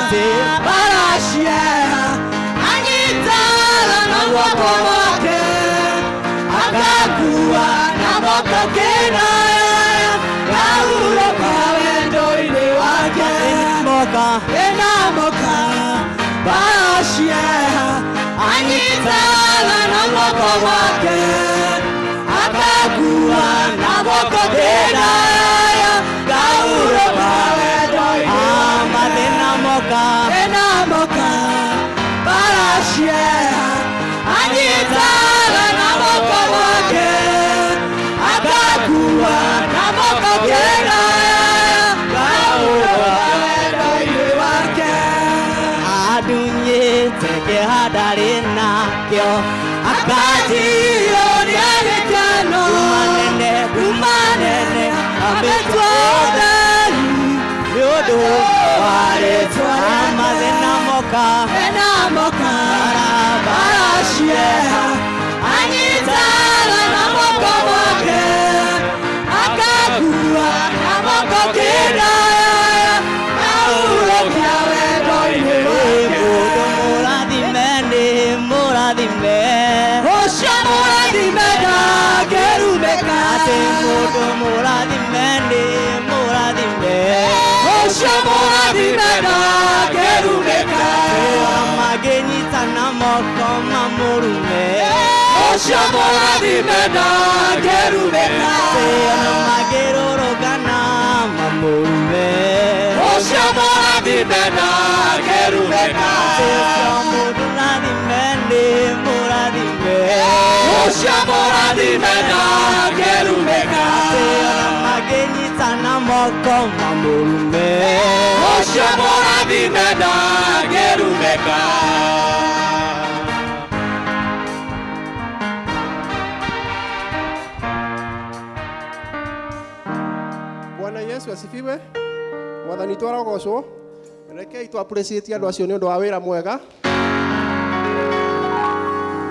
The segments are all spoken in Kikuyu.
Atĩ Baracieha anyitaga na guoko gwake akakua na moko kĩnaya kahurũka wendo-inĩ wake moka ĩnamoka baracieha anyitaga na guoko gwake akakua na moko kĩnaya kahurũka wendo-inĩ wake mathĩna moka enamoka baracieha anyitaga na moko gwake akakua na moko kĩnaya kahurũka wendo-inĩ wake adunyĩte kĩeha ndarĩ nakĩo akatio nĩ gĩkeno manene manene ametwo ũtheri nĩ ũndũ wa rĩtwa rĩake. mathĩna moka enamoka baracieha anyitaga na moko gwake akakua na moko kĩnaya kahurũkia wendo-inĩ wake mũndũ mũrathime nĩ mũrathime ũcio mũrathime ndangĩrumĩka atĩ mũndũ mũrathime nĩ mũrathime ũcio mũrathime ndangĩrumĩka mangĩnyitana moko mamũrume ũcio mũrathime ndangĩrumĩka ona mangĩrũrũngana mamũrume ũcio mũrathime ndangĩrumĩka ũcio mũndũ rathime nĩ mũrathime ũcio mũrathime ndangĩrumĩka ona mangĩnyitana moko mamũrume ũcio mũrathime ndangĩrumĩka Bwana Yesu asifiwe. Mwathani twarogocwo. Rekei tu appreciate andũ acio nĩ ũndũ wa wĩra mwega.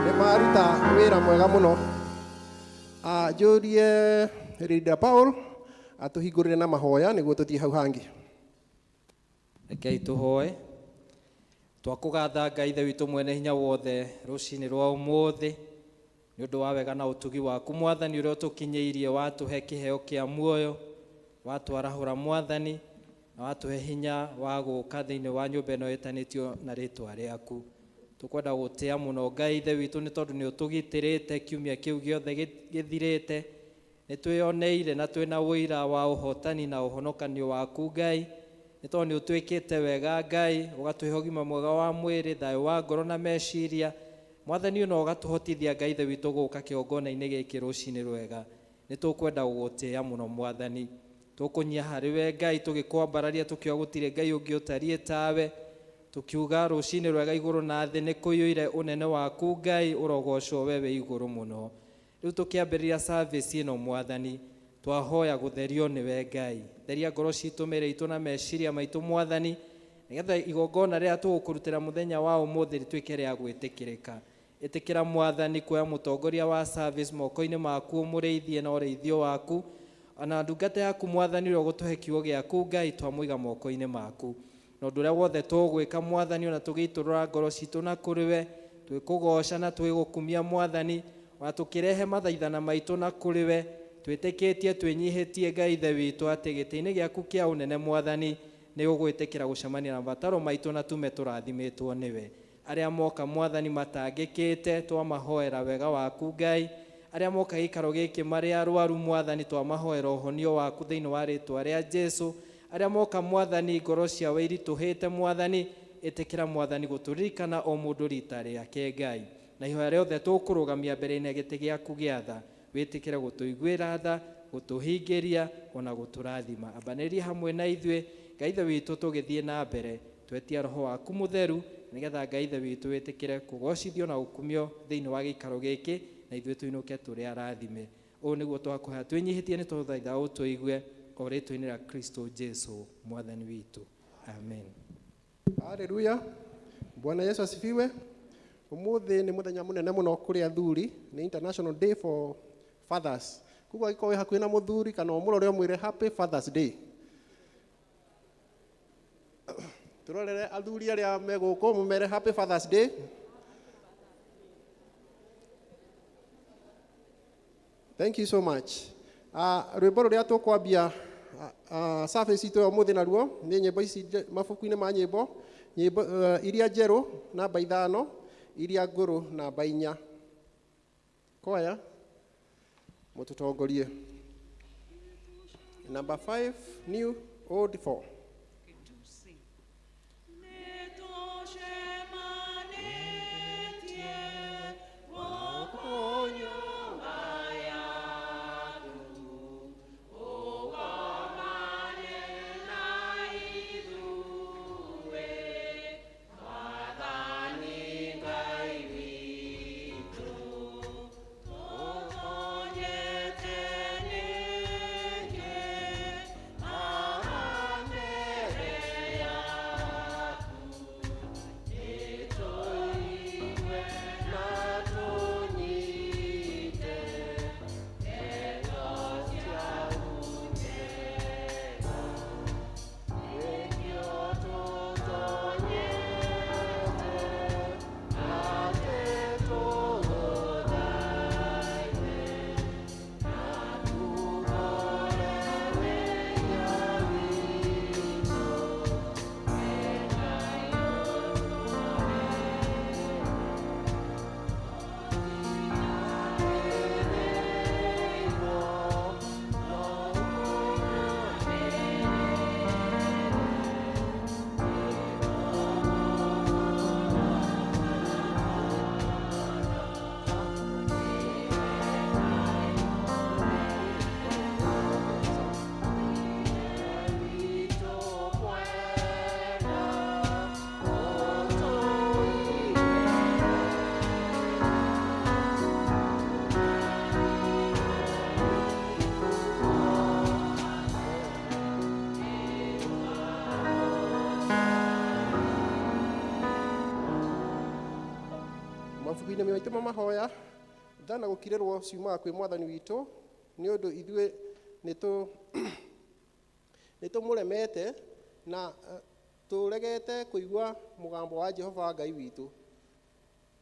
Nĩ maruta wĩra mwega mũno. Ah, njũrie Leader Paul atũhingũrĩre na mahoya nĩguo tũthiĩ hau hangĩ. Rekei tũhoe. Twakũgatha Ngai Ithe witũ mwene hinya wothe rũcinĩ rwa ũmũthĩ nĩ ũndũ wa wega na ũtugi waku Mwathani ũrĩa ũtũkinyĩirie watũhe kĩheo kĩa muoyo watwarahũra Mwathani na watũhe hinya wa gũka thĩinĩ wa nyũmba ĩno ĩtanĩtio na rĩtwa rĩaku. Tũkwenda gũtĩa mũno Ngai Ithe witũ nĩ tondũ nĩ ũtũgitĩrĩte kiumia kĩu gĩothe gĩthirĩte. Nĩ twĩyoneire na twĩna ũira wa ũhotani na ũhonokanio waku Ngai nĩ tondũ nĩ ũtwĩkĩte wega Ngai ũgatũhe ũgima mwega wa mwĩrĩ thayũ wa ngoro na meciria Mwathani ũno ũgatũhotithia Ngai Ithe witũ gũka kĩgongona-inĩ gĩkĩ rũcinĩ rwega. Nĩ tũkwenda gũgũtĩa mũno Mwathani. Tũkũnyia harĩ we Ngai tũgĩkwambararia tũkiuga gũtirĩ Ngai ũngĩ ũtariĩ tawe tũkiuga rũcinĩ rwega igũrũ na thĩ nĩ kũiyũire ũnene waku Ngai ũrogocwo we wĩ igũrũ mũno. Rĩu tũkĩambĩrĩria service ĩno Mwathani twahoya gũtherio nĩwe Ngai. Theria ngoro citũ mĩĩrĩ itũ na meciria maitũ Mwathani nĩgetha igongona rĩrĩa tũgũkũrutĩra mũthenya wa ũmũthĩ rĩtuĩke rĩa gwĩtĩkĩrĩka. Ĩtĩkĩra Mwathani kuoya mũtongoria wa service moko-inĩ maku ũmũrĩithie na ũrĩithio waku ona ndungata yaku Mwathani ũrĩa ũgũtũhe kiugo gĩaku Ngai twamũiga moko-inĩ maku. Na ũndũ ũrĩa wothe tũgwĩka Mwathani ona tũgĩitũrũra ngoro citũ na kũrĩ we twĩkũgoca na twĩgũkumia Mwathani ona tũkĩrehe mathaithana maitũ na kũrĩ we twĩtĩkĩtie twĩnyihĩtie Ngai Ithe witũ atĩ gĩtĩ-inĩ gĩaku kĩa ũnene Mwathani nĩ ũgwĩtĩkĩra gũcemania na mabataro maitũ na tume tũrathimĩtwo nĩwe. Arĩa moka Mwathani matangĩkĩte twamahoera wega waku Ngai arĩa moka gĩikaro gĩkĩ marĩ arwaru Mwathani twamahoera ũhonio waku thĩinĩ wa rĩtwa rĩa Jesu. Arĩa moka Mwathani ngoro ciao iritũhĩte Mwathani ĩtĩkĩra Mwathani gũtũririkana o mũndũ rita rĩake Ngai. Na ihoya rĩothe tũkũrũgamia mbere-inĩ gĩtĩ gĩaku gĩa tha wĩtĩkĩre gũtũiguĩra tha gũtũhingĩria ona gũtũrathima. Ambanĩria hamwe na ithuĩ Ngai Ithe witũ tũgĩthiĩ na mbere twetia roho waku mũtheru nĩgetha Ngai Ithe witũ wĩtĩkĩre kũgocithio na gũkumio thĩinĩ wa gĩikaro gĩkĩ na ithuĩ tũinũke tũrĩ arathime. Ũũ nĩguo twakũhoya twĩnyihĩtie nĩ tũthaitha ũtũigue o rĩtwa-inĩ rĩa Kristo Jesu Mwathani witũ. Amen. Haleluya. Bwana Yesu asifiwe. Umuthi nĩ mũthenya mũnene mũno kũrĩ athuri, nĩ International Day for Fathers. Koguo angĩkorwo wĩ hakuhĩ na mũthuri kana ũmũrore ũmwĩre Happy Father's Day. Tũrorere athuri arĩa me gũkũ mũmere happy Father's Day. Thank you so much. Rwĩmbo rũrĩa tũkwambia service itũ ya ũmũthĩ naruo nĩ nyĩmbo ici mabuku-inĩ ma nyĩmbo, nyĩmbo iria njerũ namba 5, iria ngũrũ namba 4. Kwaya mũtũtongorie. Number 5, new, old 4. Mabuku-inĩ maitũ ma mahoya tha na gũkirĩrwo ciumaga kwĩ mwathani witũ nĩ ũndũ ithuĩ nĩ tũmũremete na tũregete kũigua mũgambo wa Jehova Ngai witũ,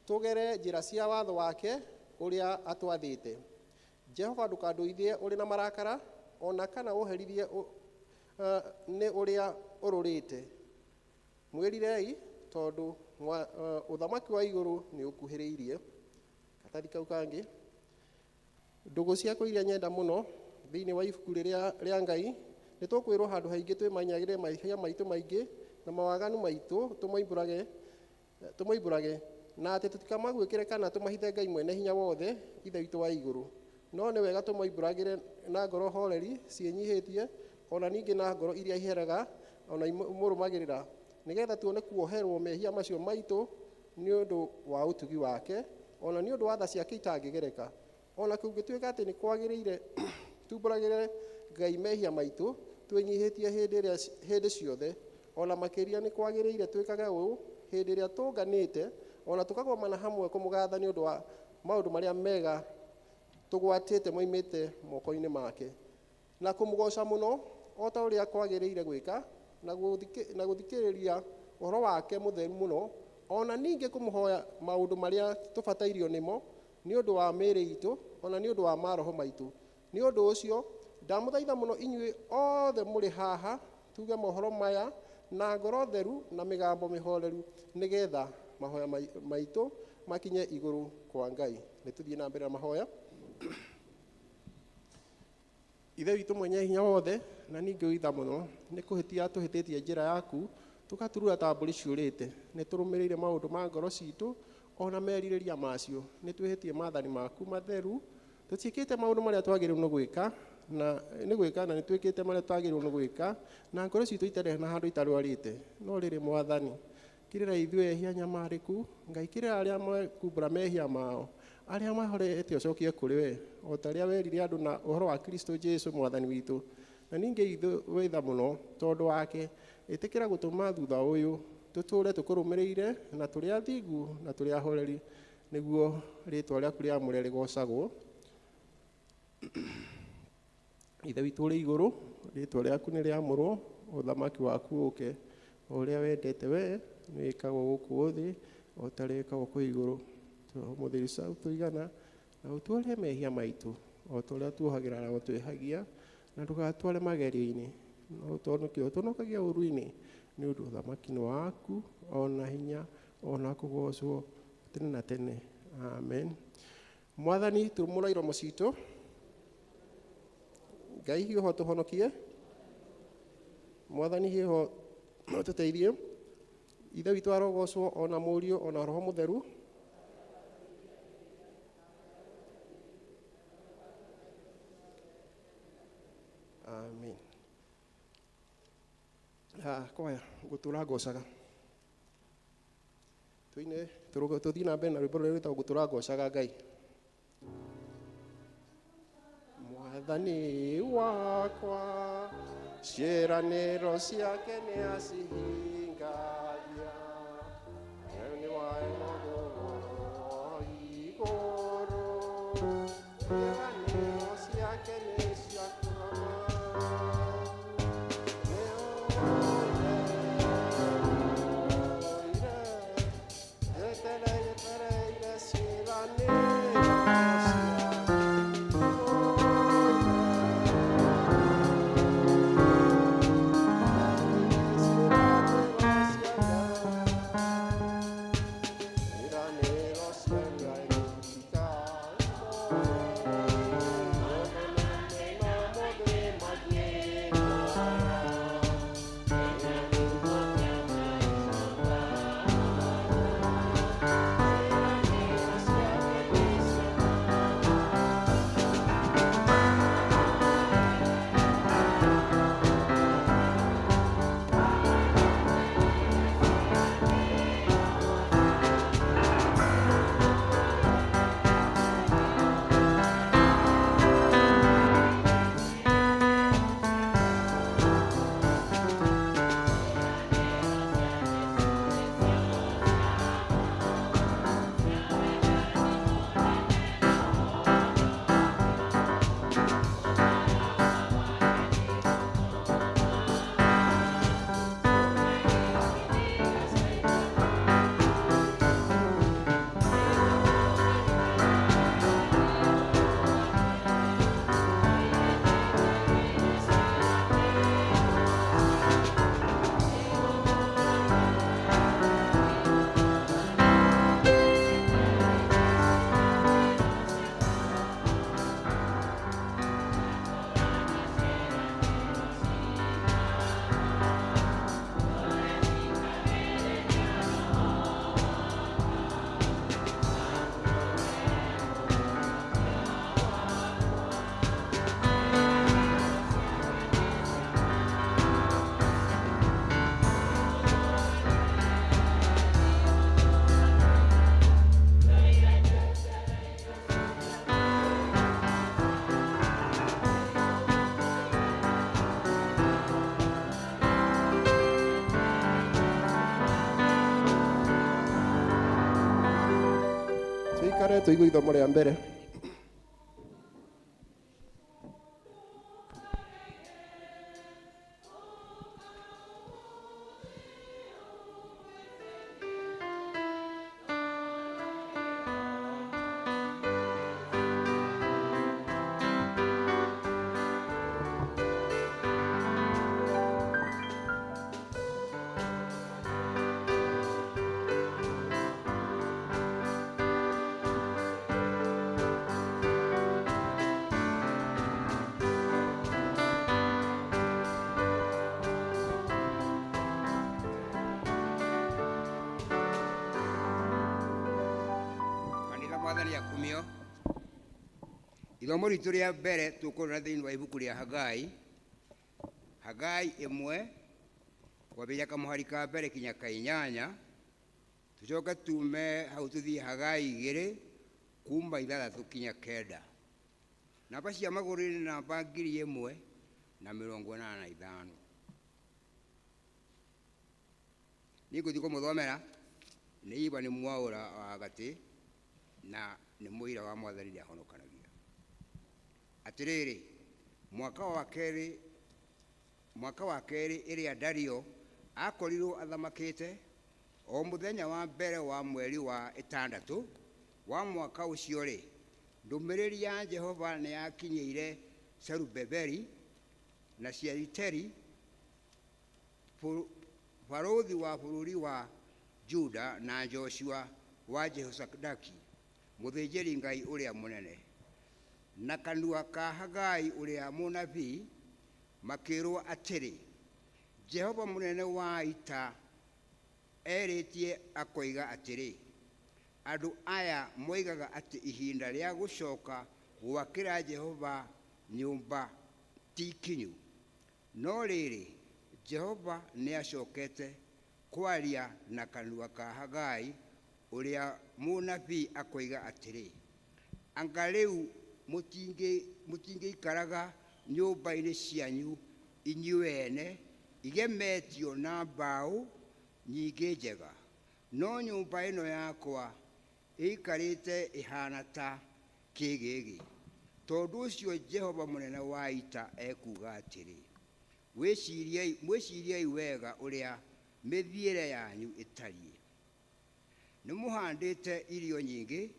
tũgere njĩra cia watho wake ũrĩa atwathĩte. Jehova ndũkandũithie ũrĩ na marakara ona kana ũherithie nĩ ũrĩa ũrũrĩte. Mwĩrirei tondũ ũthamaki wa igũrũ nĩ ũkuhĩrĩirie. Katathi kau kangĩ, ndũgũ ciakwa iria nyenda mũno thĩinĩ wa ibuku rĩrĩa rĩa Ngai, nĩ tũkwĩrwo handũ haingĩ twĩmenyagĩrĩre mehia maitũ maingĩ na mawaganu maitũ tũmoimbũrage, na atĩ tũtikamaguĩkĩre kana tũmahithe Ngai mwene hinya wothe Ithe witũ wa igũrũ. No nĩ wega tũmoimbũragĩre na ngoro horeri ciĩnyihĩtie, ona ningĩ na ngoro iria iheraga ona imũrũmagĩrĩra, nĩgetha tuone kuoherwo mehia macio maitũ nĩ ũndũ wa ũtugi wake, ona nĩ ũndũ wa tha ciake itangĩgereka. Ona kũngĩtuĩka atĩ nĩ kwagĩrĩire tumbũragĩre Ngai mehia maitũ twĩnyihĩtie hĩndĩ ciothe, ona makĩria nĩ kwagĩrĩire twĩkage ũũ hĩndĩ ĩrĩa tũnganĩte, ona tũkagomana hamwe kũmũgatha nĩ ũndũ wa maũndũ marĩa mega tũgwatĩte moimĩte moko-inĩ make, na kũmũgoca mũno o ta ũrĩa kwagĩrĩire gwĩka, na gũthikĩrĩria ũhoro wake mũtheru mũno, ona ningĩ kũmũhoya maũndũ marĩa tũbatairio nĩmo nĩ ũndũ wa mĩĩrĩ itũ, ona nĩ ũndũ wa maroho maitũ. Nĩ ũndũ ũcio ndamũthaitha mũno inyuĩ othe mũrĩ haha tuge mohoro maya na ngoro theru na mĩgambo mĩhoreru, nĩgetha mahoya maitũ makinye igũrũ kwa Ngai. Nĩ tũthiĩ na mbere na mahoya. Ithe witũ mwenye hinya wothe na ningĩ witha mũno, nĩ kũhĩtia tũhĩtĩtie njĩra yaku, tũgaturura ta mbũri ciũrĩte. Nĩ tũrũmĩrĩire maũndũ ma ngoro citũ ona merirĩria macio. Nĩ twĩhĩtie maathani maku matheru, tũtiĩkĩte maũndũ marĩa twagĩrĩirwo nĩ gwĩka, na nĩ gwĩka na nĩ twĩkĩte marĩa twagĩrĩirwo nĩ gwĩka, na ngoro citũ itarĩ na handũ itarwarĩte. No rĩrĩ Mwathani, kĩrĩra ithuĩ ehia nyamarĩku, Ngai kĩrĩra arĩa mekumbũra mehia mao, arĩa mahorete ũcokie kũrĩ we, o ta ũrĩa werire andũ na ũhoro wa Kristo Jesu Mwathani witũ. Na ningĩ ithuĩ wĩtha mũno tondũ wake, ĩtĩkĩra gũtũma thutha ũyũ tũtũre tũkũrũmĩrĩire na tũrĩ athingu na tũrĩ ahoreri, nĩguo rĩtwa rĩaku rĩamũre rĩgocagwo. Ithe witũ ũrĩ igũrũ, rĩtwa rĩaku nĩ rĩamũrwo, ũthamaki waku ũke, O ũrĩa wendete wee nĩwĩkagwo gũkũ thĩ o ta ũrĩa wĩkagwo kũu igũrũ. Tũhe ũmũthĩ irio cia gũtũigana, na ũtuohere mehia maitũ o ta ũrĩa tuohagĩra arĩa matwĩhagia, na ndũgatware magerio-inĩ, no ũtũhonokie ũtũhonokagie ũũru-inĩ, nĩ ũndũ ũthamaki nĩ waku, ona hinya, ona kũgoocwo tene na tene. Amen. Mwathani, turumũra iromo citũ. Ngai hiũha tũhonokie. Mwathani hiũha tũteithie. Ithe witũ arogocwo ona Mũriũ ona Roho Mũtheru. Amen. Ah, kwaya ngũtũra ngocaga. Tuine tũthiĩ na mbere na rwĩmbo rũrĩa rwĩtagwo ngũtũra ngocaga Ngai. Mwathani wakwa ciĩranĩro ciake nĩ acihingagia. Nĩ wa igũrũ. Ciĩranĩro ciake nĩ cia kũrama. Nĩ oire, oire, etereire ciĩranĩro ciake. Tuikare tũigue ithomo rĩa mbere. Kanitha mwathani akumio. Ithomo ritũ rĩa mbere tũkũrora thĩinĩ wa ibuku rĩa Hagai. Hagai ĩmwe kwambĩrĩria kamũhari ka mbere kinya ka inyanya, tũcoke tume hau tũthiĩ Hagai igĩrĩ kuma ithathatũ kinya kenda. Namba cia magũrũ nĩ namba 1085. Niĩ ngũthiĩ kũmũthomera nĩ iba nĩ mwaũra wa gatĩ na nĩ mũira wa mwathani nĩahonokanagia. Atĩrĩrĩ, mwaka wa kerĩ ĩrĩa Dario Akorirwo athamakĩte o mũthenya wa mbere wa mweri wa ĩtandatũ wa mwaka ũcio-rĩ, ndũmĩrĩri ya Jehova nĩ yakinyĩire Zerubabeli na Shealitieli barũthi wa bũrũri wa Juda na Joshua wa Jehosadaki mũthĩnjĩri-Ngai ũrĩa mũnene, na kanua ka Hagai ũrĩa mũnabii, makĩrwo atĩrĩ, Jehova mũnene wa ita erĩtie akoiga atĩrĩ, andũ aya moigaga atĩ ihinda rĩa gũcoka gwakĩra Jehova nyũmba ti ikinyu. No rĩrĩ, Jehova nĩacokete kwaria na kanua ka Hagai ũrĩa mũnabii akoiga atĩrĩ, anga rĩu mũtingĩikaraga nyũmba-inĩ cianyu inyuĩ ene igemetio na mbaũ nyingĩ njega, no nyũmba ĩno yakwa ĩikarĩte ĩhana ta kĩgĩgĩ. Tondũ ũcio Jehova mũnene wa ita ekuuga atĩrĩ, mwĩciriei wega ũrĩa mĩthiĩre yanyu ĩtariĩ. Nĩ mũhandĩte irio nyingĩ,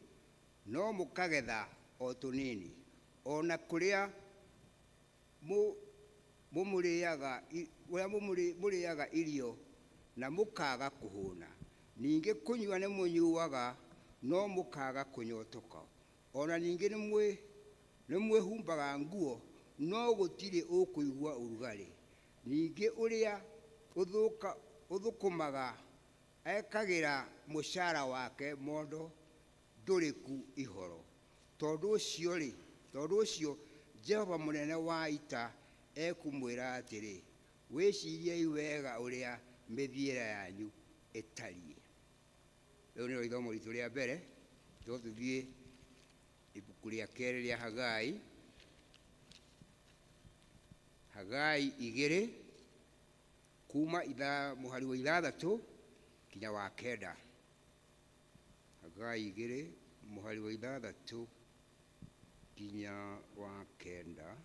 no mũkagetha o tũnini, o na kũrĩa mũrĩaga irio na mũkaga kũhũna. Ningĩ kũnyua nĩ mũnyuaga, no mũkaga kũnyotoka. O na ningĩ nĩ mwĩhumbaga nguo, no gũtirĩ ũkũigua ũrugarĩ. Ningĩ ũrĩa ũthũkũmaga ekagĩra mũcara wake mondo ndũrĩku ihoro. Tondũ ũcio Jehova mũnene wa ita ekumwĩra atĩrĩ, wĩciriei wega ũrĩa mĩthiĩre yanyu ĩtariĩ. Rĩu nĩrĩo ithomo ritũ rĩa mbere. Tũthiĩ ibuku rĩa kerĩ rĩa Hagai, Hagai 2 kuma mũhari wa 6 kinya wa 9. Hagai 2 mũhari wa 6 kinya wa 9.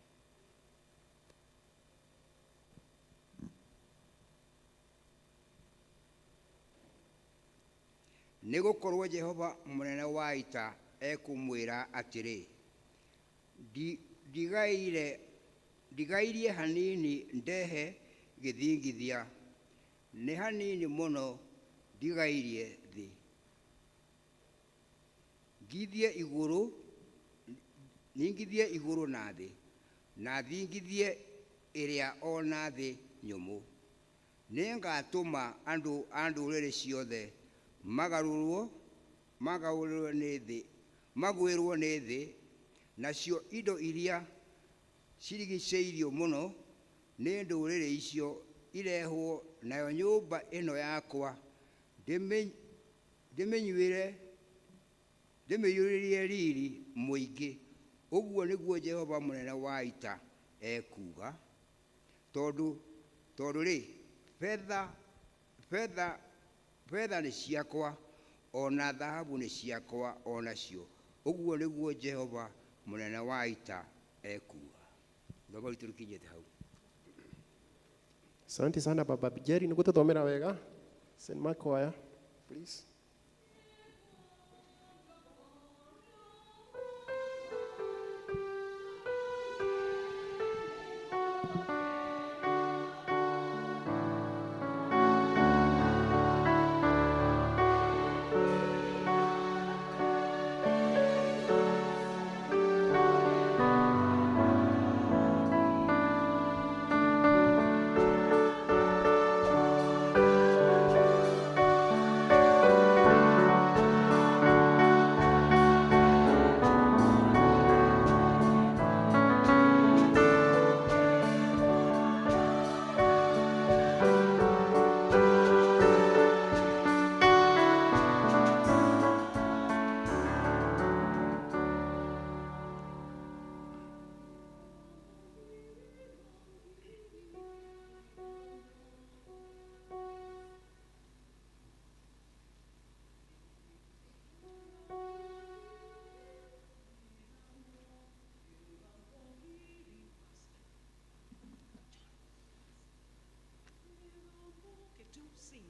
Nĩ gũkorwo Jehova mũnene wa ita ekumwĩra atĩrĩ, ndigairie hanini ndehe gĩthingithia, nĩ hanini mũno ndigairie thĩ. Ngithie igũrũ na thĩ, na thingithie ĩrĩa o na thĩ nyũmũ. Nĩngatũma andũ a ndũrĩrĩ ciothe magũĩrwo nĩ thĩ, nacio indo iria cirigicĩirio mũno nĩ ndũrĩrĩ icio irehwo, nayo nyũmba ĩno yakwa ndĩmĩiyũrĩrie riri mũingĩ. Ũguo nĩguo Jehova mũnene wa ita ekuuga. Tondũ rĩ, betha nĩ ciakwa, o na thahabu nĩ ciakwa o nacio. Ũguo nĩguo Jehova mũnene wa ita ekuuga. Ithomo ritũ rĩkinyĩte hau. Asante sana Baba Jerry, nĩgũtũthomera wega. St. Mark Choir, please. Sing.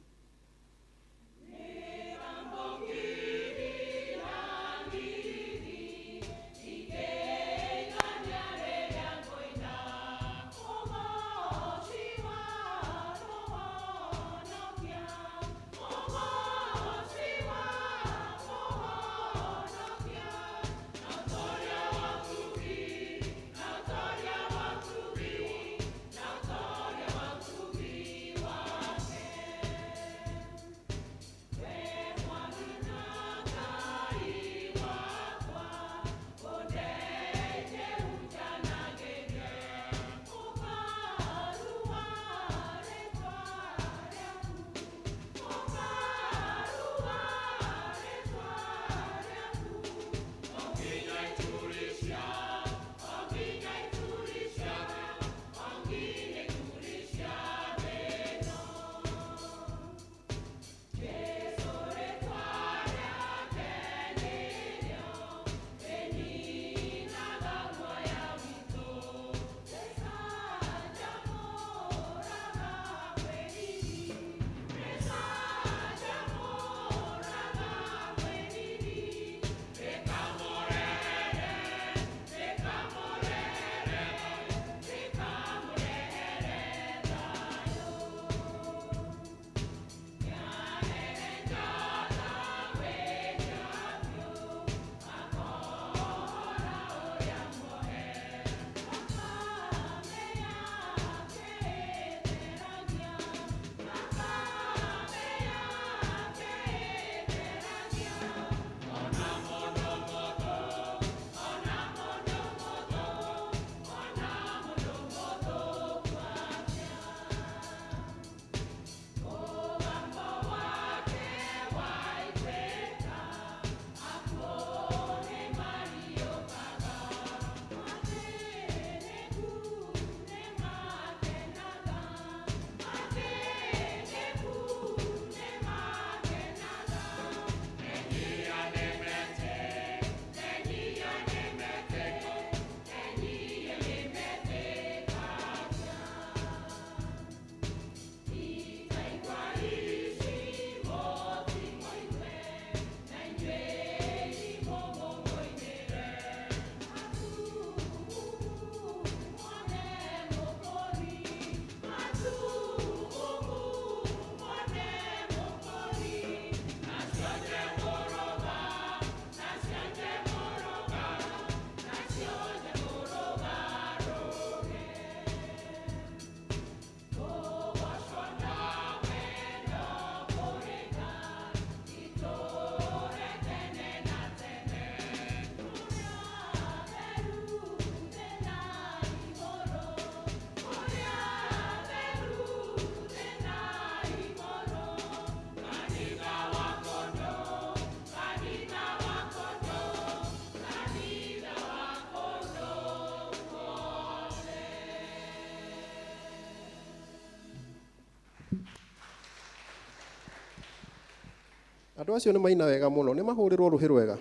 Andå acio nä maina wega må no, nä mahå rä rwo rå hä rwega.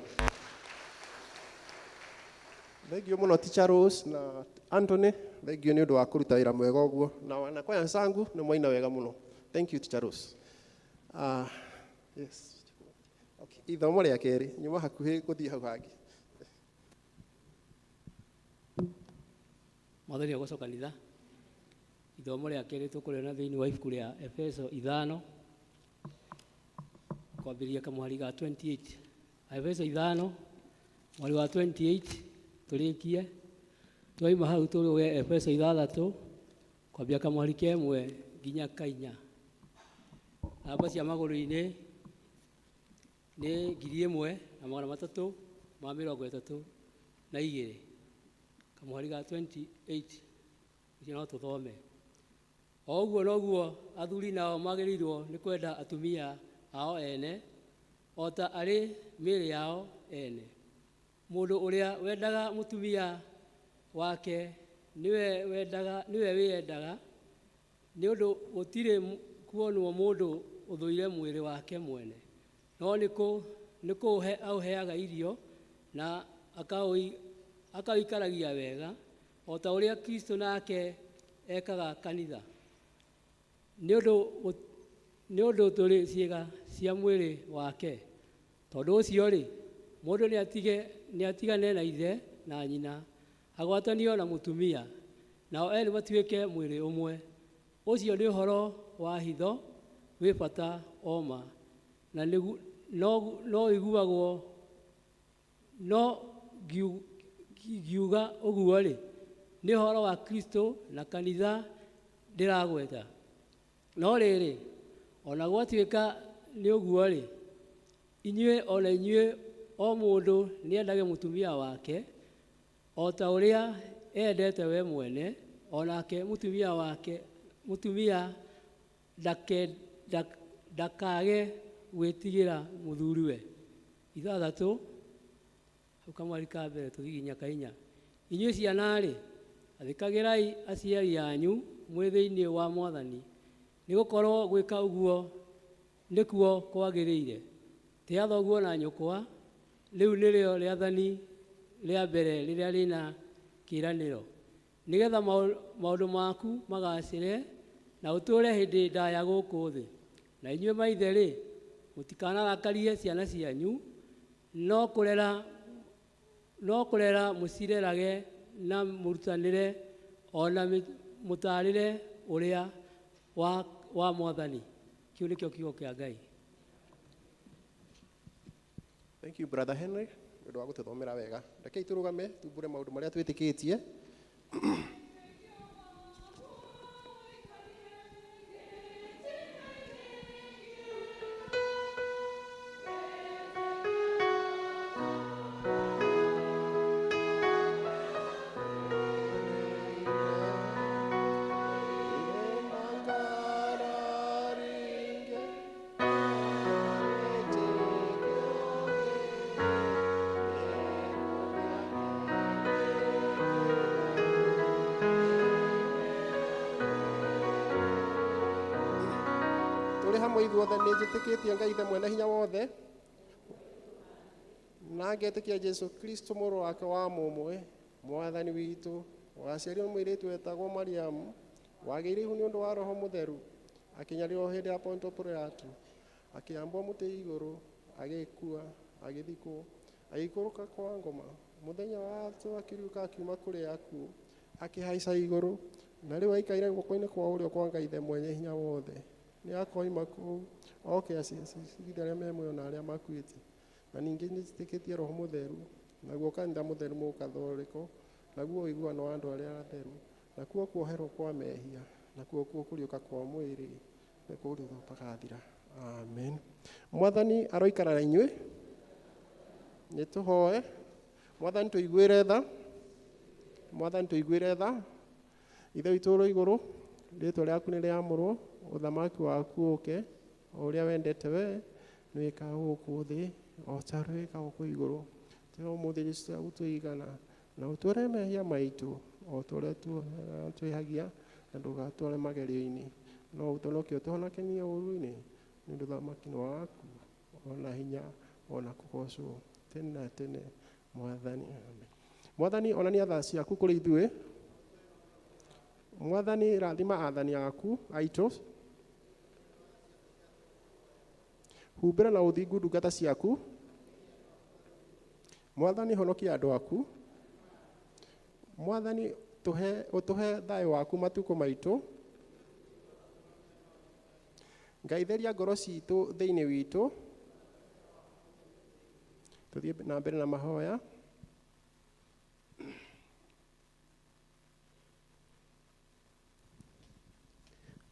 Thengio må no Teacher Rose na Anthony, thengio nä å ndå wa kå ruta wä ra mwega å guo, na wanakwaya nsangu nä mwaina wega må no. Thank you, Teacher Rose. Yes. Okay. Ithomo rĩa kerĩ nyuma hakuhĩ gũthiĩ hau hangĩ. Mwathani agocwo kanitha. Ithomo rĩa kerĩ tũkũrĩona thĩinĩ wa ibuku rĩa Efeso 5 kwambĩrĩria kamũhari ga 28. Efeso 5 mweri wa 28 tũrĩkie. Twaima hau tũrũge Efeso 6 kwambia kamũhari ka 1 nginya ka 4. Namba cia magũrũ-inĩ nĩ 1332. Kamũhari ga 28 ũcio no tũthome. O ũguo noguo athuri nao magĩrĩirwo nĩ kwenda atumia ao ene o ta arĩ mĩĩrĩ yao ene. Mũndũ ũrĩa wendaga mũtumia wake nĩwe wendaga, nĩwe wĩyendaga, nĩ ũndũ gũtirĩ kuonwo mũndũ ũthũire mwĩrĩ wake mwene, no nĩ kũũhe aũheaga irio na akaũikaragia wega, o ta ũrĩa Kristo nake ekaga kanitha. Nĩ ũndũ Nĩ ũndũ tũrĩ ciĩga cia mwĩrĩ wake. Tondũ ũcio-rĩ, mũndũ nĩatigane na ithe na nyina, agwatanio na mũtumia, nao erĩ matuĩke mwĩrĩ ũmwe. Ũcio nĩ ũhoro wa hitho wĩ bata o ma, na no ũiguagwo, no ngiuga ũguo-rĩ, nĩ ũhoro wa Kristo na kanitha ndĩragweta. No rĩrĩ, ona gwatuĩka nĩ ũguo-rĩ, inyuĩ o na inyuĩ o mũndũ nĩendage mũtumia wake o ta ũrĩa endete we mwene, o nake mũtumia wake, mũtumia ndakage gwĩtigĩra mũthuriwe. 6 hau kamweri ka mbere tũthiĩ nginya kainya. Inyuĩ ciana-rĩ, athĩkagĩrai aciari anyu mwĩ thĩinĩ wa Mwathani, nĩgũkorwo gwĩka ũguo nĩkuo kwagĩrĩire. Tĩa thoguo na nyũkwa, rĩu nĩrĩo rĩathani rĩa mbere rĩrĩa rĩna kĩĩranĩro, nĩgetha maũndũ maku magacĩre na ũtũũre hĩndĩ ndaya gũkũ thĩ. Na inyuĩ maithe-rĩ, mũtikanarakarie ciana cianyu, no kũrera mũcirerage na mũrutanĩre o na mũtaarĩre ũrĩa wa Mwathani. Kĩu nĩkĩo kiugo kĩa Ngai. Thank you, Brother Henry, nĩ ũndũ wa gũtũthomera wega. Rekei tũrũgame tumbũre maũndũ marĩa twĩtĩkĩtie. Tũrĩ hamwe ithuothe nĩ njĩtĩkĩtie Ngai Ithe mwene hinya wothe, na ngetĩkia Jesũ Kristo mũrũ wake wa mũmwe, Mwathani witũ, waciarirwo mũirĩtu wetagwo Mariamu, wagĩire ihu nĩ ũndũ wa Roho Mũtheru, akĩnyarirwo hĩndĩ ya Ponto Pilato, akĩambwo mũtĩ igũrũ, agĩkua, agĩthikwo, agĩikũrũka kwa ngoma. Mũthenya wa gatatũ akĩriũka akiuma kũrĩ akuũ, akĩhaica igũrũ, na rĩu aikaire guoko-inĩ kwa ũrĩo kwa Ngai Ithe mwene hinya wothe. Nĩ akoima kũu oke acirithie arĩa me muoyo na arĩa makuĩte. Na ningĩ nĩnjĩtĩkĩtie Roho Mũtheru, naguo kanitha mũtheru mũkathondekwo, naguo ũiguano wa andũ arĩa atheru, nakuo kuoherwo kwa mehia, nakuo kũriũka kwa mwĩrĩ, nakuo kũriũka gũtagathira. Amen. Mwathani aroikara na inyuĩ. Nĩ tũhoe. Mwathani tũiguĩre tha. Mwathani tũiguĩre tha. Ithe witũ ũrĩ igũrũ, rĩĩtwa rĩaku nĩ rĩamũrwo, ũthamaki waku ũũke, o ũrĩa wendete we, nĩ wĩkaga gũkũ thĩ, o ta ũrĩa wĩkaga gũkũ igũrũ. Tũhe ũmũthĩ irio cia gũtũigana, na ũtwĩre mehia maitũ, o ta ũrĩa twĩhagia, na ndũgatware magerio-inĩ, no ũtũhonokie ũtũhonokie ũũru-inĩ, nĩ ũndũ ũthamaki nĩ waku, o na hinya, o na kũgoocwo tene na tene, Mwathani. Amen. Mwathani, onania tha ciaku kũrĩ ithuĩ. Mwathani, rathima athani aku aitũ. Humbĩra na ũthingu ndungata ciaku. Mwathani, honokia andũ aku. Mwathani, ũtũhe thayũ waku matukũ maitũ. Ngai, theria ngoro citũ thĩinĩ witũ. Tũthiĩ na mbere na mahoya.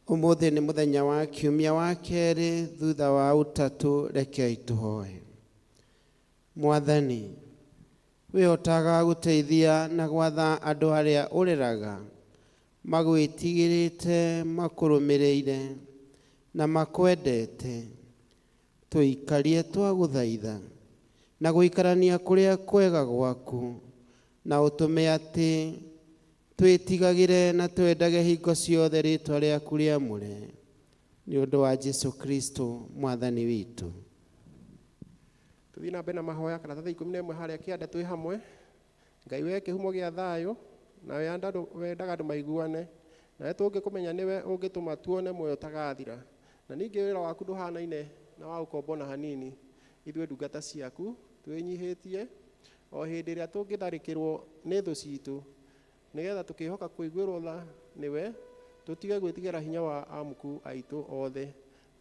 Ũmũthĩ nĩ mũthenya wa kiumia wa kerĩ thutha wa ũtatũ, rekei tũhoe. Mwathani, wĩhotaga gũteithia na gwatha andũ arĩa ũreraga magwĩtigĩrĩte, makũrũmĩrĩire na makwendete. Tũikarie twagũthaitha na gũikarania kũrĩa kwega gwaku, na ũtũme atĩ twĩtigagĩre na twendage hingo ciothe rĩĩtwa rĩaku rĩamũre, nĩ ũndũ wa Jesũ Kristo Mwathani witũ. Tũthiĩ na mbere na mahoya karatathi 11 harĩa kĩanda twĩ hamwe. Ngai we kĩhumo gĩa thayũ, na we wendaga andũ maiguane, nawe tũngĩkũmenya nĩwe ũngĩtũma tuone muoyo ũtagathira. Na ningĩ wĩra waku ndũhanaine na wa ũkombo na hanini. Ithuĩ ndungata ciaku twĩnyihĩtie o hĩndĩ ĩrĩa tũngĩtharĩkĩrwo nĩ thũ citũ, nĩgetha tũkĩhoka kũiguĩrwo tha nĩwe, tũtige gwĩtigĩra hinya wa amuku aitũ othe,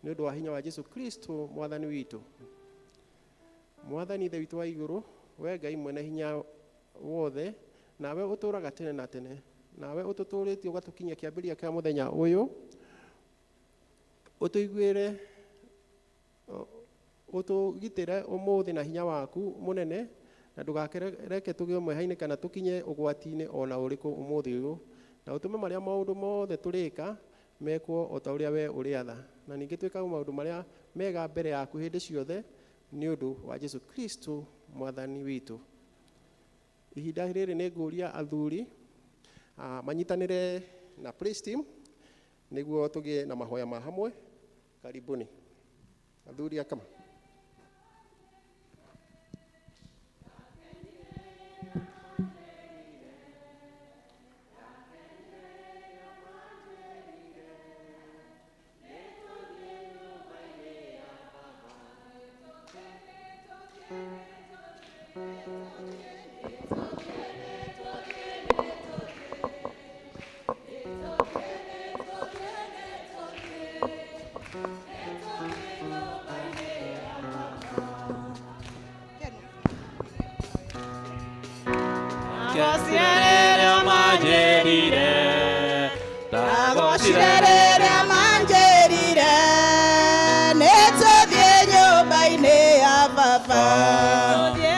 nĩ ũndũ wa hinya wa Jesu Kristo Mwathani witũ. Mwathani Ithe witũ wa igũrũ, we Ngai mwene hinya wothe, nawe ũtũũraga tene na tene, nawe ũtũtũũrĩtie ũgatũkinyia kĩambĩrĩria kĩa mũthenya ũyũ, ũtũiguĩre, ũtũgitĩre ũmũthĩ na hinya waku mũnene, na ndũgakereke tũgĩe mweha-inĩ kana tũkinye ũgwati-inĩ o na ũrĩkũ ũmũthĩ ũyũ, na ũtũme marĩa maũndũ mothe tũrĩka mekwo o ta ũrĩa we ũrĩatha, na ningĩ twĩkage maũndũ marĩa mega mbere yaku hĩndĩ ciothe, nĩ ũndũ wa Jesu Kristo Mwathani witũ. Ihinda rĩrĩ nĩ ngũria athuri manyitanĩre na praise team nĩguo tũgĩe na mahoya ma hamwe. Karibuni athuri akama. Ndagocire rĩrĩa manjĩrire nĩ tũthiĩ nyũmba-inĩ ya baba. Nĩ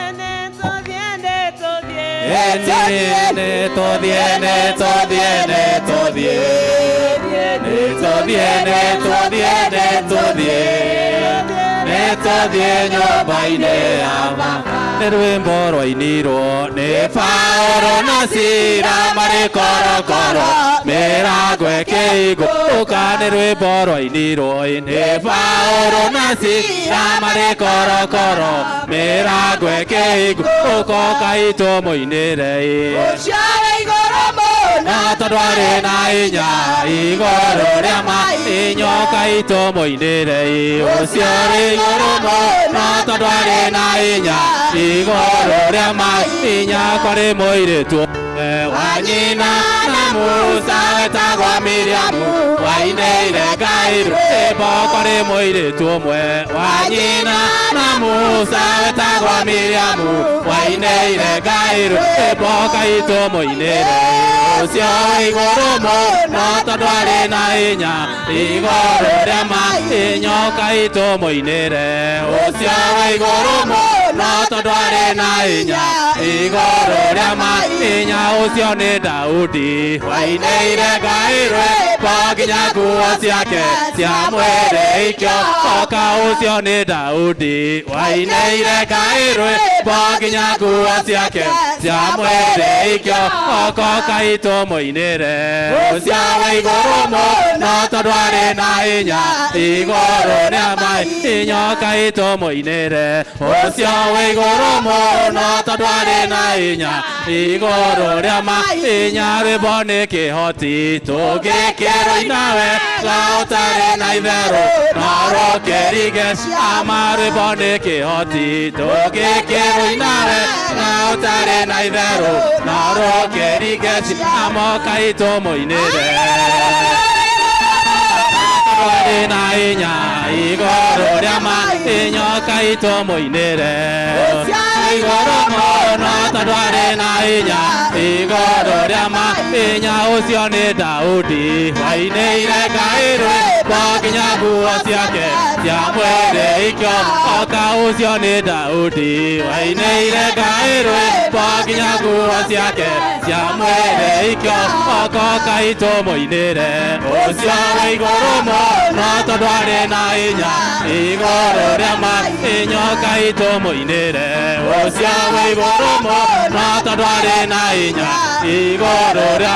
nyũmba-inĩ ya baba. Nĩ rwĩmbo rwainirwo nĩ Paũlũ na Sila marĩ korokoro mĩrango ĩkĩhingũka. Nĩ rwĩmbo rwainirwo nĩ Paũlũ na Sila marĩ korokoro mĩrango ĩkĩhingũka. Ũkaitwo mũinĩre Ũcio wĩ igũrũ mũno, na tondũ arĩ na hinya igũrũ rĩa maĩ, nyoka itũ mũinĩre. Ũcio wĩ igũrũ mũno, tondũ arĩ na hinya igũrũ rĩa maĩ. Hinya kwarĩ mũirĩtu wa nyina na Musa wetagwo Miriamu wainĩire Ngai rwĩmbo. Kwarĩ mũirĩtu ũmwe wa nyina na Musa wetagwo Miriamu wainĩire Ngai rwĩmbo. Kaitũ mũinĩre ũcio wĩ igũrũ mũno, tondũ arĩ na hinya igũrũ rĩa maĩ, nyoka itũ mũinĩre. Ũcio wĩ igũrũ mũno, tondũ arĩ na hinya igũrũ rĩa maĩ. Hinya ũcio nĩ Daudi wainĩire Ngai rwĩmbo nginya nguo ciake cia mwĩrĩ ikĩoka. Ũcio nĩ Daudi wainĩire Ngai rwĩmbo nginya nguo ciake cia mwĩrĩ ikĩoka. Kaitũ mũinĩre ũcio wĩ igũrũ mũno, tondũ arĩ na hinya igũrũ rĩa maĩ, nyoka itũ mũinĩre. Ũcio wĩ igũrũ mũno, tondũ arĩ na hinya igũrũ rĩa maĩ. Hinya rwĩmbo nĩ kĩhoti tũngĩkĩrũina wega ũtarĩ na itherũ no rũkĩringe ciama. Rwĩmbo nĩ kĩhoti tũngĩkĩrũina wega ũtarĩ na itherũ no rũkĩringe ciama. Kaitũ mũinĩre arĩ na hinya igũrũ rĩa maĩ, nyoka itũ mũinĩre. Igũrũ mũno, tondũ arĩ na hinya igũrũ rĩa maĩ. Hinya ũcio nĩ Daudi wainĩire Ngai rwĩmbo nginya nguo ciake cia mwĩrĩ ikĩoka. Ũcio nĩ Daudi wainĩire Ngai rwĩmbo nginya nguo ciake cia mwĩrĩ ikĩoka. Kaitũ mũinĩre ũcio wĩ igũrũ mũno, tondũ arĩ na hinya igũrũ rĩa maĩ, nyoka itũ mũinĩre. Ũcio wĩ igũrũ mũno, tondũ arĩ na hinya igũrũ rĩa.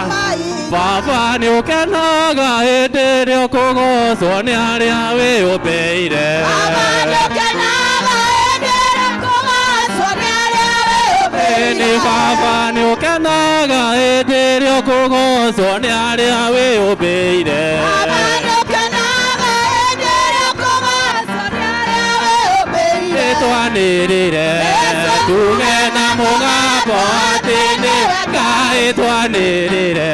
Baba nĩ ũkenaga hĩndĩ ĩrĩa ũkũgocwo nĩ arĩa wĩyũmbĩire. Baba nĩũkenaga hĩndĩ ĩrĩa ũkũgocwo nĩ arĩa wĩyũmbĩire. Nĩ baba nĩ ũkenaga hĩndĩ ĩrĩa ũkũgocwo nĩ arĩa wĩyũmbĩire. Baba nĩũkenaga hĩndĩ twanĩrĩre tuge na mũgambo atĩ nĩ Ngai twanĩrĩre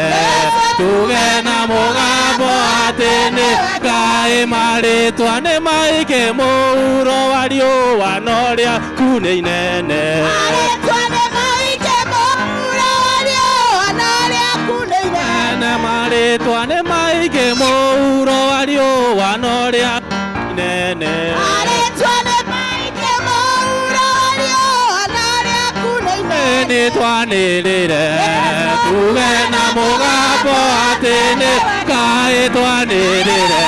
tuge na mũgambo atĩ nĩ Ngai marĩtwa nĩ maingĩ mũhuro wa riũa no rĩaku nĩ inene Marĩtwa nĩ maingĩ mũhuro wa riũa no rĩaku nĩ inene. Nene marĩtwa nĩ maingĩ mũhuro wa riũa no rĩaku nĩ inene Marĩtwa nĩ maingĩ mũhuro wa riũa no rĩaku nĩ inene. Nĩ twanĩrĩre tuge na mũgambo atĩ nĩ Ngai twanĩrĩre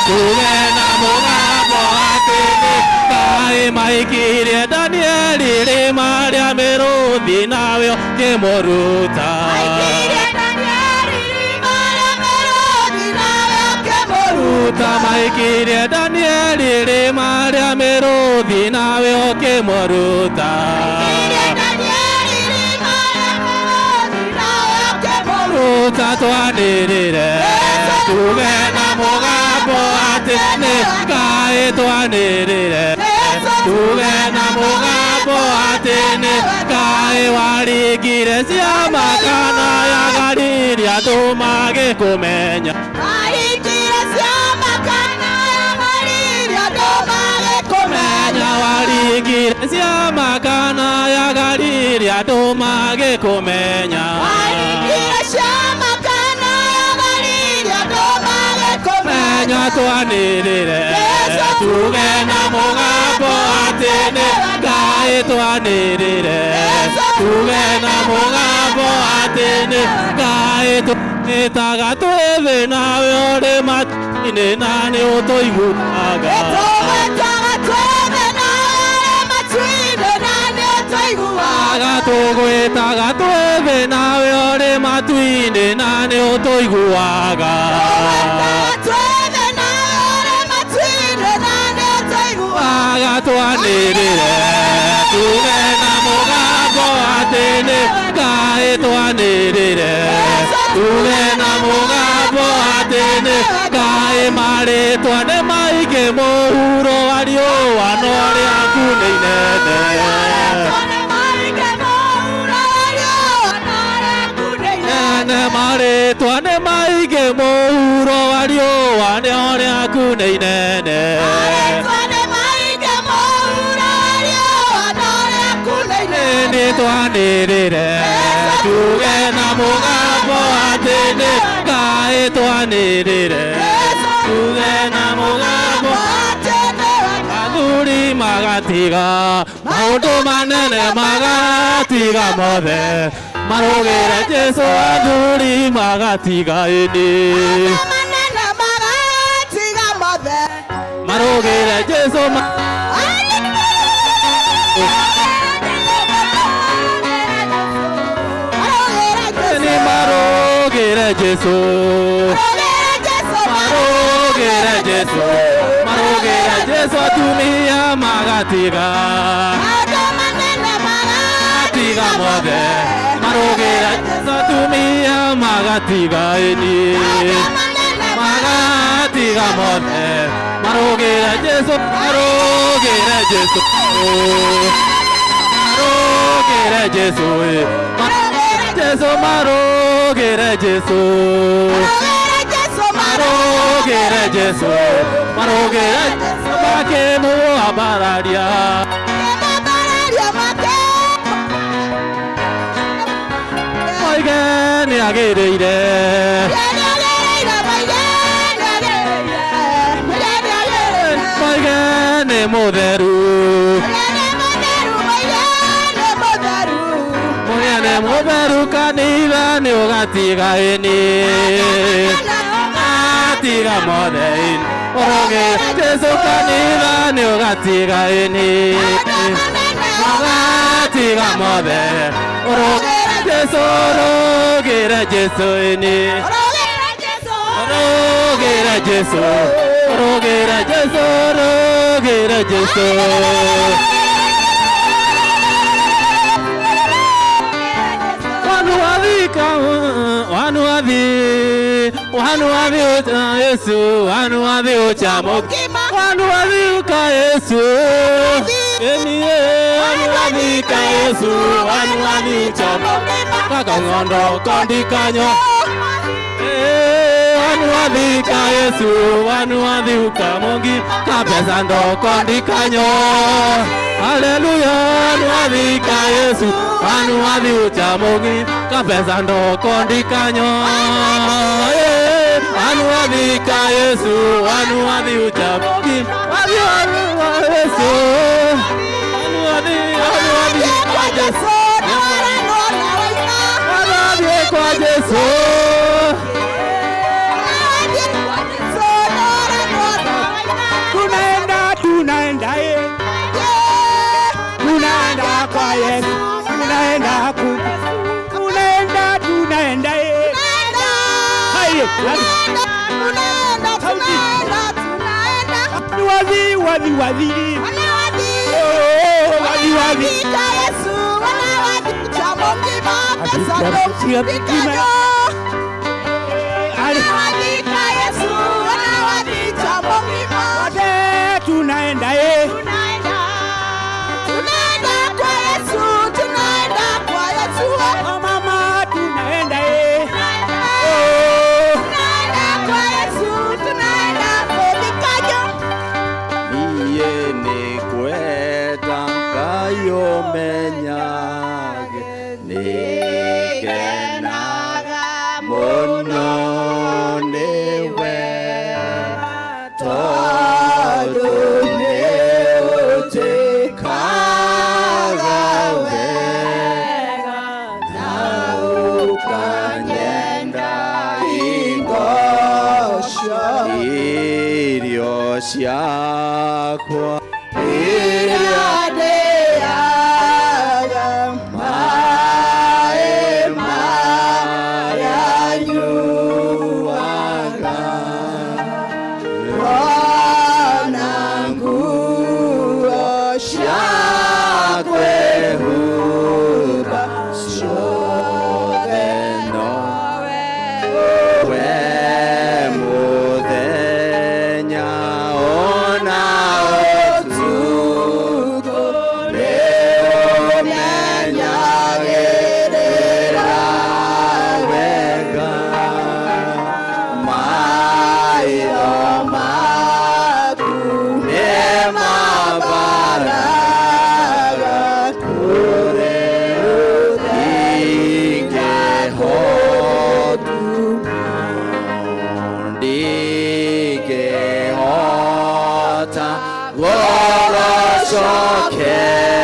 tuge na mũgambo atĩ nĩ Ngai maikirie Danieli irima rĩa mĩrũthi nawe ũkĩmũruta Maikirie Danieli irima rĩa mĩrũthi nawe ũkĩmũruta. Ruta maikirie Danieli irima rĩa mĩrũthi nawe ũkĩmũruta Maikirie Danieli irima rĩa mĩrũthi nawe ũkĩmũruta. Ruta twanĩrĩre tuge na mũgambo atĩ nĩ Ngai twanĩrĩre tuge na mũgambo atĩ nĩ Ngai waringire ciama kana ya Galili andũ magĩkũmenya Waringire ciama kana ya Galili andũ magĩkũmenya. Menya waringire ciama kana ya Galili andũ magĩkũmenya Waringire ciama kana ya Galili andũ magĩkũmenya. Menya twanĩrĩre tuge na mũgambo atĩ nĩ Ngai twanĩrĩre tuge na mũgambo atĩ nĩ Ngai tũĩtaga twĩ thĩ nawe ũrĩ matu-inĩ na nĩ ũtũiguaga Tũgwĩtaga twĩ thĩ nawe ũrĩ matu-inĩ na nĩ ũtũiguaga. Aga tũgwĩtaga twĩ thĩ nawe ũrĩ matu-inĩ na nĩ ũtũiguaga Tũgwĩtaga twĩ thĩ nawe ũrĩ matu-inĩ na nĩ ũtũiguaga. Aga twanĩrĩre tuge na mũgambo atĩ nĩ Ngai twanĩrĩre tuge na mũgambo atĩ nĩ Ngai marĩtwa nĩ maingĩ mũhuro wa riũa no rĩaku nĩ inene Marĩtwa nĩ maingĩ mũhuro wa riũa no rĩaku nĩ inene. Nene marĩtwa nĩ maingĩ mũhuro wa riũa no rĩaku nĩ inene Marĩtwa nĩ maingĩ mũhuro wa riũa no rĩaku nĩ inene. Nĩ twanĩrĩre tuge na mũgambo atĩ nĩ Ngai twanĩrĩre tuge na mũgambo athuri magatiga maũndũ manene magatiga mothe marũgĩre Jesũ athuri magatiga ĩni Manene magatiga mothe. marũgĩre Jesũ nĩ marũgĩre Jesũ marũgĩre Jesũ marũgĩre Jesũ atumia magatiga tiga mothe marũgĩre Jesũ atumia magatiga ĩni magatiga mothe marũgĩre Jesũ marũgĩre Jesũ marũgĩre Jesũ ĩ Jesũ marũgĩre Jesũ marũgĩre Jesũ marũgĩre Jesũ makĩmũambararia moige nĩ agĩrĩire moige nĩ mũtheru moige nĩ mũtheru kanitha nĩ ũgatiga ĩni atiga mothe ĩni ũrũgĩre Jesũ kanitha nĩ ũgatiga ĩni ũgatiga mothe ũrũgĩre Jesũ ũrũgĩre Jesũ ĩni ũrũgĩre Jesũ ũrũgĩre Jesũ ũrũgĩre Jesũ Wanu wathi wanu wathi ucha Yesu wanu wathi ucha Wanu wathi uka Yesu Eniye anuadhi ka Yesu anuadhi uchamo kaka ng'ondo kondi kanyo. Anuadhi ka Yesu anuadhi ukamongi ka pesa ndo kondi kanyo. Haleluya anuadhi ka Yesu anuadhi uchamongi ka pesa ndo kondi kanyo. Anuadhi ka Yesu anuadhi uchamongi adhi Yesu anuadhi anuadhi kwa Yesu anuadhi kwa Yesu. Tunaenda, tunaenda, tunaenda kwa Yesu, tunaenda ku, tunaenda, tunaenda, haye, wazi, wazi, wazi, wazi, wazi, tunaenda, Tunaenda kwa Yesu, tunaenda kwa Yesu. Mama, tunaenda, Tunaenda kwa Yesu, tunaenda kufikayo. Niĩ nĩngwenda Ngai ũmenyage, nĩngenaga mũno nĩwe, tondũ nĩũnjĩkaga wega na ũkanyenda hingo irio ciakwa iria ndĩaga maĩ marĩa nyuaga ona nguo cia kwĩhumba ciothe nowe we mũthenya ona ũtukũ nĩũmenyagĩrĩra wega maitho maku nĩmambaraga kũrĩ ndingĩhota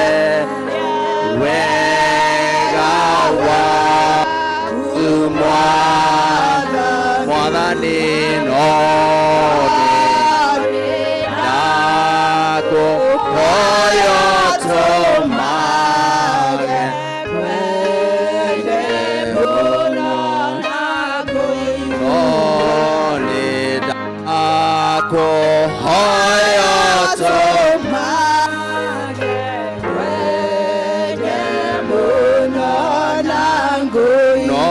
gũgũcokeria wega waku Mwathani no ndakũhoya ũtũmage wende mũno no nĩndakũhoya ũtũmage Wende mũno na ngũi. no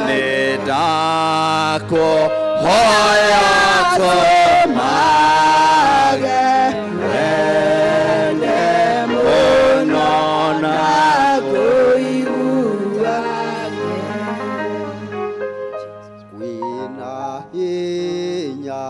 nĩndakũhoya ũtũmage wende mũno na Kwĩna hinya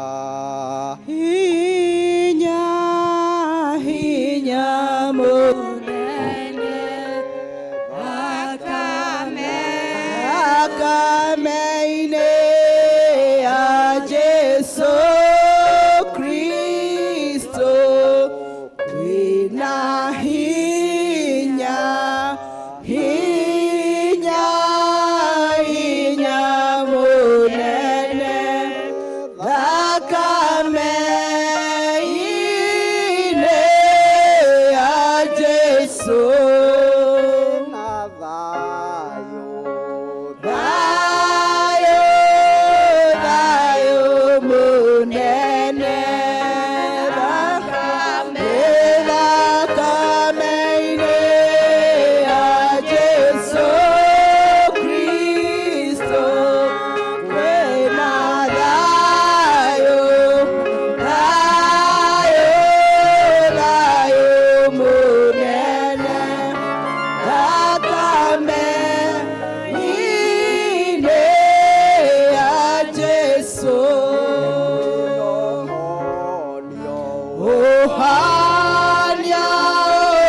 Ũhania,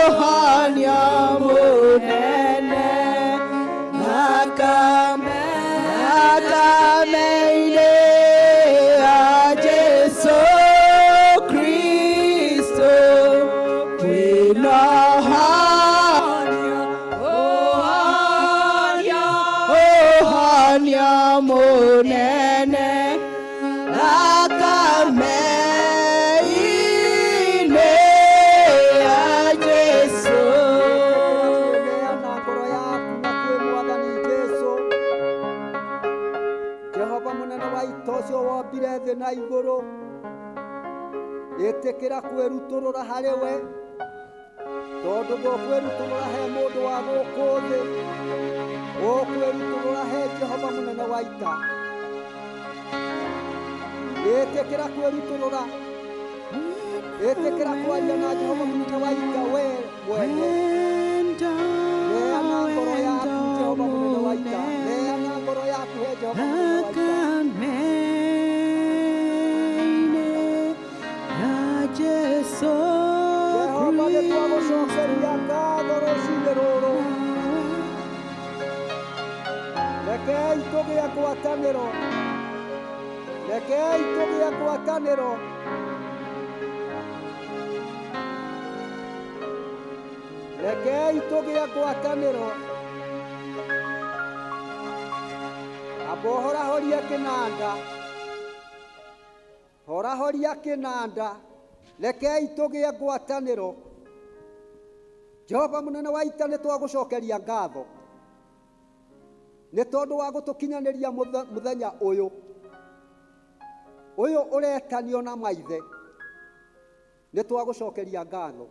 ũhania mũnene, thakame, thakame-inĩ ya Jesũ Kristo, kwĩna ũhania, ũhania, ũhania mũnene, thakame-inĩ ya Jesũ. Neana ngoro yaku na kwĩ mwathani Jesu. Jehova mũnene wa ita ũcio wombire thĩ na igũrũ, ĩtĩkĩra kwĩrutũrũra harĩ we, tondũ ndũkwĩrutũrũra he mũndũ wa gũkũ thĩ, ũkwĩrutũrũra he Jehova mũnene wa ita. Ĩtĩkĩra kwĩrutũrũra, ĩtĩkĩra kwaria na Jehova mũnene wa ita we mwene. Neana ngoro yaku Jehova mũnene wa ita, neana ngoro yaku he Jehova mũnene wa ita. Thakame-inĩ ya Jesũ Jehova nĩ twagũcokeria ngatho rũcinĩ rũrũ. Rekei tũgĩe ngwatanĩro, rekei tũgĩe ngwatanĩro. Rekei tũgĩe ngwatanĩro. Amba ũhorahorie kĩnanda, horahoria kĩnanda, rekei tũgĩe ngwatanĩro. Jehova mũnene wa ita nĩ twagũcokeria ngatho nĩ tondũ wa gũtũkinyanĩria mũthenya ũyũ ũyũ ũretanio na maithe, nĩ twagũcokeria ngatho.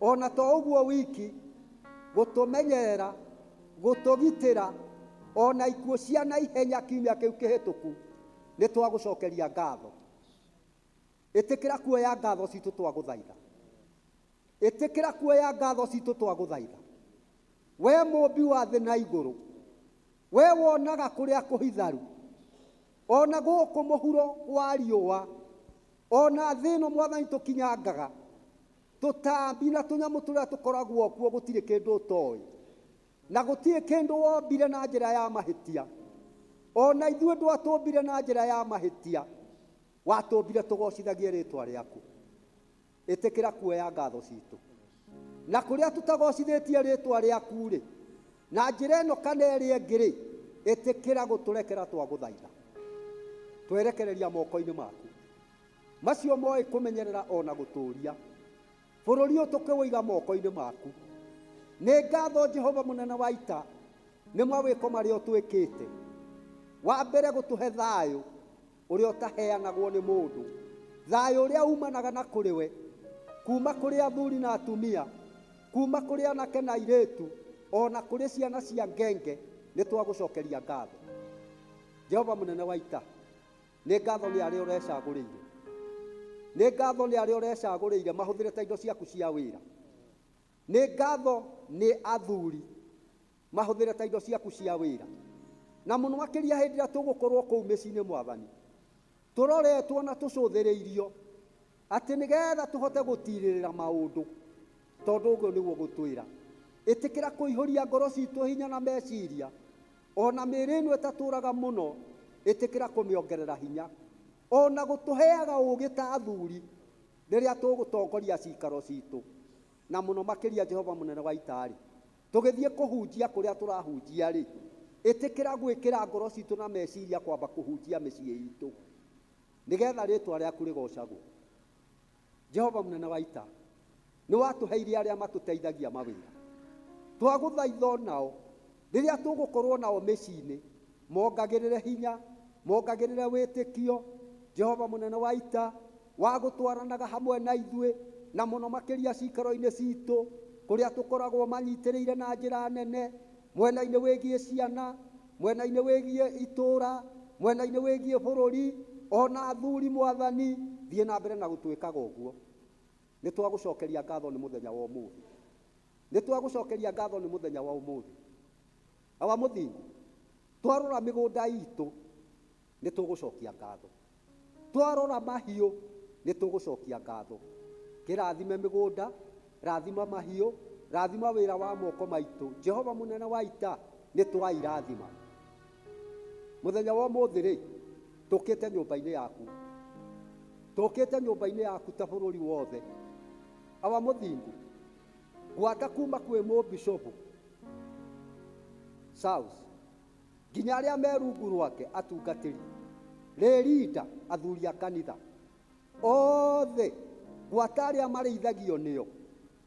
Ona to ũguo wiki, gũtũmenyerera, gũtũgitĩra ona ikuũ cia naihenya kiumia kĩu kĩhĩtũku, nĩ twagũcokeria ngatho. Ĩtĩkĩra kuoya ngatho citũ twagũthaitha, ĩtĩkĩra kuoya ngatho citũ twagũthaitha. We mũmbi wa thĩ na igũrũ, we wonaga kũrĩa kũhitharu, ona gũkũ mũhuro wa riũa, ona thĩ ĩno mwathani tũkinyangaga, tũtambi na tũnyamũ tũrĩa tũkoragwo kuo gũtirĩ kĩndũ ũtoĩ, na gũtirĩ kĩndũ wombire na njĩra ya mahĩtia. Ona ithuĩ ndwatũmbire na njĩra ya mahĩtia, watũmbire tũgocithagie rĩtwa rĩaku. Ĩtĩkĩra kuoya ngatho citũ, na kũrĩa tũtagocithĩtie rĩtwa rĩaku rĩ, na njĩra ĩno kana ĩrĩa ĩngĩ rĩ, ĩtĩkĩra gũtũrekera twagũthaitha. Twerekereria moko-inĩ maku macio moĩ kũmenyerera ona gũtũũria bũrũri ũyũ, tũkĩwũiga moko-inĩ maku. Nĩ ngatho Jehova mũnene wa ita nĩ mawĩko marĩa ũtwĩkĩte. Wa mbere gũtũhe thayũ ũrĩa ũtaheanagwo nĩ mũndũ, thayũ ũrĩa umanaga na kũrĩ we, kuma kũrĩ athuri na atumia, kuma kũrĩ anake na airĩtu, ona kũrĩ ciana cia ngenge, nĩ twagũcokeria ngatho. Jehova mũnene wa ita, nĩ ngatho nĩ arĩa ũrecagũrĩire, nĩ ngatho nĩ arĩa ũrecagũrĩire mahũthĩre ta indo ciaku cia wĩra, nĩ ngatho nĩ athuri mahũthĩre ta indo ciaku cia wĩra, na mũno makĩria hĩndĩ ĩrĩa tũgũkorwo kũu mĩciĩ-inĩ mwathani, tũroretwo na tũcũthĩrĩirio atĩ nĩgetha tũhote gũtirĩrĩra maũndũ, tondũ ũguo nĩguo gũtwĩra. Ĩtĩkĩra kũihũria ngoro citũ hinya na meciria, ona mĩĩrĩ ĩno ĩtatũraga mũno, ĩtĩkĩra kũmĩongerera hinya, ona gũtũheaga ũũgĩ ta athuri rĩrĩa tũgũtongoria cikaro citũ, na mũno makĩria Jehova mũnene wa ita-rĩ, tũgĩthiĩ kũhunjia kũrĩa tũrahunjia rĩ, ĩtĩkĩra gwĩkĩra ngoro citũ na meciria kwamba kũhunjia mĩciĩ itũ, nĩgetha rĩtwa rĩaku rĩgocagwo. Jehova mũnene wa ita, nĩ watũheire arĩa matũteithagia mawĩra, twagũthaitha onao rĩrĩa tũgũkorwo nao mĩciĩ-inĩ, mongagĩrĩre hinya, mongagĩrĩre wĩtĩkio, Jehova mũnene wa ita, wa gũtwaranaga hamwe na ithuĩ, na mũno makĩria cikaro-inĩ citũ kũrĩa tũkoragwo manyitĩrĩire na njĩra nene, mwena-inĩ wĩgiĩ ciana, mwena-inĩ wĩgiĩ itũũra, mwena-inĩ wĩgiĩ bũrũri, ona athuri mwathani, thiĩ na mbere na gũtwĩkaga ũguo. Nĩ twagũcokeria ngatho nĩ mũthenya wa ũmũthĩ, nĩ twagũcokeria ngatho nĩ mũthenya wa ũmũthĩ. Awa mũthingu, twarora mĩgũnda itũ nĩ tũgũcokia ngatho, twarora mahiũ Nĩ tũgũcokia ngatho. Kĩrathime mĩgũnda, rathima mahiũ, rathima wĩra wa moko maitũ. Jehova mũnene wa ita, nĩ twairathima. Mũthenya wa ũmũthĩ rĩ, tũkĩte nyũmba-inĩ yaku. Tũkĩte nyũmba-inĩ yaku ta bũrũri wothe. Awa mũthingu, gwata kuma kwĩ mũbishopu South nginya arĩa me rungu rwake atungatĩri rĩrinda athuri a kanitha othe gwata arĩa marĩithagio nĩo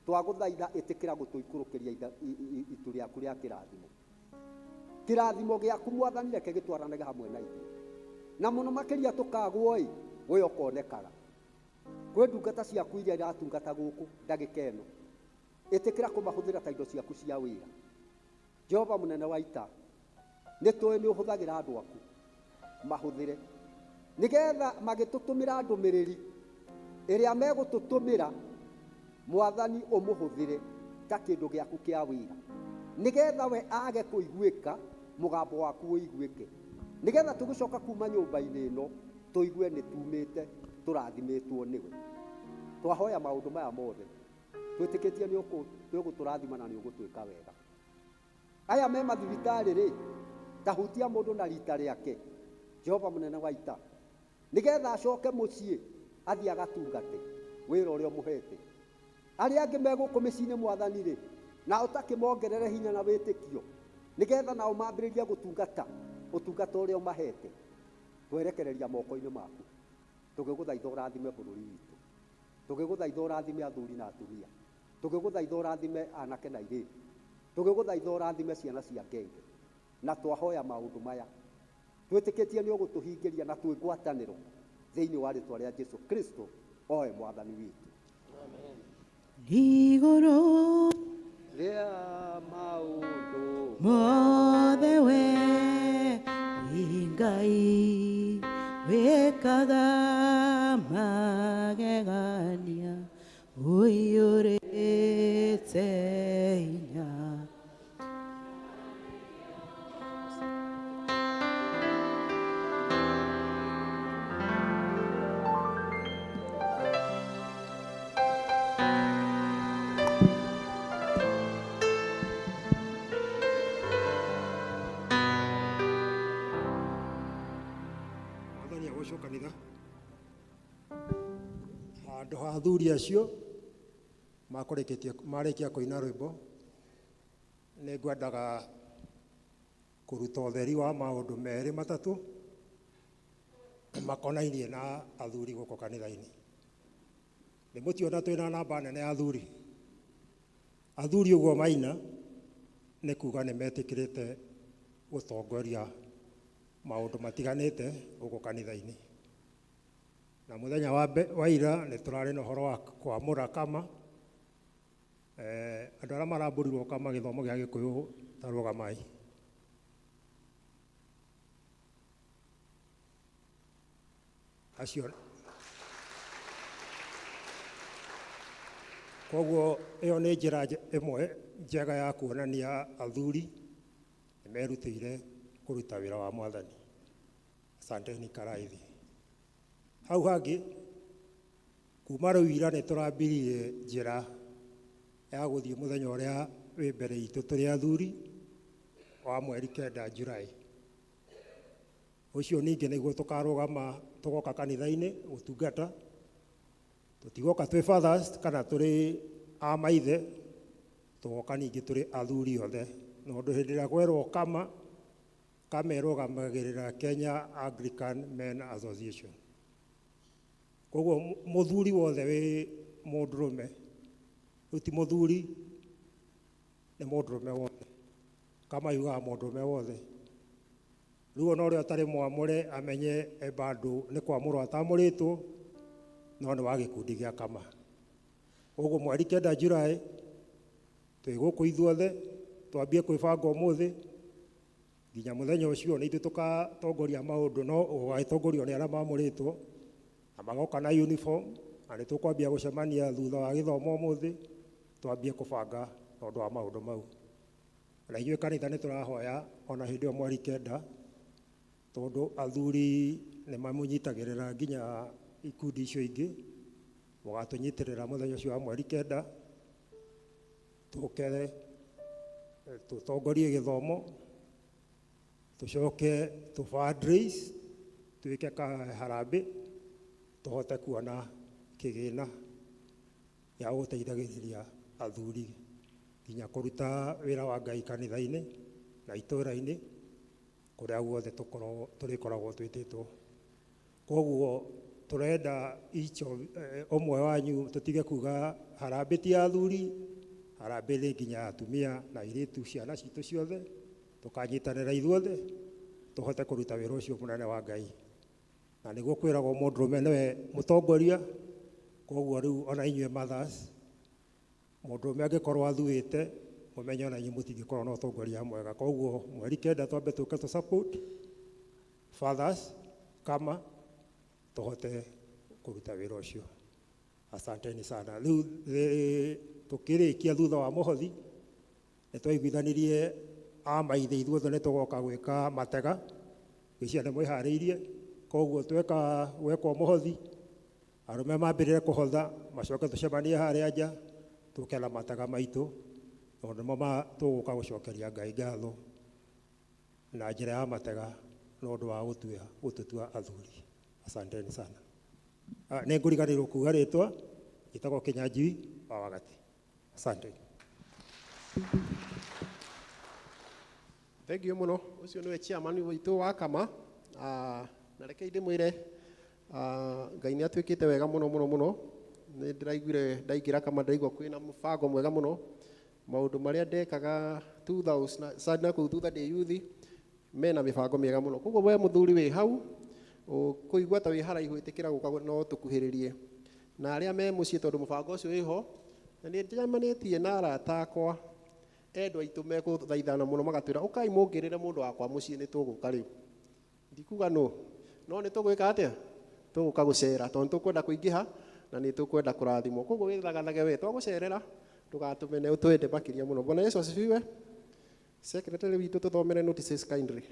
twagũthaitha ĩtĩkĩra gũtũikũrũkĩria itu rĩaku rĩa kĩrathimo. Kĩrathimo gĩaku mwathani reke gĩtwaranage hamwe na ithuĩ, na mũno makĩria tũkagwo ĩ we ũkonekaga. Kwĩ ndungata ciaku iria iratungata gũkũ ndagĩka ĩno, ĩtĩkĩra kũmahũthĩra ta indo ciaku cia wĩra. Jehova mũnene wa ita, nĩ tũĩ nĩ ũhũthagĩra andũ aku, mahũthĩre nĩgetha magĩtũtũmĩra ndũmĩrĩri ĩrĩa megũtũtũmĩra, mwathani ũmũhũthĩre ta kĩndũ gĩaku kĩa wĩra, nĩgetha we age kũiguĩka, mũgambo waku ũiguĩke, nĩgetha tũgĩcoka kuma nyũmba-inĩ ĩno tũigue nĩ tumĩte tũrathimĩtwo nĩwe. Twahoya maũndũ maya mothe twĩtĩkĩtie nĩ ũgũtũrathima na nĩ ũgũtwĩka wega. Aya me mathibitarĩ rĩ, ta hutia mũndũ na rita rĩake, Jehova mũnene wa ita, nĩgetha acoke mũciĩ athiĩ agatungate wĩra ũrĩa ũmũhete. Arĩa angĩ me gũkũ mĩciĩ-inĩ mwathani rĩ, na ũtakĩmongerere hinya na wĩtĩkio, nĩgetha nao mambĩrĩrie gũtungata ũtungata ũrĩa ũmahete. Twerekereria moko-inĩ maku, tũgĩgũthaitha ũrathime bũrũri witũ, tũgĩgũthaitha ũrathime athuri na atumia, tũgĩgũthaitha ũrathime anake na airĩtu, tũgĩgũthaitha ũrathime ciana cia ngenge. Na twahoya maũndũ maya twĩtĩkĩtie nĩ ũgũtũhingĩria na twĩ ngwatanĩro thĩinĩ wa rĩtwa rĩa Jesu Kristo oe mwathani witũ. Igũrũ rĩa maũndũ mothe we wĩ Ngai wĩkaga magegania ũiyũrĩte hinya. Mwathani agocwo kanitha. Handũ ha athuri acio makũrĩkĩtie marĩkia kũina rwĩmbo, nĩ ngwendaga kũruta ũtheri wa maũndũ merĩ matatũ makonainie na athuri gũkũ kanitha-inĩ. Nĩ mũtiona twĩna namba nene ya athuri. Athuri ũguo maina nĩ kuga nĩ metĩkĩrĩte gũtongoria maũndũ matiganĩte gũkũ kanitha-inĩ. Na mũthenya wa ira nĩ tũrarĩ na ũhoro wa kwamũra kama. Andũ arĩa marambũrirwo kama gĩthomo gĩa Gĩkũyũ ta rũgamai. Acio. Koguo ĩyo nĩ njĩra ĩmwe njega ya kuonania athuri nĩ merutĩire kũruta wĩra wa mwathani. Asanteni karaithi. Hau hangĩ kuma rĩu ira nĩ tũrambirie njĩra ya gũthiĩ mũthenya ũrĩa wĩ mbere itũ tũrĩ athuri wa mweri 9 Julai. Ũcio ningĩ nĩguo tũkarũgama tũgoka kanitha-inĩ gũtungata. Tũtigoka twĩ fathers kana tũrĩ a maithe, tũgoka ningĩ tũrĩ athuri othe. Tondũ hĩndĩ ĩrĩa kwerwo kama, kama ĩrũgamagĩrĩra Kenya Anglican Men Association. Koguo mũthuri wothe wĩ mũndũrũme, rĩu ti mũthuri, nĩ mũndũrũme wothe. Kama yugaga mũndũrũme wothe. Rĩu ona ũrĩa ũtarĩ mwamũre amenye e bado nĩ kwamũrwo atamũrĩtwo, no nĩ wa gĩkundi gĩa kama. Koguo mweri 9 Julai twĩ gũkũ ithuothe, twambie kwĩbanga ũmũthĩ nginya mũthenya ũcio nĩ ithuĩ tũkatongoria maũndũ, no ũgagĩtongorio nĩ arĩa mamũrĩtwo na magoka na uniform, na nĩ tũkwambia gũcemania thutha wa gĩthomo ũmũthĩ, twambie kũbanga tondũ wa maũndũ mau. Na ithuĩ kanitha nĩ tũrahoya ona hĩndĩ ĩyo mweri 9, tondũ athuri nĩ mamũnyitagĩrĩra nginya ikundi icio ingĩ mũgatũnyitĩrĩra mũthenya ũcio wa mweri 9, tũke tũtongorie gĩthomo, tũcoke tũ fundraise, twĩke ka harambĩ, tũhote kuona kĩgĩna gĩa gũteithagĩrĩria athuri nginya kũruta wĩra wa Ngai kanitha-inĩ na itũũra-inĩ kũrĩa guothe tũrĩkoragwo twĩtĩtwo. Koguo tũrenda each of, ũmwe wanyu tũtige kuga harambĩ ti ya athuri, harambĩ nĩ nginya atumia na airĩtu, ciana citũ ciothe, tũkanyitanĩra ithuothe tũhote kũruta wĩra ũcio mũnene wa Ngai. Na nĩguo kwĩragwo mũndũrũme nĩwe mũtongoria, koguo rĩu ona inyuĩ mothers, mũndũrũme angĩkorwo athuĩte, mũmenye ona inyuĩ mũtingĩkorwo na ũtongoria mwega. Koguo mweri 9 twambe tũke tũ support fathers kama tũhote kũruta wĩra ũcio. Asanteni sana. Rĩu tũkĩrĩkia thutha wa mũhothi, nĩ twaiguithanirie a maithe ithuothe nĩ tũgoka gwĩka matega, ngwĩciria nĩ mwĩharĩirie. Koguo tweka gwekwo mũhothi, arũme mambĩrĩre kũhotha, macoke tũcemanie harĩa nja, tũke na matega maitũ, tondũ nĩmo tũgũka gũcokeria Ngai ngatho na njĩra ya matega nĩ ũndũ wa gũtũtua athuri. Asanteni sana. Nĩ ngũriganĩirwo kuga rĩtwa, njĩtagwo Kĩnyanjui wa Wagati. Asante. Thank you mũno. Ũcio nĩwe chairman witũ wa Kama. Na reke ndĩmwĩre, Ngai nĩ atuĩkĩte wega mũno mũno mũno. Nĩ ndĩraiguire ndaingĩra Kama ndaigua kwĩna mũbango mwega mũno. Maũndũ marĩa ndekaga 2000 na kũu thutha ndĩ youth mena mĩbango mĩega mũno. Koguo we mũthuri wĩ hau ũkũigua ta wĩ haraihu, ĩtĩkĩra gũka no tũkuhĩrĩrie. Na arĩa me mũciĩ tondũ mũbango ũcio wĩho, na nĩ njemanĩtie na arata akwa endwa aitũ mekũthaithana mũno magatwĩra ũkai mũngĩrĩre mũndũ wakwa mũciĩ, nĩ tũgũka rĩu. Ndikuga no, no nĩ tũgwĩka atĩa? Tũgũka gũcera tondũ nĩ tũkwenda kũingĩha na nĩ tũkwenda kũrathimwo. Koguo wĩthagathage we, twagũcerera ndũgatũmene, ũtwende makĩria mũno. Bwana Yesu asifiwe. Secretary witũ tũthomere notices kindly.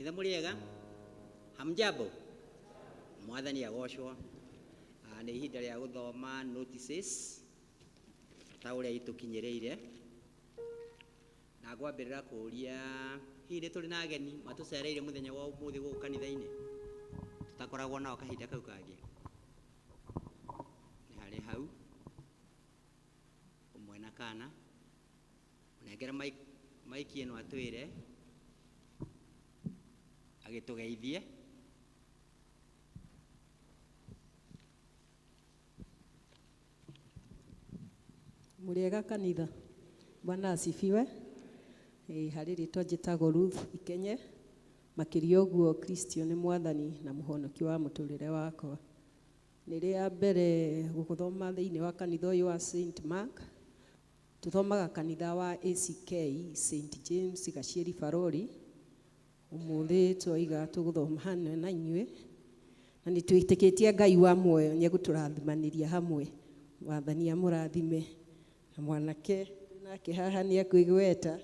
Kanitha mũrĩega, hamjambo, mwathani agocwo. Nĩ ihinda rĩa gũthoma notices ta ũrĩa itũkinyĩrĩire, na ngwambĩrĩra kũũria hihi nĩ tũrĩ na ageni matũcereire mũthenya wa ũmũthĩ gũkũ kanitha-inĩ tũtakoragwo nao kahinda kau kangĩ? Nĩ harĩ hau ũmwe na kana mũnengere maiki ĩno atwĩre agĩtũgeithie. Mũrĩega kanitha, Bwana asifiwe. Harĩ rĩtwa njĩtagwo Ruth Ikenye, makĩria ũguo Kristo nĩ mwathani na mũhonoki wa mũtũrĩre wakwa. Nĩ rĩa mbere gũthoma thĩinĩ wa kanitha ũyũ wa Saint Mark. Tũthomaga kanitha wa ACK Saint James Gacieri Barori. Ũmũthĩ twoiga tũgũthoma hamwe na inyuĩ, na nĩ twĩtĩkĩtie Ngai wa muoyo nĩ egũtũrathimanĩria hamwe. Mwathani amũrathime. Na mwanake nake haha nĩ ekwĩgweta.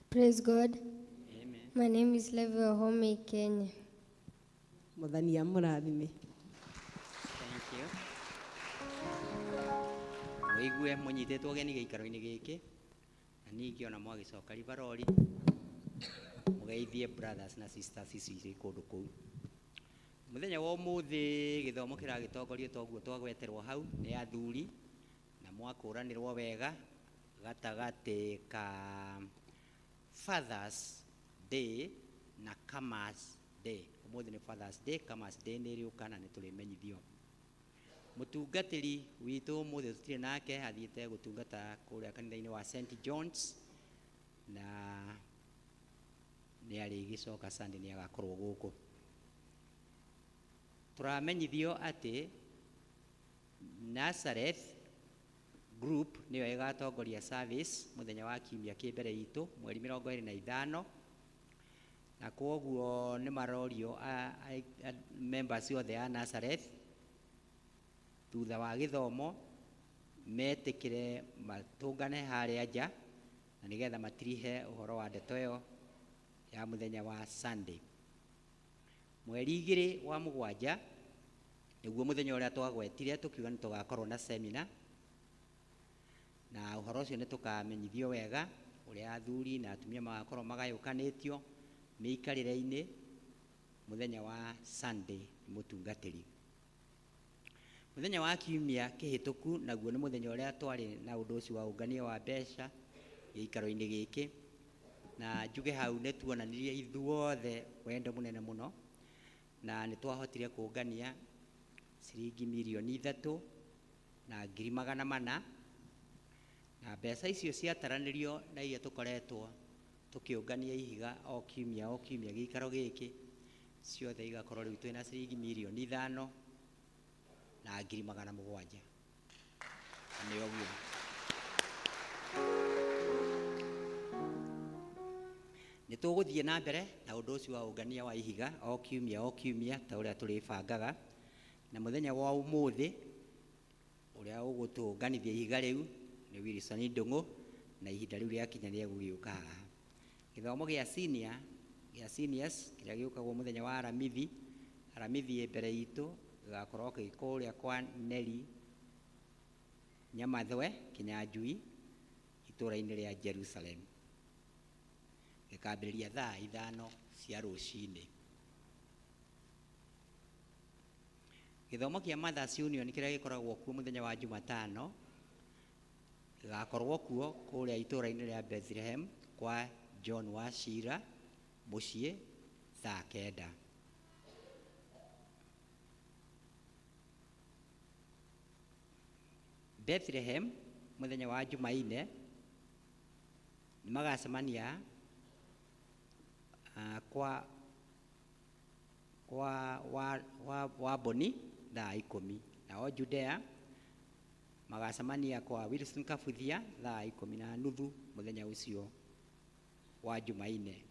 Praise God. Amen. My name is Levi Wahome Kenya. Mwathani amũrathime. Thank you. Mũigue mũnyitĩtwo ũgeni gĩikaro-inĩ gĩkĩ, na ningĩ ona mwagĩcoka Rivarori mũgeithie brothers na sisters ici irĩ kũndũ kũu. Mũthenya wa ũmũthĩ gĩthomo kĩragĩtongorio toguo twagweterwo hau nĩ athuri, na mwakũranĩrwo wega gatagatĩ ka Fathers Day na Kamas Day. Ũmũthĩ nĩ Father's Day, Kamas Day nĩ ĩrĩũka na nĩ tũrĩmenyithio. Mũtungatĩri witũ ũmũthĩ tũtirĩ nake, athiĩte gũtungata kũrĩa kanitha-inĩ wa St John's, na nĩ arĩgĩcoka Sunday nĩ agakorwo gũkũ. Tũramenyithio atĩ Nazareth Group nĩyo ĩgatongoria service mũthenya wa kiumia kĩ mbere itũ mweri 25, na kwoguo nĩ marorio members othe a Nazareth thutha wa gĩthomo metĩkĩre matũngane harĩa nja na nĩgetha matirihe ũhoro wa ndeto ĩyo ya mũthenya wa Sunday. Mweri 2 wa mũgwanja nĩguo mũthenya ũrĩa twagwetire tũkiuga nĩ tũgakorwo na seminar, na ũhoro ũcio nĩ tũkamenyithio wega ũrĩa athuri na atumia magakorwo magayũkanĩtio mĩikarĩre-inĩ mũthenya wa Sunday nĩ mũtungatĩri. Mũthenya wa kiumia kĩhĩtũku naguo nĩ mũthenya ũrĩa twarĩ na ũndũ ũcio wa ũngania wa mbeca gĩikaro-inĩ gĩkĩ, na njuge hau nĩ tuonanirie ithuothe wendo mũnene mũno, na nĩ twahotire kũngania ciringi mirioni 3,400,000, na mbeca icio ciataranĩrio na iria tũkoretwo tũkĩũngania ihiga o kiumia o kiumia gĩikaro gĩkĩ, ciothe igakorwo rĩu twĩna ciringi mirioni 5,700,000. Nĩ ũguo. Nĩ tũgũthiĩ na mbere na ũndũ ũcio wa ũngania wa ihiga o kiumia o kiumia ta ũrĩa tũrĩbangaga, na mũthenya wa ũmũthĩ ũrĩa ũgũtũnganithia ihiga rĩu nĩ Wilson Ndung'u, na ihinda rĩu rĩakinya nĩ egũgĩũka haha. Gĩthomo gĩa senior, gĩa seniors kĩrĩa gĩũkagwo mũthenya wa Aramithi, Aramithi ĩ mbere itũ, gĩgakorwo gĩ kũrĩa kwa Neri Nyamathwe Kinyanjui itũũra-inĩ rĩa Jerusalem. Gĩkambĩrĩria thaa 5 cia rũcinĩ. Gĩthomo kĩa Mothers Union kĩrĩa gĩkoragwo kuo mũthenya wa Jumatano gĩgakorwo kuo kũrĩa itũũra-inĩ rĩa Bethlehem kwa John Wachira mũciĩ thaa 9. Bethlehem mũthenya wa Jumaine nĩ magacemania kwa kwa wa, wa, wa Boni thaa 10, nao Judea magacemania kwa Wilson Kabuthia thaa 10:30 mũthenya ũcio wa Jumaine,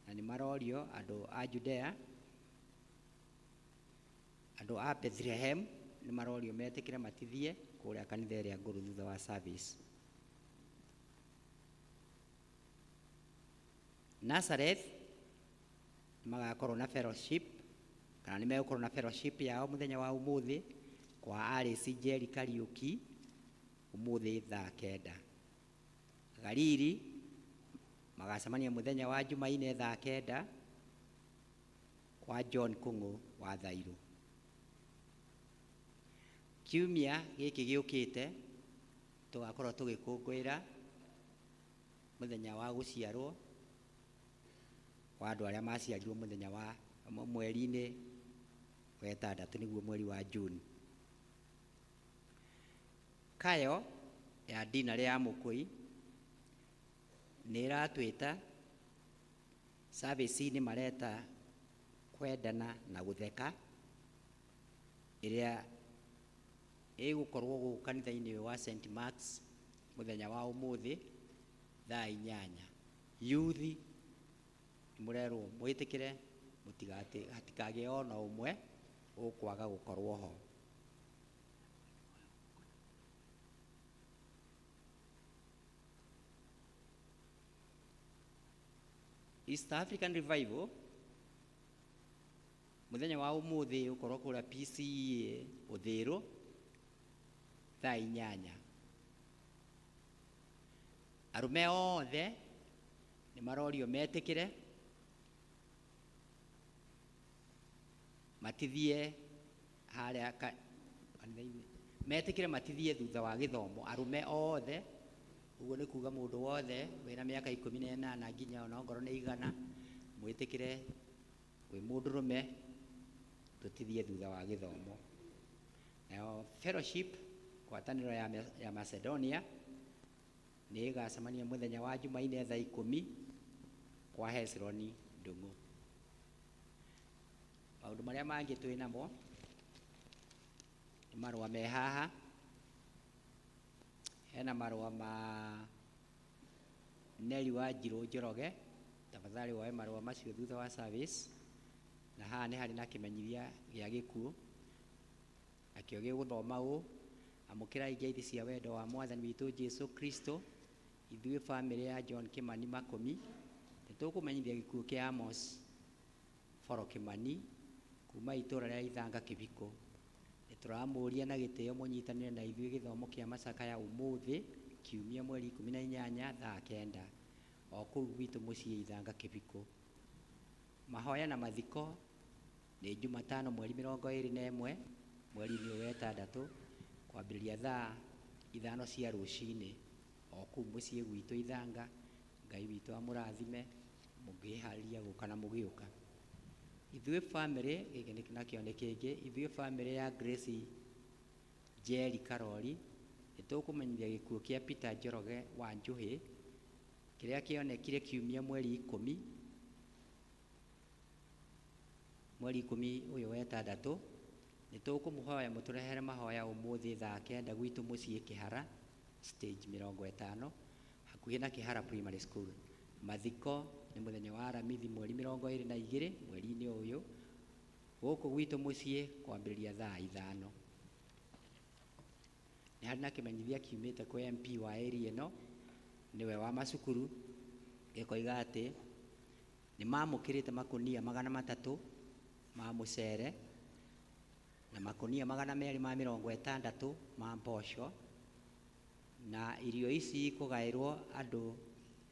na nĩ marorio andũ a Judea, andũ a Bethlehem nĩ marorio metĩkĩre matithie kũrĩa kanitha ĩrĩa ngũrũ thutha wa service. Nazareth nĩ magakorwo na fellowship, kana nĩ megũkorwo na fellowship yao mũthenya wa ũmũthĩ kwa Alice Njeri Kariũki ũmũthĩ thaa 9. Galili magacemania mũthenya wa Jumaine thaa 9 kwa John Kung'u wa Thairũ. Kiumia gĩkĩ gĩũkĩte tũgakorwo tũgĩkũngũĩra mũthenya wa gũciarwo wa andũ arĩa maciarirwo mũthenya wa mweri-inĩ wa ĩtandatũ, nĩguo mweri wa June. Kayo ya dinarĩ ya Mũkũi nĩ ĩratwĩta service-inĩ mareta kwendana na gũtheka, ĩrĩa ĩgũkorwo gũkũ kanitha-inĩ wa St Mark's mũthenya wa ũmũthĩ thaa 8. Yuthi nĩ mũrerwo mwĩtĩkĩre, hatikagĩe ona ũmwe ũkwaga gũkorwo ho. East African Revival mũthenya wa ũmũthĩ ũkorwo kũrĩa PCEA Ũthĩrũ thaa 8. Arũme othe nĩ marorio metĩkĩre matithie harĩa kanitha-inĩ, metĩkĩre matithie thutha wa gĩthomo. Arũme othe, ũguo nĩ kuga mũndũ wothe wĩna mĩaka 18 nginya ona ongorwo nĩ 100, mwĩtĩkĩre wĩ mũndũrũme Tũtithie thutha wa gĩthomo. Nayo fellowship ngwatanĩro ya Macedonia nĩ ĩgacemania mũthenya wa Jumaine thaa 10 kwa Hezroni Ndung'u. Maũndũ marĩa mangĩ twĩ namo nĩ marũa me haha. Hena marũa ma Neri wa Njirũ Njoroge, tafadhali woe marũa macio thutha wa service. Na haha nĩ harĩ na kĩmenyithia gĩa gĩkuũ, nakĩo gĩgũthoma ũũ: amũkĩrai ngeithi cia wendo wa Mwathani witũ Jesu Kristo. Ithuĩ bamĩrĩ ya John Kimani Makũmi nĩ tũkũmenyithia gĩkuũ kĩa Amos Boro Kimani kuma itũũra rĩa Ithanga Kĩbiko. Nĩ tũramũria na gĩtĩo mũnyitanĩre na ithuĩ gĩthomo kĩa macakaya ũmũthĩ kiumia mweri 18 thaa 9 o kũu gwitũ mũciĩ Ithanga Kĩbiko. Mahoya na mathiko nĩ Jumatano mweri 21 mweri-inĩ ũyũ wa ĩtandatũ kwambĩrĩria thaa 5 cia rũcinĩ o kũu mũciĩ gwitũ Ithanga. Ngai witũ amũrathime mũngĩharĩria gũka na mũgĩũka. Ithuĩ bamĩrĩ gĩkĩ nakĩo nĩ kĩngĩ, ithuĩ bamĩrĩ ya Grace Njeri Karori nĩ tũkũmenyithia gĩkuũ kĩa Peter Njoroge wa Njũhĩ kĩrĩa kĩonekire kiumia mweri 10 mweri 10 ũyũ wa ĩtandatũ. Nĩ tũkũmũhoya mũtũrehere mahoya ũmũthĩ thaa 9 gwitũ mũciĩ Kĩhara stage 50 hakuhĩ na Kĩhara Primary School. Mathiko nĩ mũthenya wa Aramithi mweri 22 mweri-inĩ ũyũ gũkũ gwitũ mũciĩ kwambĩrĩria thaa 5. Nĩ harĩ na kĩmenyithia kiumĩte kwĩ MP wa area ĩno, nĩwe wa macukuru, gĩkoiga atĩ nĩ mamũkĩrĩte makũnia 300 ma mũcere na makũnia 260 ma mboco, na irio ici ikũgaĩrwo andũ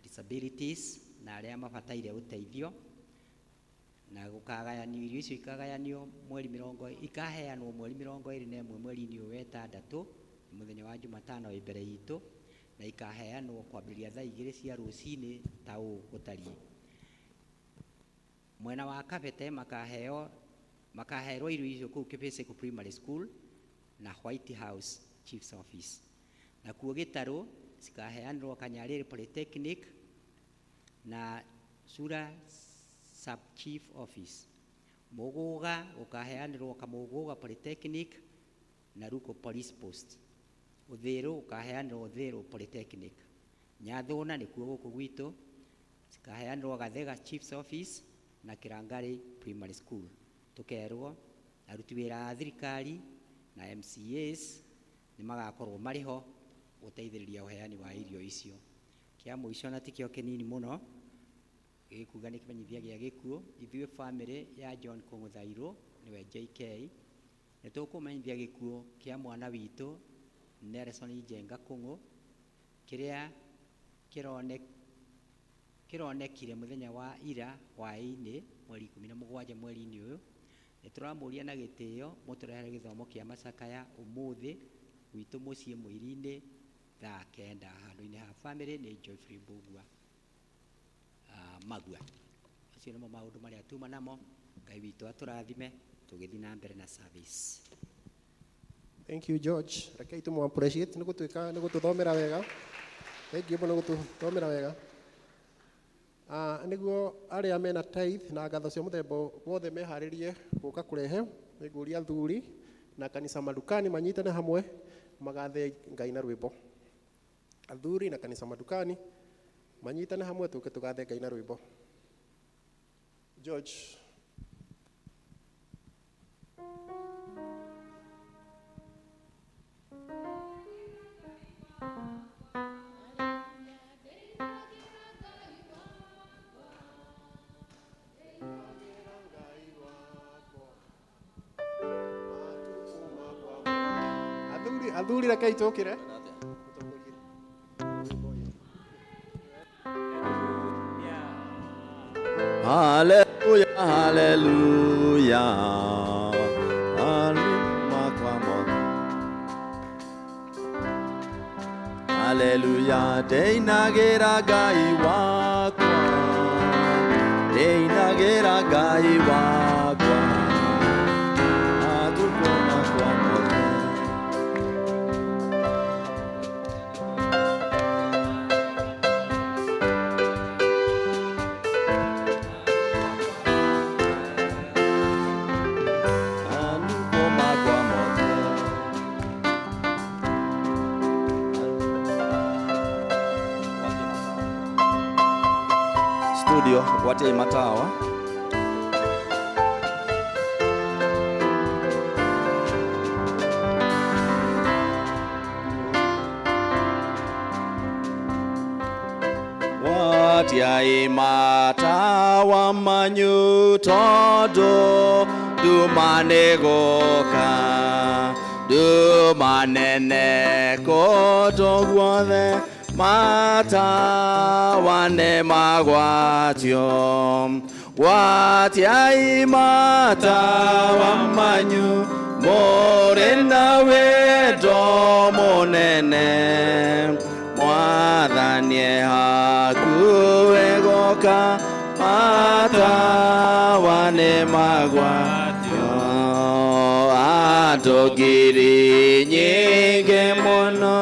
disabilities na arĩa mabataire ũteithio, na gũkagayanio irio icio ikagayanio mweri mĩrongo ikaheanwo mweri 21 mweri-inĩ ũyũ wa ĩtandatũ mũthenya wa Jumatano wĩ mbere itũ, na ikaheanwo kwambĩrĩria thaa 2 cia rũcinĩ ta ũũ gũtariĩ. Mwena wa Kabete makaherwo irio icio kũu Kĩbĩcĩkũ Primary School na White House Chief's Office. Nakuo Gĩtarũ cikaheanĩrwo Kanyarĩrĩ Polytechnic na Sura Sub Chief Office. Mũgũga gũkaheanĩrwo Kamũgũga Polytechnic na Ruko Police Post. Ũthĩrũ gũkaheanĩrwo Ũthĩrũ Polytechnic. Nyathũna nĩkuo gũkũ gwitũ cikaheanĩrwo Gathega Chief's Office na Kĩrangarĩ Primary School. Tũkerwo aruti wĩra a thirikari na MCAs nĩ magakorwo marĩ ho gũteithĩrĩria ũheani wa irio icio. Kĩa mũico na tikĩo kĩnini mũno gĩkuga nĩ kĩmenyithia gĩa gĩkuũ, ithuĩ bamĩrĩ ya John Kũng'ũthairũ nĩwe JK nĩ tũkũmenyithia gĩkuũ kĩa mwana witũ Nelson Njenga Kũng'ũ kĩrĩa kĩronekire mũthenya wa ira hwaĩ-inĩ mweri 17 mweri-inĩ ũyũ. Nĩ tũramũria na gĩtĩo mũtũrehere gĩthomo kĩa macakaya ũmũthĩ gwitũ mũciĩ Mũiri-inĩ thaa 9 handũ-inĩ ha bamĩrĩ nĩ Geoffrey Mbugua Magua. Acio nĩmo maũndũ marĩa tuma namo. Ngai witũ atũrathime tũgĩthiĩ na mbere na service. Thank you George. Rekei tũmũ appreciate nĩ gũtuĩka nĩ gũtũthomera wega. Thank you mũno gũtũthomera wega. Nĩguo arĩa mena tithe na ngatho cia mũthemba wothe meharĩrie gũka kũrehe, nĩngũria athuri na kanitha madukani manyitane hamwe magathe Ngai na rwĩmbo. Athuri na kanitha madukani manyitane hamwe tũke tũgathe Ngai na rwĩmbo. George. Athuri rekei tũkĩre. Hallelujah, hallelujah. Hallelujah, ndeinagĩra Ngai wakwa, ndeinagĩra Ngai wakwa. Ũcio gwatiai matawa. Gwatiai matawa manyu tondũ nduma nĩ gũka, nduma nene kũndũ guothe, matawa nĩ magwatio. Gwatiai matawa manyu mũrĩ na wendo mũnene, Mwathani e hakuhĩ gũka, matawa nĩ magwatio. Andũ ngiri nyingĩ mũno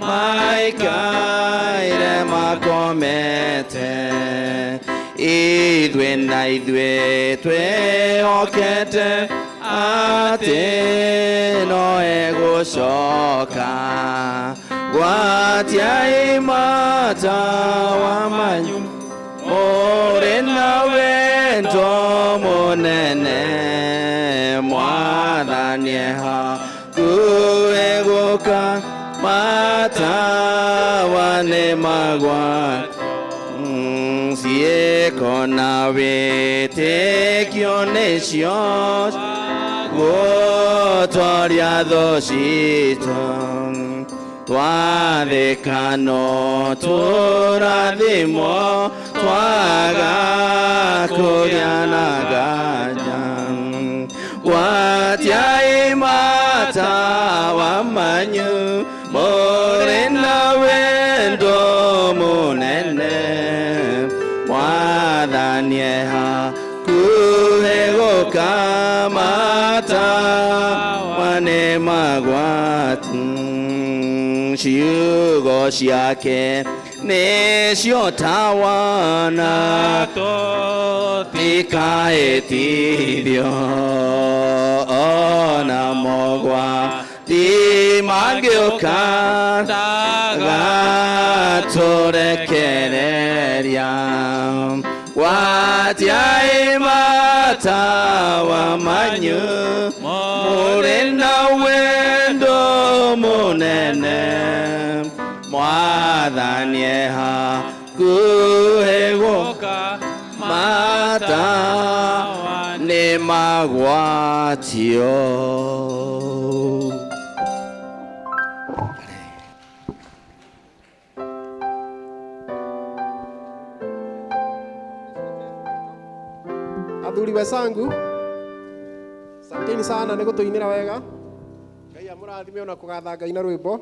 maikaire makomete, ithuĩ na ithuĩ twĩhokete atĩ no egũcoka. Gwatiai matawa manyu mũrĩ na wendo mũnene, Mwathani e hakuhĩ gũka, matawa nĩ magwatio. Ciĩko na wĩtĩkio nĩcio gũtwaria thũ citũ, twathĩka no tũrathimwo, twaga kũgĩa na nganja. Gwatiai matawa manyu mũrĩ na wendo mũnene, Mwathani e hakuhĩ gũka, matawa nĩ magwatio. Ciugo ciake nĩcio tawa na tũtikaĩtithio, ona mogwati mangĩũka gatũrekereria. Gwatiai matawa manyu mũrĩ na wendo mũnene, Mwathani e hakuhĩ gũka, matawa nĩ magwatio. Athuri wenzangu, asanteni sana nĩ gũtũinĩra wega. Ngai amũrathime ona kũgatha Ngai na rwĩmbo.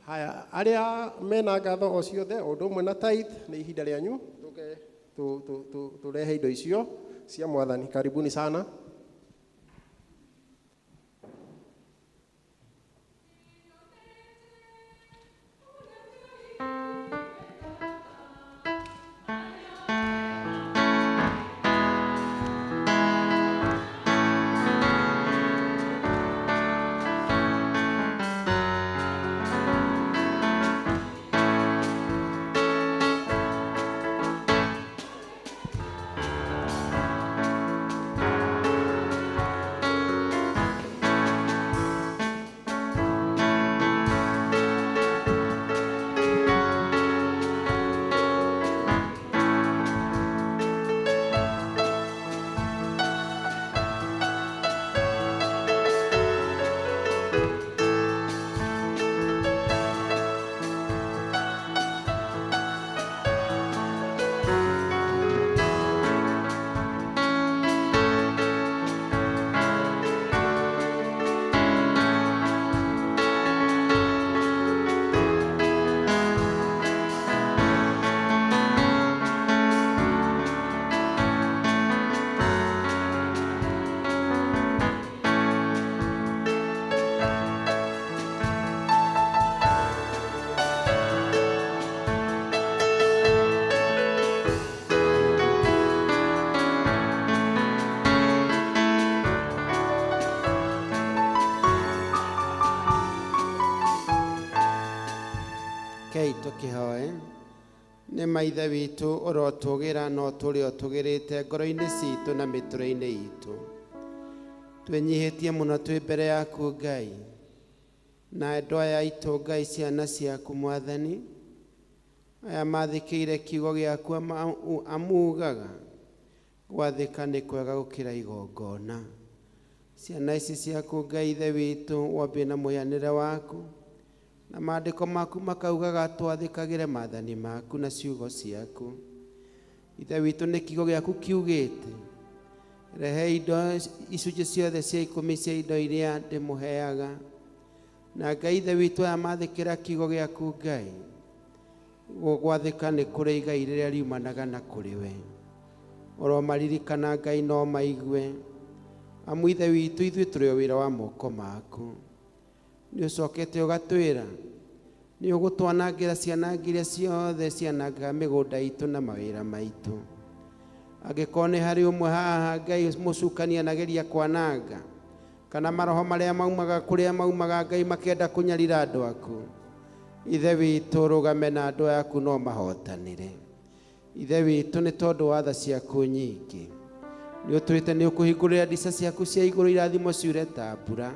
Haya, arĩa mena ngatho o ciothe, o ũndũ ũmwe na tithe, nĩ ihinda rĩanyu tũke tũrehe indo icio cia Mwathani. Karibuni sana. Tũkĩhoe. Nĩ ma Ithe witũ ũrotũgĩra na ũtũũre ũtũgĩrĩte ngoro-inĩ citũ na mĩtũrĩre-inĩ itũ. Twĩnyihĩtie mũno twĩ mbere yaku Ngai, na andũ aya aitũ Ngai, ciana ciaku Mwathani, aya mathĩkĩire kiugo gĩaku amugaga gwathĩka nĩ kwega gũkĩra igongona. Ciana ici ciaku Ngai Ithe witũ wambie na mũhianĩre waku, na maandĩko maku makaugaga twathĩkagĩre maathani maku na ciugo ciaku. Ithe witũ, nĩ kiugo gĩaku kiugĩte rehe indo icunjĩ ciothe cia ikũmi cia indo iria ndĩmũheaga. Na Ngai Ithe witũ, aya mathĩkĩra kiugo gĩaku Ngai, gwathĩka nĩ kũrĩ igai rĩrĩa riumanaga na kũrĩ we. Ũromaririkana Ngai no maigue, amu Ithe witũ ithuĩ tũrĩ o wĩra wa moko maku. Nĩ ũcokete ũgatwĩra nĩ ũgũtwanangĩra cianangi iria ciothe cianangaga mĩgũnda itũ na mawĩra maitũ. Angĩkorwo nĩ harĩ ũmwe haha Ngai mũcukani anageria kwananga, kana maroho marĩa maumaga kũrĩa maumaga Ngai makĩenda kũnyarira andũ aku, Ithe witũ rũgame na andũ aku no mahotanĩre. Ithe witũ, nĩ tondũ wa tha ciaku nyingĩ nĩ ũtwĩte nĩ ũkũhingũrĩra ndica ciaku cia igũrũ irathimo ciure ta mbura,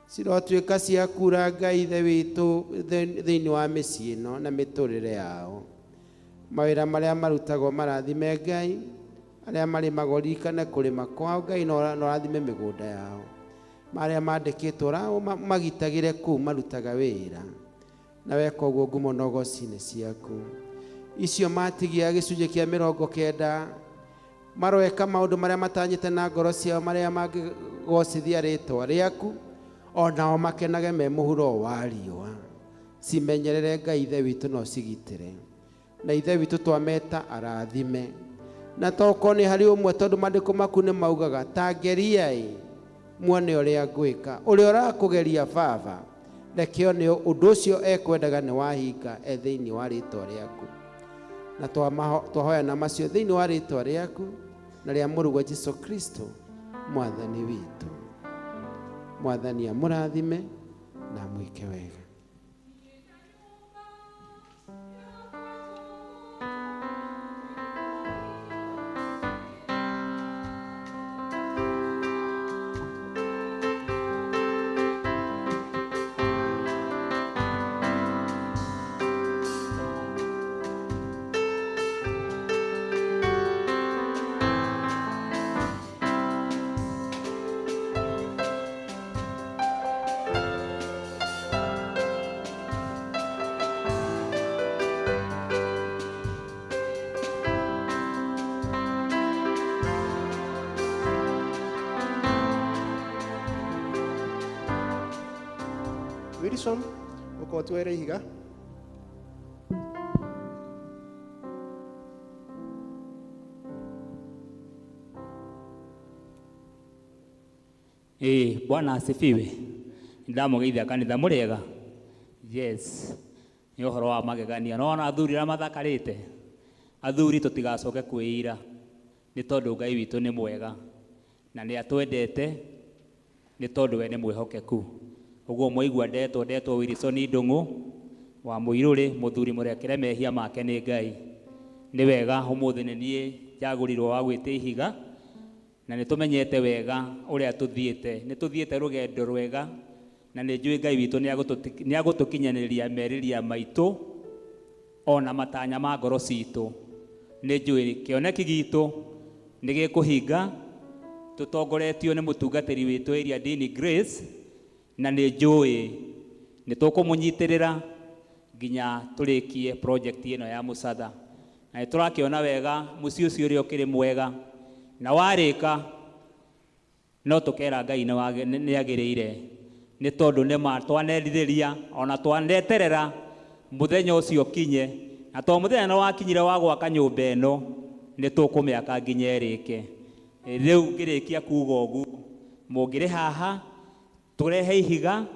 cirotuĩka cia kura Ngai Ithe witũ thĩinĩ wa mĩciĩ ĩno na mĩtũrĩre yao. Mawĩra marĩa marutagwo marathime Ngai, arĩa marĩmagwo ririkane kũrĩma kwao Ngai, na ũrathime mĩgũnda yao. Marĩa mandĩkĩtwo magitagĩre kũu marutaga wĩra, na weka ũguo ngumo na ũgoci-inĩ ciaku. Icio matigia gĩcunjĩ kĩa 90 maroeka maũndũ marĩa matanyĩte na ngoro ciao, marĩa mangĩgocithia rĩtwa rĩaku, onao makenage me mũhuro wa riũa. Cimenyerere Ngai Ithe witũ na ũcigitĩre, na Ithe witũ twameta arathime. Na tokorwo nĩ harĩ ũmwe, tondũ maandĩko maku nĩ maugaga ta ngeriai muone ũrĩa ngwĩka, ũrĩa ũrakũgeria Baba, reke one ũndũ ũcio ekwendaga nĩ wahinga e thĩinĩ wa rĩtwa rĩaku. Na twahoya na macio thĩinĩ wa rĩtwa rĩaku na rĩa mũrũguo Jesu Kristo Mwathani witũ. Mwathani amũrathime na amwĩke wega. Wilson, ũka ũtuoere ihiga. Ĩĩ, Bwana asifiwe. Ndamũgeithia kanitha, mũrĩega? Yes, nĩ ũhoro wa magegania. Nĩwona athuri arĩa mathakarĩte? Athuri tũtigacoke kwĩira, nĩ tondũ Ngai witũ nĩ mwega na nĩ atwendete, nĩ tondũ we nĩ mwĩhokeku. Ũguo mwaigua ndetwo Wilson Ndung'u wa Mũirũrĩ, mũthuri mũrekere mehia make nĩ Ngai. Nĩ wega ũmũthĩ nĩ niĩ njagũrirwo wa gwĩtia ihiga, na nĩ tũmenyete wega ũrĩa tũthiĩte. Nĩ tũthiĩte rũgendo rwega, na nĩ njũĩ Ngai witũ nĩ agũtũkinyanĩria merirĩria maitũ ona matanya ma ngoro citũ. Nĩ njũĩ kĩoneki gitũ nĩ gĩkũhinga, tũtongoretio nĩ mũtungatĩri witũ Area Dini Grace, na nĩ njũĩ nĩ tũkũmũnyitĩrĩra nginya tũrĩkie project ĩno ya Mũcatha. Na nĩ tũrakĩona wega mũciĩ ũcio ũrĩa ũkĩrĩ mwega, na warĩka no tũkera Ngai nĩ agĩrĩire, nĩ tondũ nĩ ma twanerirĩria ona twaneterera mũthenya ũcio ũkinye, na to mũthenya nĩ wakinyire wa gwaka nyũmba ĩno, nĩ tũkũmĩaka nginya ĩrĩke. Rĩu ngĩrĩkia kuga ũguo, mũngĩrĩ haha tũrehe ihiga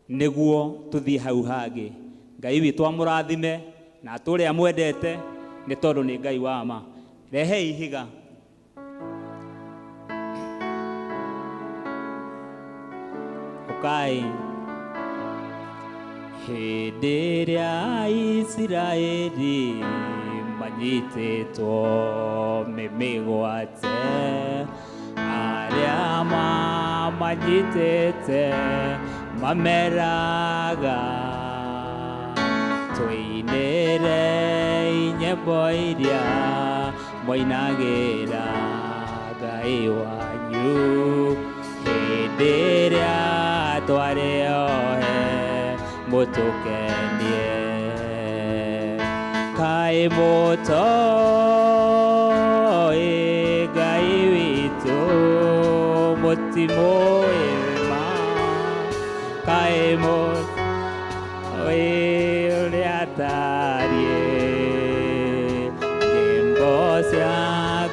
nĩguo tũthiĩ hau hangĩ. Ngai witũ amũrathime na atũre amwendete, nĩ tondũ nĩ Ngai wa ma. Rehe ihiga. Ũkai. Hĩndĩ ĩrĩa Isiraeli manyitĩtwo mĩmĩgwate, arĩa mamanyitĩte mameraga, tũinĩre nyĩmbo iria moinagĩra Ngai wanyu. Hĩndĩ ĩrĩa twarĩ ohe mũtũkenie, kaĩ mũtoĩ Ngai witũ, mũtimũĩ ma, kaĩ mũtoĩ ũrĩa atariĩ. Nyĩmbo cia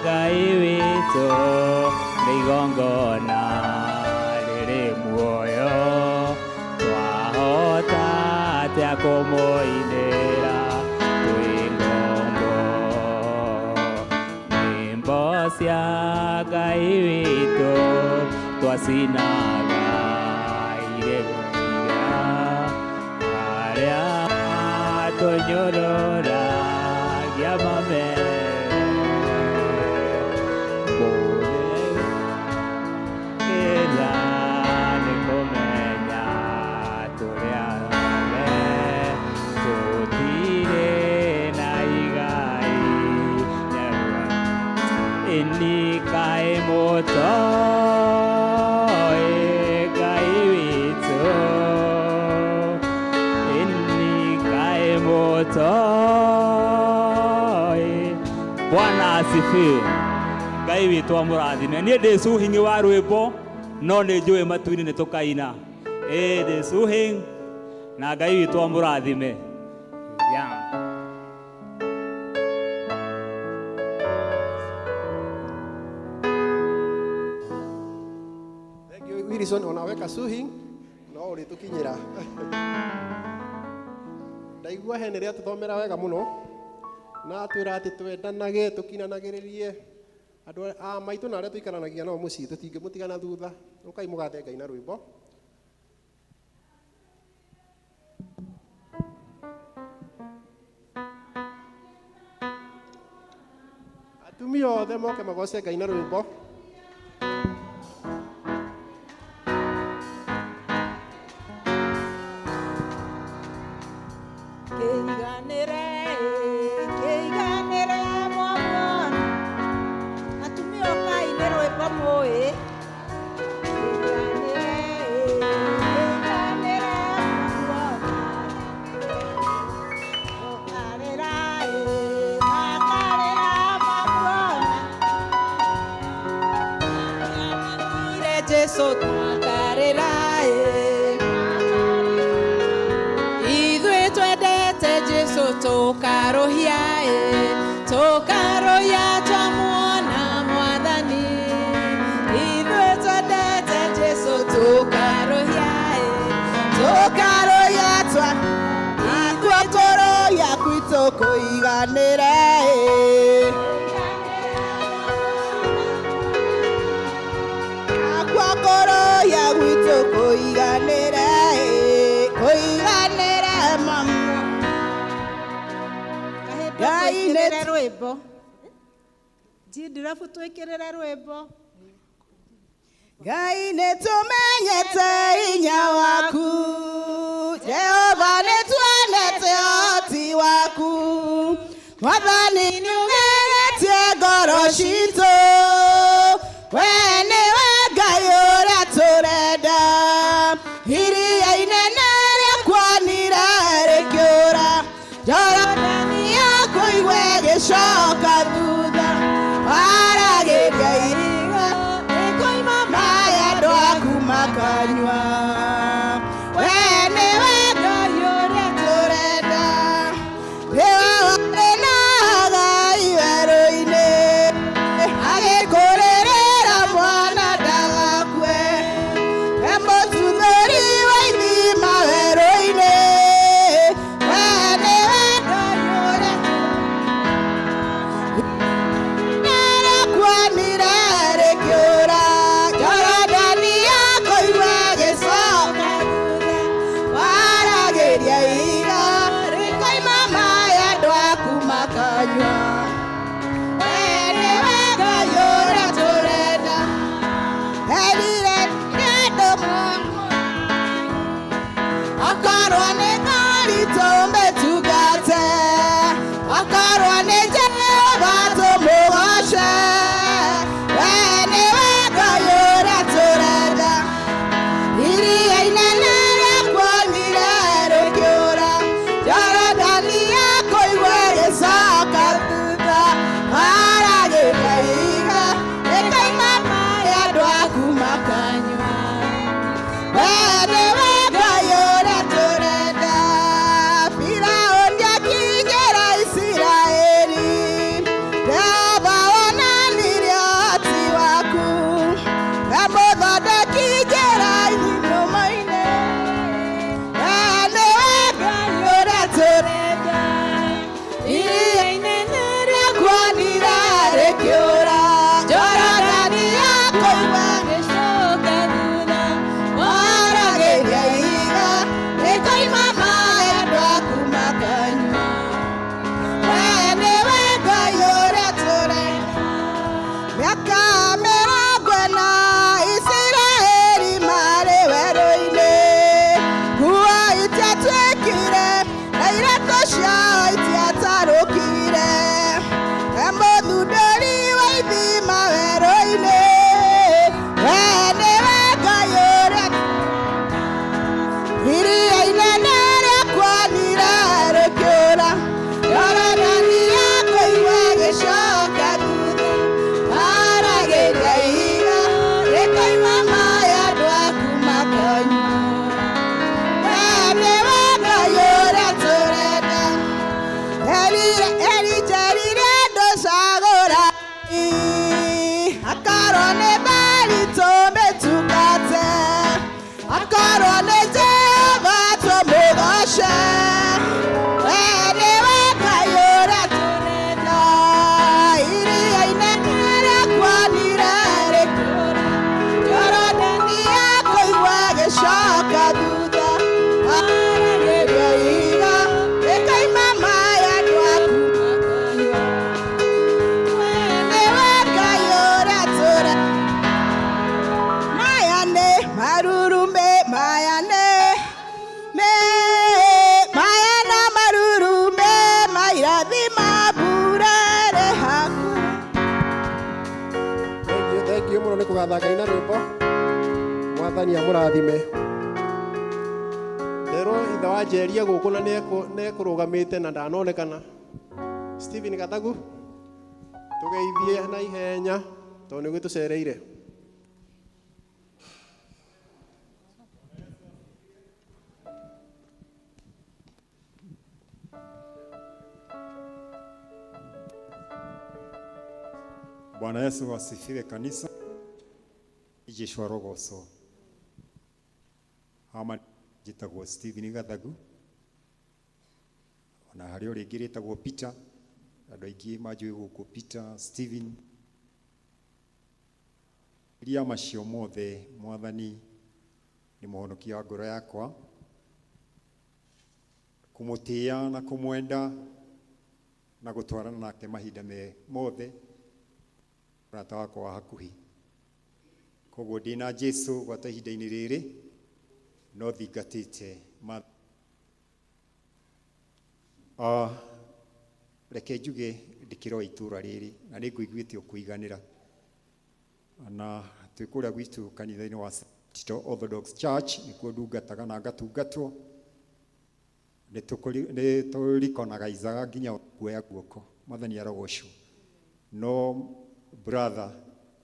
Ngai witũ nĩ igongona rĩrĩ muoyo, twahota atĩa kũmũinĩra twĩ ngombo. Nyĩmbo cia Ngai witũ twacinaga irĩ iria, arĩa tũnyũrũragia mame mũrĩkĩra nĩ kũmenya tũrĩ arame, tũtirĩ na igai ĩni. Kaĩ mũtoĩ Ngai witũ, ĩni kaĩ mũtoĩ. Bwana asifiwe. Ngai witũ amũrathime. Niĩ ndĩ cuhing'i wa rwĩmbo, no nĩ njũĩ matu-inĩ nĩ tũkaina. Ĩĩ ndĩ cuhing na Ngai witũ amũrathime. Yeah. Thank you Wilson, onawe kacuhi no ũrĩtũkinyĩra. Ndaigua he nĩ tũthomera wega mũno na atwĩra atĩ twendanage tũkinanagĩrĩrie andũ a maitũ na arĩa tũikaranagia nao mũciĩ, tũtingĩmũtigana thutha. Ũkai mũgathe Ngai na rwĩmbo. Atumia othe moke magoce Ngai na rwĩmbo. Kĩiganĩre, kĩiganĩre mwamuona. Atumia ũkai nĩ rwĩmbo mũĩ. Kĩiganĩre, kĩiganĩre mwamuona. Ũkarĩra, makarĩra mwamuona. Ire Jesu twakarĩra, ithuĩ twendete Jesu tũkarũhia, tũkarũhia twamuona Mwathani. Ithuĩ twendete Jesu tũkarũhia, tũkarũhia twa akuo kũrũhia gwitũ kũiganĩre. Akuo kũrũhia gwitũ kũiganĩre, kũiganĩre mama. Ngai nĩ twĩkĩrĩre rwĩmbo njindirabu, twĩkĩrĩre rwĩmbo. Ngai nĩ tũmenyete hinya waku, Jehova nĩ tuonete ũhoti waku, Mwathani nĩ ũgeretie ngoro citũ, we nĩwe Ngai ũrĩa tũrenda. Iria inene rĩakwanire rĩkĩũra, Jorodani yakuigwe ĩgĩcoka thutha, waragĩria ihiga ĩkoima maĩ andũ aku makanyua. We nĩwe Ngai ũrĩa tũrenda, nĩwe warĩ na Hagai werũ-inĩ. Mĩaka 40 Isiraeli marĩ werũ-inĩ, nguo itiatuĩkire na iratũ ciao itiatarũkire. He mũthundũri wa ithima werũ-inĩ, we nĩwe Ngai ũrĩa iria inene rĩakwanire rĩkĩũra, Jorodani yakũigua gĩcoka thutha, aragĩria ihiga rĩkoima maĩ andũ aku makanyua. We nĩwe Ngai ũrĩa tũrenda. Erinjerire ndũcagũra akorwo nĩ Baali tũmĩtungate, akorwo nĩ Jehova tũmũgoce. We nĩwe Ngai ũrĩa tũrenda. Iria inene rĩakwanire rĩkĩũra, Jorodani yakũigua gĩcoka thutha, aragĩria ihiga rĩkoima maĩ andũ aku makanyua. We nĩwe Ngai ũrĩa tũrenda. Maya nĩ marurume, maya nĩ me, maya na marurume, mairathima mbura ĩrĩ hakuhĩ. Thengiũ, thengiũ mũno nĩ kũgatha Ngai na rwĩmbo. Mwathani amũrathime. Nderwo ithe wa Njeria gũkũ na nĩekũrũgamĩte na ndanonekana. Stephen Gathagu, tũgeithie na ihenya tondũ nĩ ũgĩtũcereire. Bwana Yesu asifiwe kanisa. Ijeshwa rogoso. Ama njĩtagwo Stephen Gathagu. Ona harĩ o rĩngĩ rĩtagwo Peter. Andũ aingĩ manjũĩ gũkũ Peter, Stephen. Iria macio mothe Mwathani nĩ mũhonokia wa ngoro yakwa. Kũmũtĩĩa na kũmwenda na gũtwarana nake mahinda me mothe, mũrata wakwa wa hakuhĩ. Koguo ndĩna Jesu gwata ihinda-inĩ rĩrĩ no thingatĩte ma reke njuge ndĩkĩroa itũra rĩrĩ na nĩ ngũiguĩte ũkũiganĩra na twĩ kũrĩa gwitũ kanitha-inĩ wa Tito Orthodox Church nĩkuo ndungataga na ngatungatwo. Nĩ tũrikonagaizaga nginya kuoya guoko. Mwathani arogocwo. No brother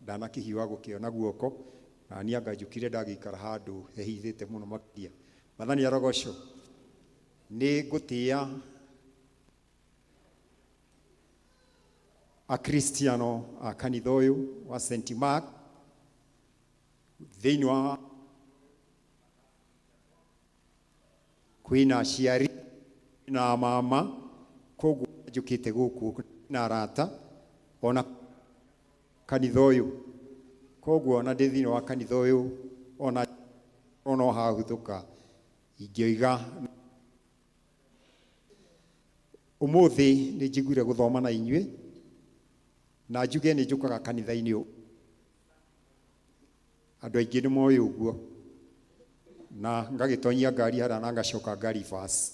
ndanakĩhiũha gũkĩona guoko na niĩ anga njũkire ndagĩikara handũ hehithĩte mũno makĩria. Mwathani arogocwo. Nĩ ngũtĩĩa Akristiano a kanitha ũyũ wa St. Mark thĩinĩ wa kwĩna aciari na mama, koguo njũkĩte gũkũ na arata ona kanitha ũyũ, koguo ona ndĩ thĩinĩ wa kanitha ũyũ ona no hahuthũka ingĩoiga ũmũthĩ nĩ njiguire gũthoma na inyuĩ na njuge nĩ njũkaga kanitha-inĩ ũyũ. Andũ aingĩ nĩ moĩ ũguo na ngagĩtonyia ngari harĩa na ngacoka ngari bus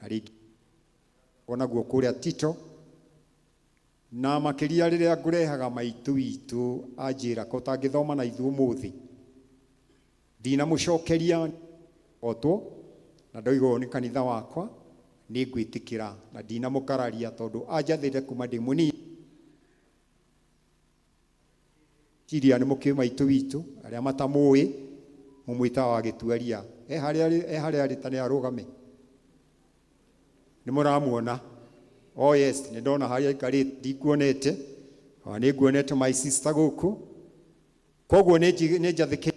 na rĩngĩ onaguo kũrĩa Tito na makĩria rĩrĩa ngũrehaga maitũ witũ anjĩra ko ũtangĩthoma na ithuĩ ũmũthĩ ndinamũcokeria otwo na ndoiga ũyũ nĩ kanitha wakwa nĩ ngwĩtĩkĩra na ndinamũkararia tondũ anjathĩte kuma ndĩ mũnini. Ciria nĩ mũkĩũĩ maitũ witũ arĩa matamũĩ mũmwĩtaga wa gĩtuaria e harĩa arĩ ta nĩ arũgame nĩ mũramuona. Oh yes, nĩ ndona harĩa aikarĩte ndikuonete, ona nĩ nguonete my sister gũkũ, koguo nĩ njathĩkĩire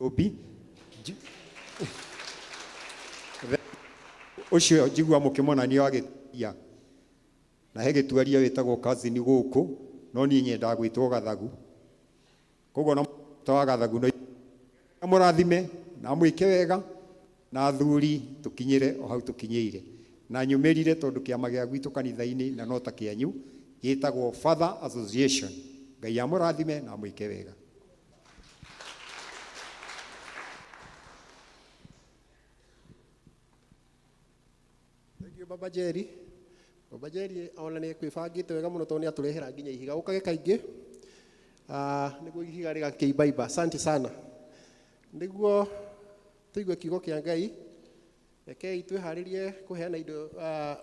Obi ũcio njigua mũkĩmona nĩ wa gĩtuaria na he gĩtuaria wĩtagwo cousin gũkũ no niĩ nyendaga gwĩtwo Gathagu, koguo na ta wa Gathagu no mũrathime na mwĩke wega na athuri tũkinyĩre o hau tũkinyĩire na nyũmĩrire tondũ kĩama gĩa gwitũ kanitha-inĩ na no ta kĩanyu Gĩtagwo Father Association. Ngai amũrathime na amwĩke wega. Thank you, Baba Jerry. Baba Jerry ona nĩ ekwĩbangĩte wega mũno tondũ nĩ atũrehera nginya ihiga. Ũkage kaingĩ nĩguo ihiga rĩgakĩimbaimba. Asante sana. Nĩguo tũigue kiugo kĩa Ngai, rekei twĩharĩrie kũheana indo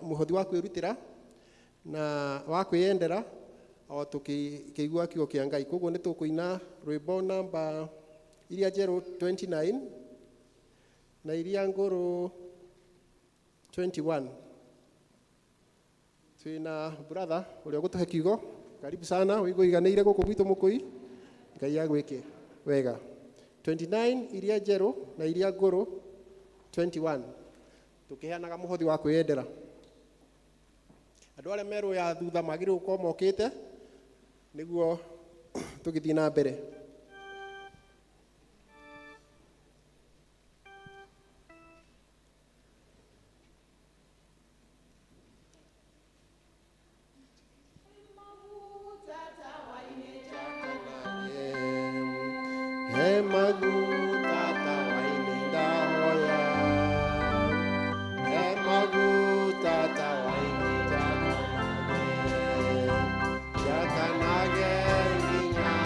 mũhothi wa kwĩrutĩra na wa kwĩyendera o tũkĩigua kiugo kĩa Ngai. Koguo nĩ tũkũina rwĩmbo namba iria njerũ 29 na iria ngũrũ 21. Twĩna brother ũrĩa ũgũtũhe kiugo. Karibu sana, wĩigue ũiganĩire gũkũ gwitũ Mũkũi. Ngai agwĩke wega. 29 iria njerũ na iria ngũrũ 21. Tũkĩheanaga mũhothi wa kwĩyendera. Andũ arĩa merũ ya thutha magĩrĩirwo gũkorwo mokĩte nĩguo tũgĩthiĩ na mbere. He maguta tawa-inĩ ndahoya, he maguta tawa-inĩ njakanage, njakanage nginya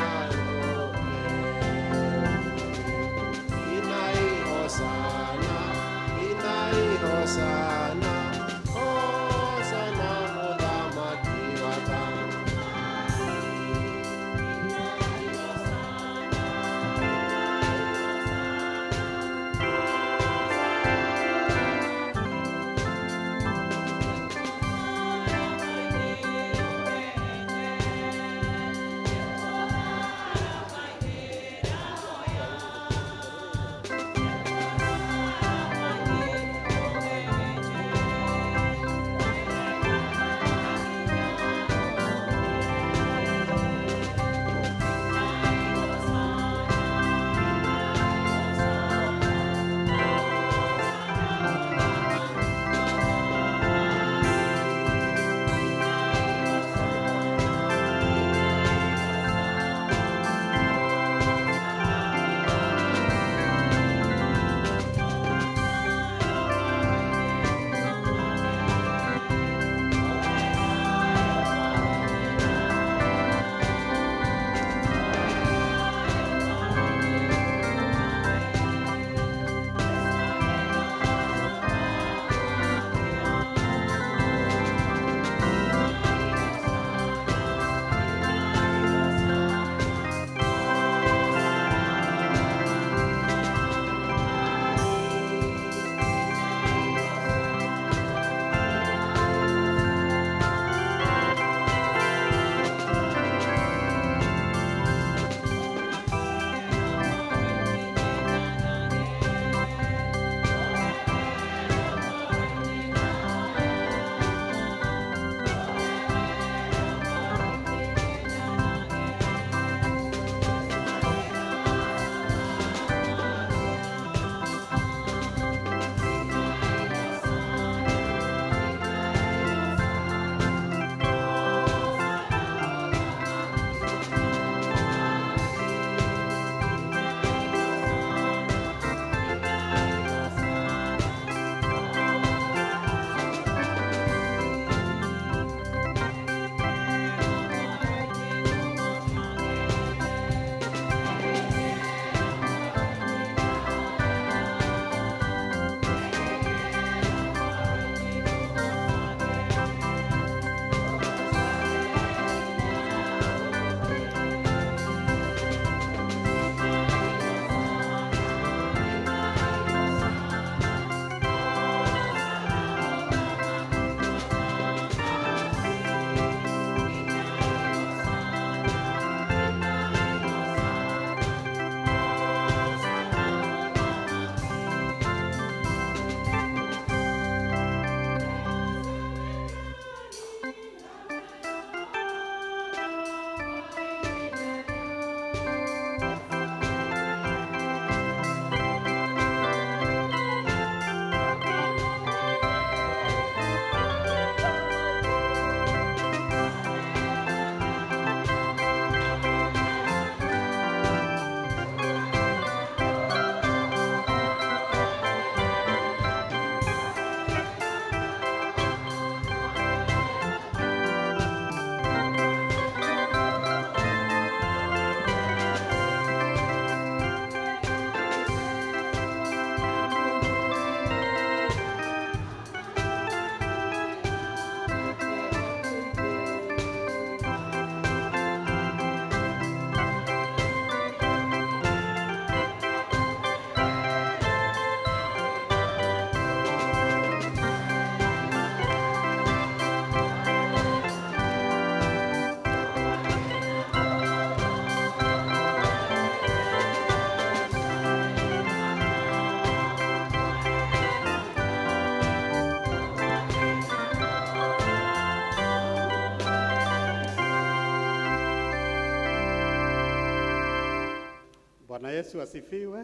Bwana Yesu asifiwe.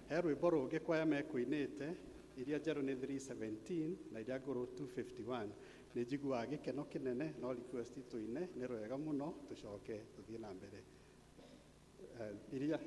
He rwĩmbo rũngĩ kwaya mekũinĩte iria njerũ nĩ 317 na iria ngũrũ 251. Nĩ njiguaga gĩkeno kĩnene no request tũine nĩ rwega mũno tũcoke tũthiĩ na mbere. Iria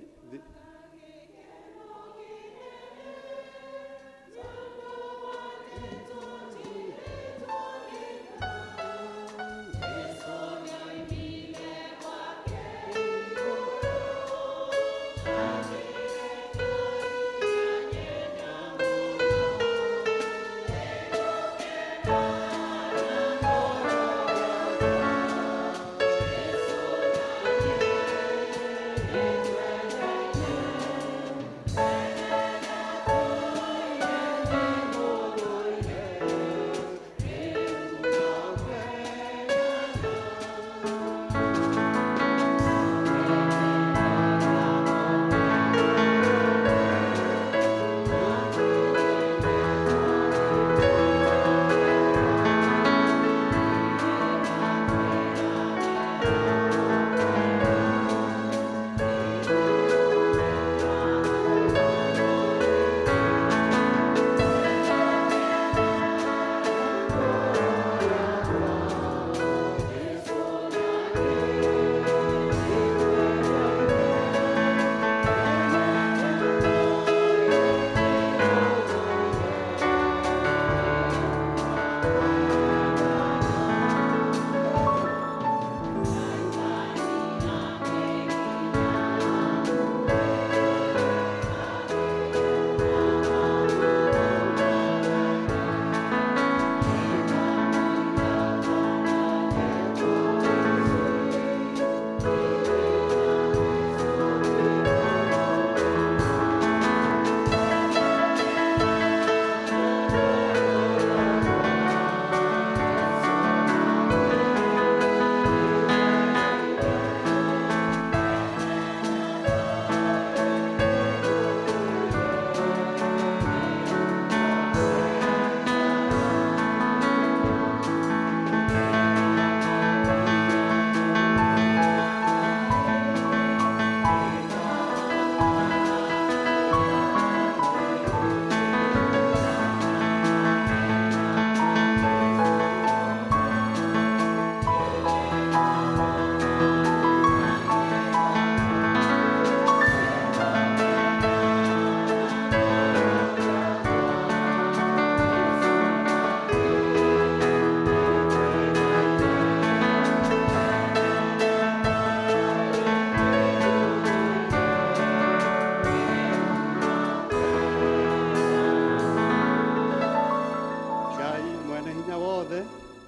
Ngai mwene hinya wothe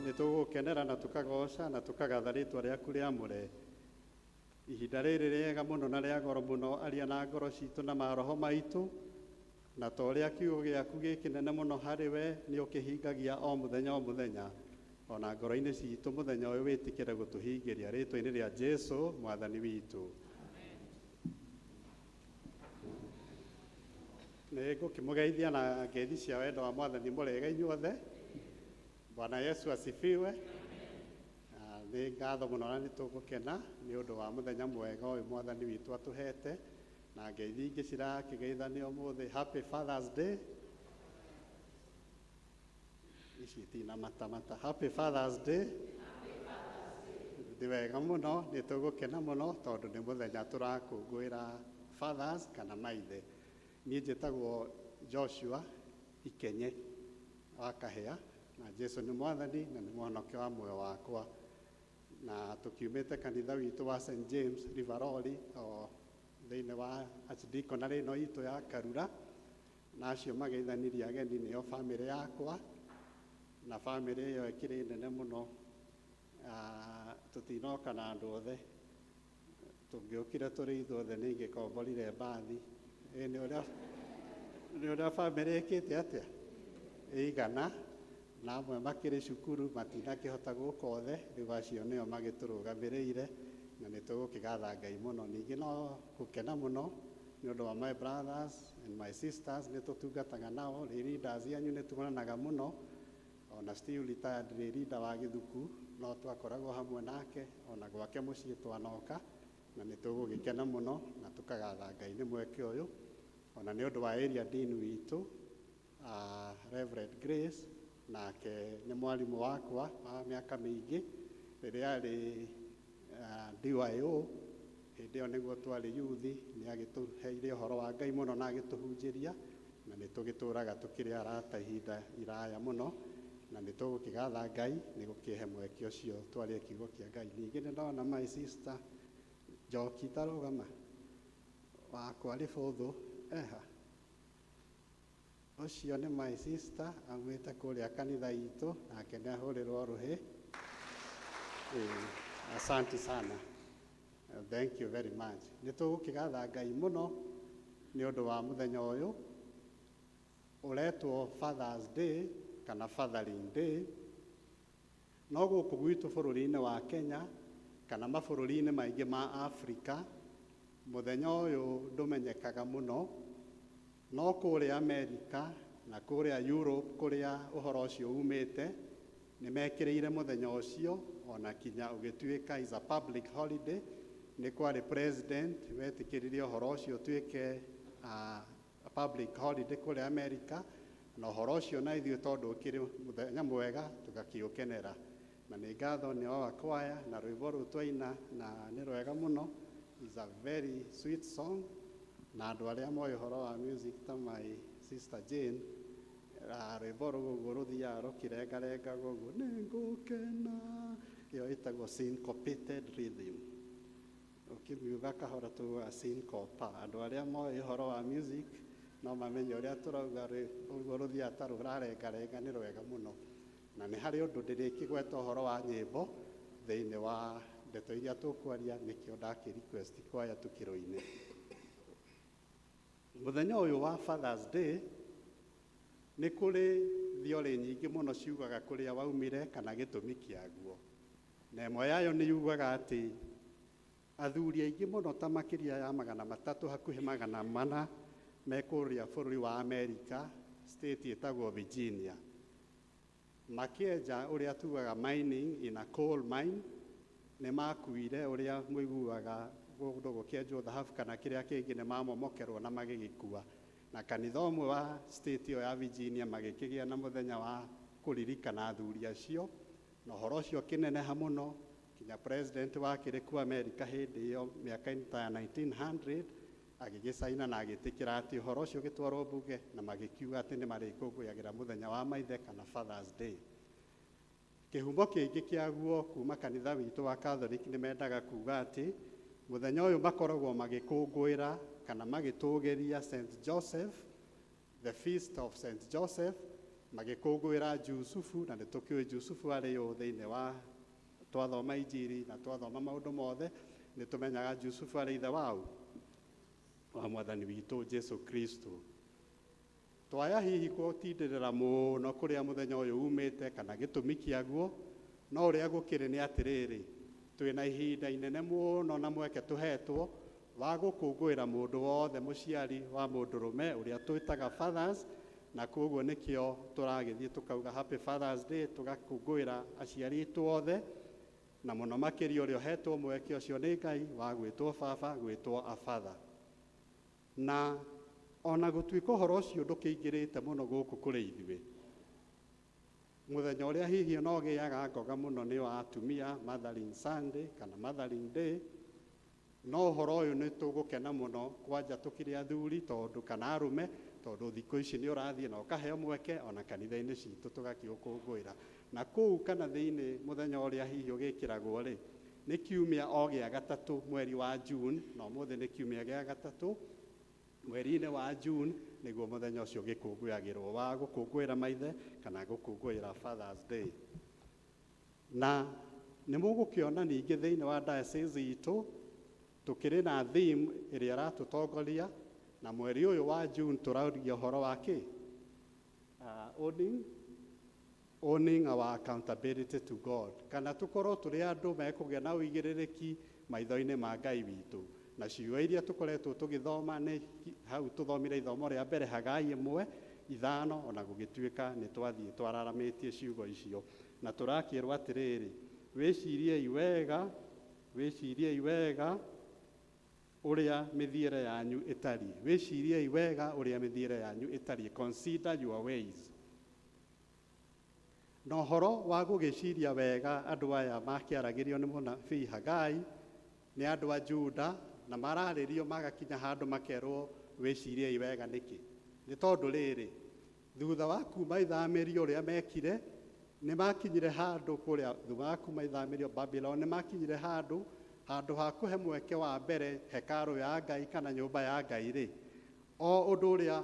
nĩ tũgũkenera na tũkagoca na tũkagatha rĩtwa rĩaku rĩamũre. Ihinda rĩrĩ rĩega mũno na rĩa goro mũno, aria na ngoro citũ na maroho maitũ, na ta ũrĩa kiugo gĩaku gĩ kĩnene mũno harĩ we nĩ ũkĩhingagia o mũthenya o mũthenya, ona ngoro-inĩ citũ mũthenya ũyũ wĩtĩkĩre gũtũhingĩria rĩtwa-inĩ rĩa Jesu mwathani witũ. Nĩ ngũkĩmũgeithia na ngeithi cia wendo wa mwathani. Mũrĩega inyuothe? Bwana Yesu asifiwe. Nĩ ngatho mũno na nĩ tũgũkena nĩ ũndũ wa mũthenya mwega ũyũ mwathani witũ atũhete, na ngeithi ingĩ cirakĩgeithanio ũmũthĩ. Happy Father's Day. Ici itina matamata. Happy Father's Day. Nĩ wega mũno, nĩ tũgũkena mũno tondũ nĩ mũthenya tũrakũngũĩra fathers kana maithe. Niĩ njĩtagwo Joshua Ikenye wa Kahĩa, na Jesu nĩ mwathani na nĩ mũhonokia wa muoyo wakwa. Na tũkiumĩte kanitha witũ wa St James Rivaroli o thĩinĩ wa archdeaconry ĩno itũ ya Karura, na acio mageithanirie ageni nĩo bamĩrĩ yakwa, na bamĩrĩ ĩyo ĩkĩrĩ nene mũno. Tũtinoka na andũ othe, tũngĩũkire tũrĩ ithuothe nĩ ingĩkomborire mbathi. Ĩ nĩ ũrĩa bamĩrĩ ĩkĩte atĩa ĩigana, na amwe makĩrĩ cukuru matinakĩhota gũka othe, rĩu acio nĩo magĩtũrũgamĩrĩire, na nĩ tũgũkĩgatha Ngai mũno. Ningĩ no gũkena mũno nĩ ũndũ wa my brothers and my sisters, nĩ tũtungataga nao, lay leaders anyu nĩ tuonanaga mũno, ona still retired lay leader wa Gĩthuku no twakoragwo hamwe nake, ona gwake mũciĩ twanoka. Na nĩ tũgũgĩkena mũno na tũkagatha Ngai nĩ mweke ũyũ ona nĩ ũndũ wa area dean witũ, Reverend Grace, nake nĩ mwarimũ wakwa wa mĩaka mĩingĩ rĩrĩa arĩ DYO. Hĩndĩ ĩyo nĩguo twarĩ yuthi, nĩ agĩtũheire ũhoro wa Ngai mũno na agĩtũhunjĩria, na nĩ tũgĩtũraga tũkĩrĩ arata ihinda iraya mũno, na nĩ tũgũkĩgatha Ngai nĩ gũkĩhe mweke ũcio twarie kiugo kĩa Ngai. Ningĩ nĩ ndona my sister Njoki, tarũgama wakwa rĩbũthũ eha. Ũcio nĩ my sister aumĩte kũrĩa kanitha itũ, nake nĩ ahũrĩrwo rũhĩ. Asante sana, thank you very much. Nĩ tũgũkĩgatha Ngai mũno nĩ ũndũ wa mũthenya ũyũ ũretwo Fathers Day kana Fathering Day. No gũkũ gwitũ bũrũri-inĩ wa Kenya kana mabũrũri-inĩ maingĩ ma Afrika, mũthenya ũyũ ndũmenyekaga mũno, no kũrĩa Amerika na kũrĩa Europe, kũrĩa ũhoro ũcio umĩte, nĩ mekĩrĩire mũthenya ũcio ona kinya ũgĩtuĩka is a public holiday. Nĩ kwarĩ president wetĩkĩririe ũhoro ũcio ũtuĩke a public holiday kũrĩa Amerika, na ũhoro ũcio na ithuĩ tondũ ũkĩrĩ mũthenya mwega tũgakĩũkenera. Na nĩ ngatho nĩ wa kwaya na rwĩmbo rũu twaina, na nĩ rwega mũno, is a very sweet song. Na andũ arĩa moĩ ũhoro wa music ta my sister Jane, rwĩmbo rũu ũguo rũthiaga rũkĩrengarengaga ũguo, nĩ ngũkena, ĩyo ĩtagwo syncopated rhythm. Ũkĩmiuga kahora tugaga syncopa. Andũ arĩa moĩ ũhoro wa music no mamenye ũrĩa tũrauga. Ũguo rũthiaga ta rũrarengarenga, nĩ rwega mũno. Na nĩ harĩ ũndũ ndĩrĩkĩgweta ũhoro wa nyĩmbo thĩinĩ wa ndeto iria tũkwaria, nĩkĩo ndakĩ request kwaya tũkĩrũine. Mũthenya ũyũ wa Fathers Day, nĩ kũrĩ theory nyingĩ mũno ciugaga kũrĩa waumire kana gĩtũmi kĩaguo, na ĩmwe yayo nĩ yugaga atĩ athuri aingĩ mũno ta makĩria ya 300, hakuhĩ 400, me kũrĩa bũrũri wa Amerika, state ĩtagwo Virginia, makĩenja ũrĩa tugaga mining in a coal mine, nĩ makuire. Ũrĩa mũiguaga kũndũ gũkĩenjwo thahabu kana kĩrĩa kĩngĩ, nĩ mamomokerwo na magĩgĩkua. Na kanitha ũmwe wa state ĩyo ya Virginia magĩkĩgĩa na mũthenya wa kũririkana athuri acio, na ũhoro ũcio ũkĩneneha mũno kinya president wakĩrĩ kuo Amerika hĩndĩ ĩyo mĩaka-inĩ ta ya 1900 agĩgĩcaina na agĩtĩkĩra atĩ ũhoro ũcio ũgĩtwarwo mbunge, na magĩkiuga atĩ nĩ marĩkũngũyagĩra mũthenya wa maithe kana Fathers Day. Kĩhumo kĩngĩ kĩaguo kuma kanitha witũ wa Catholic, nĩ mendaga kuga atĩ mũthenya ũyũ makoragwo magĩkũngũĩra kana magĩtũgĩria St Joseph, the feast of St Joseph, magĩkũngũĩra Jusufu. Na nĩ tũkĩũĩ Jusufu arĩ ũ thĩinĩ wa twathoma injiri na twathoma maũndũ mothe, nĩ tũmenyaga Jusufu arĩ ithe waũ wa mwathani witũ Jesu Kristo. Twaya hihi gũtindĩrĩra mũno kũrĩa mũthenya ũyũ umĩte kana gĩtũmi kĩaguo, no ũrĩa gũkĩrĩ nĩ atĩrĩrĩ, twĩna ihinda inene mũno na mweke tũhetwo wa gũkũngũĩra mũndũ wothe mũciari wa mũndũrũme, ũrĩa twĩtaga fathers. Na koguo nĩkĩo tũragĩthiĩ tũkauga Happy Fathers Day, tũgakũngũĩra aciari aitũ othe, na mũno makĩria ũrĩa ũhetwo mweke ũcio nĩ Ngai wa gwĩtwo baba, gwĩtwo a father. Na ona gũtuĩka ũhoro ũcio ndũkĩingĩrĩte mũno gũkũ kũrĩ ithuĩ, mũthenya ũrĩa hihi no ũgĩaga ngoga mũno nĩ wa atumia, Mothering Sunday kana Mothering Day. No ũhoro ũyũ nĩ tũgũkena mũno kwanja tũkĩrĩ athuri tondũ kana arũme, tondũ thikũ ici nĩ ũrathiĩ na ũkaheo mweke ona kanitha-inĩ citũ tũgakĩũkũngũĩra na kũu kana thĩinĩ. Mũthenya ũrĩa hihi ũgĩkĩragwo rĩ, nĩ kiumia o gĩa gatatũ mweri wa June, na ũmũthĩ nĩ kiumia gĩa gatatũ mweri-inĩ wa June, nĩguo mũthenya ũcio ũgĩkũngũyagĩrwo wa gũkũngũĩra maithe kana gũkũngũĩra Fathers Day. Na nĩ mũgũkĩona ningĩ thĩinĩ wa diocese itũ tũkĩrĩ na theme ĩrĩa ĩratũtongoria, na mweri ũyũ wa June tũraria ũhoro wa kĩ? Owning our accountability to God, kana tũkorwo tũrĩ andũ mekũgĩa na ũigĩrĩrĩki maitho-inĩ ma Ngai witũ. Na ciugo iria tũkoretwo tũgĩthoma nĩ hau tũthomire ithomo rĩa mbere, Hagai 1:5, ona gũgĩtuĩka nĩ twathiĩ twararamĩtie ciugo icio. Na tũrakĩrwo atĩrĩrĩ, wĩciriei wega, wĩciriei wega. Ũrĩa mĩthiĩre yanyu ĩtariĩ. Wĩciriei wega ũrĩa mĩthiĩre yanyu ĩtariĩ. Consider your ways. Na ũhoro wa gũgĩciria wega andũ aya makĩaragĩrio nĩ mũnabii Hagai nĩ andũ a Juda na mararĩrio magakinya handũ makerwo wĩciriei wega nĩkĩ? Nĩ tondũ rĩrĩ, thutha wa kuma ithamĩrio ũrĩa mekire, nĩ makinyire handũ kũrĩa thutha wa kuma ithamĩrio Babylon nĩ makinyire handũ handũ ha kũhe mweke wa mbere hekarũ ya Ngai kana nyũmba ya Ngai rĩ, o ũndũ ũrĩa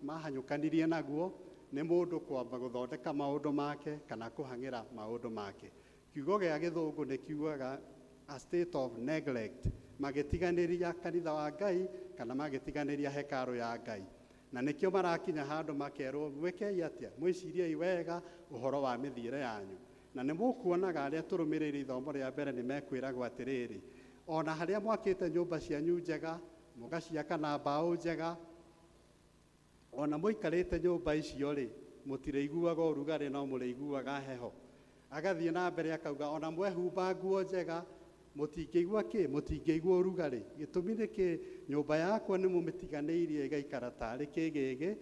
mahanyũkanirie naguo nĩ mũndũ kwamba gũthondeka maũndũ make kana kũhang'ĩra maũndũ make. Kiugo gĩa gĩthũngũ nĩ kiugaga a state of neglect, magĩtiganĩria kanitha wa Ngai kana magĩtiganĩria hekarũ ya Ngai. Na nĩkĩo marakinya handũ makerwo mwĩkei atĩa? Mwĩciriei wega ũhoro wa mĩthiĩre yanyu. Na nĩ mũkuonaga arĩa tũrũmĩrĩire ithomo rĩa mbere nĩ mekwĩragwo atĩrĩrĩ, ona harĩa mwakĩte nyũmba cianyu njega, mũgaciaka na mbaũ njega, ona mũikarĩte nyũmba icio rĩ, mũtirĩiguaga ũrugarĩ no mũrĩiguaga heho. Agathiĩ na mbere akauga ona mwehumba nguo njega, mũtingĩigua kĩ? Mũtingĩigua ũrugarĩ. Gĩtũmi nĩ kĩ? Nyũmba yakwa nĩ mũmĩtiganĩirie ĩgaikara tarĩ kĩgĩgĩ,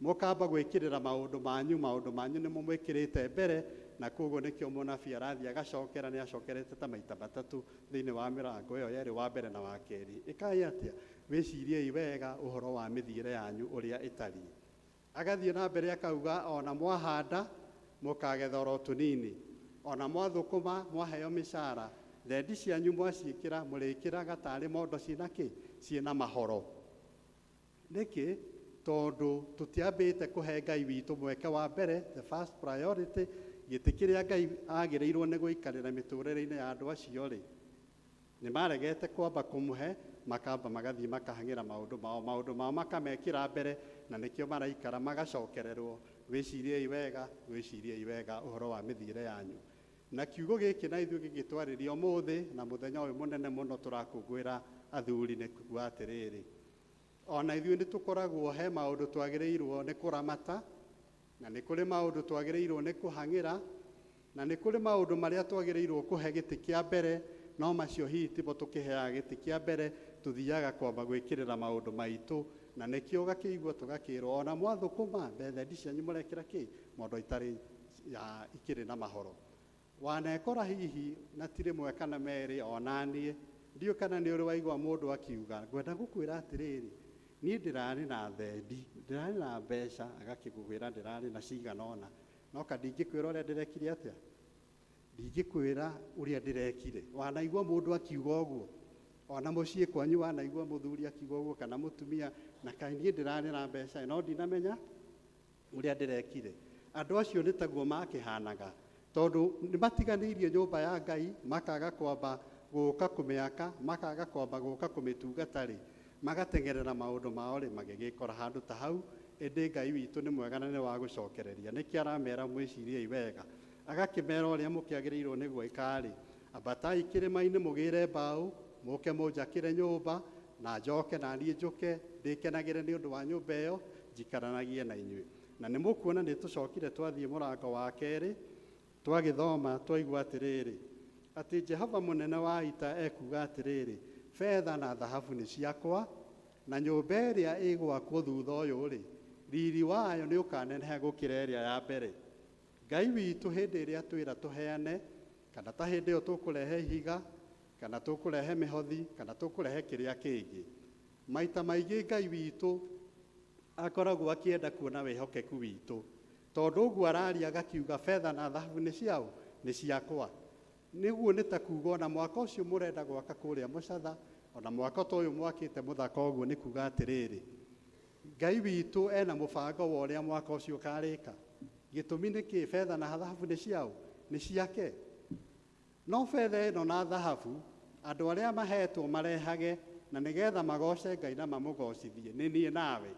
mũkamba gwĩkĩrĩra maũndũ manyu, maũndũ manyu nĩmo mwĩkĩrĩte mbere, na koguo nĩkĩo mũnabii arathiĩ agacokera, nĩ acokerete ta maita matatũ thĩinĩ wa mĩrango ĩyo yerĩ, wa mbere na wa kerĩ. Ĩkai atĩa? Wĩciriei wega ũhoro wa mĩthiĩre yanyu ũrĩa ĩtariĩ. Agathiĩ na mbere akauga ona mwahanda mũkagetha oro tũnini, ona mwathũkũma mwaheo mĩcara, thendi cianyu mwaciĩkĩra mũrĩkĩraga tarĩ mondo ciĩna kĩ? Ciĩna mahoro. Nĩkĩ? Tondũ tũtiambĩte kũhe Ngai witũ mweke wa mbere, the first priority, gĩtĩ kĩrĩa Ngai agĩrĩirwo nĩ gũikarĩra mĩtũrĩre-inĩ ya andũ acio rĩ, nĩ maregete kwamba kũmũhe, makamba magathiĩ makahang'ĩra maũndũ mao, maũndũ mao makamekĩra mbere, na nĩkĩo maraikara magacokererwo, wĩciriei wega, wĩciriei wega ũhoro wa mĩthiĩre yanyu. Na kiugo gĩkĩ na ithuĩ gĩgĩtwarĩria ũmũthĩ, na mũthenya ũyũ mũnene mũno tũrakũngũĩra athuri nĩ kuga atĩrĩrĩ, ona ithuĩ nĩ tũkoragwo he maũndũ twagĩrĩirwo nĩ kũramata, na nĩ kũrĩ maũndũ twagĩrĩirwo nĩ kũhang'ĩra, na nĩ kũrĩ maũndũ marĩa twagĩrĩirwo kũhe gĩtĩ kĩa mbere, no macio hihi timo tũkĩheaga gĩtĩ kĩa mbere, tũthiaga kwamba gwĩkĩrĩra maũndũ maitũ, na nĩkĩo ũgakĩigua tũgakĩrwo ona mwathũkũma thendi cianyu mũrekĩra kĩ? Mondo itarĩ ya ikĩrĩ na mahoro. Wanekora hihi na ti rĩmwe kana merĩ ona niĩ, ndiũĩ kana nĩ ũrĩ waigua mũndũ akiuga, ngwenda gũkwĩra atĩrĩrĩ, niĩ ndĩrarĩ na thendi, ndĩrarĩ na mbeca, agakĩgũkwĩra ndĩrarĩ na cigana ũna, no ka ndingĩkwĩra ũrĩa ndĩrekire atĩa? Ndingĩkwĩra ũrĩa ndĩrekire. Wanaigua mũndũ akiuga ũguo? Ona mũciĩ kwanyu wanaigua mũthuri akiuga ũguo kana mũtumia, na kaĩ niĩ ndĩrarĩ na mbeca no ndinamenya ũrĩa ndĩrekire. Andũ acio nĩ taguo makĩhanaga, tondũ nĩ matiganĩirie nyũmba ya Ngai, makaga kwamba gũka kũmĩaka, makaga kwamba gũka kũmĩtungata rĩ, magateng'erera maũndũ mao rĩ, magĩgĩkora handũ ta hau. Ĩndĩ Ngai witũ nĩ mwega na nĩ wa gũcokereria. Nĩkĩo aramera mwĩciriei wega. Agakĩmera ũrĩa mũkĩagĩrĩirwo nĩ gwĩka rĩ, ambatai kĩrĩma-inĩ mũgĩre mbaũ, mũke mũnjakĩre nyũmba, na njoke na niĩ njũke ndĩkenagĩre nĩ ũndũ wa nyũmba ĩyo, njikaranagie na inyuĩ. Na nĩ mũkuona nĩ tũcokire twathiĩ mũrango wa kerĩ, twagĩthoma twaigua atĩrĩrĩ, atĩ Jehova mũnene wa ita ekuuga atĩrĩrĩ, betha na thahabu nĩ ciakwa, na nyũmba ĩrĩa ĩgwakwo thutha ũyũ-rĩ, riri wayo nĩ ũkaneneha gũkĩra ĩrĩa ya mbere. Ngai witũ hĩndĩ ĩrĩa twĩra tũheane, kana ta hĩndĩ ĩyo tũkũrehe ihiga, kana tũkũrehe mĩhothi, kana tũkũrehe kĩrĩa kĩngĩ. Maita maingĩ Ngai witũ akoragwo akĩenda kuona wĩhokeku witũ. Tondũ ũguo araria agakiuga betha na thahabu nĩ ciaũ? Nĩ ciakwa. Nĩguo nĩ ta kuga ona mwaka ũcio mũrenda gwaka kũrĩa Mũcatha, ona mwaka ta ũyũ mwakĩte mũthaka ũguo nĩ kuga atĩrĩrĩ, Ngai witũ ena mũbango wa ũrĩa mwaka ũcio ũkarĩka. Gĩtũmi nĩ kĩ? Betha na thahabu nĩ ciaũ? Nĩ ciake. No betha ĩno na thahabu, andũ arĩa mahetwo marehage, na nĩgetha magoce Ngai na mamũgocithie, nĩ niĩ nawe.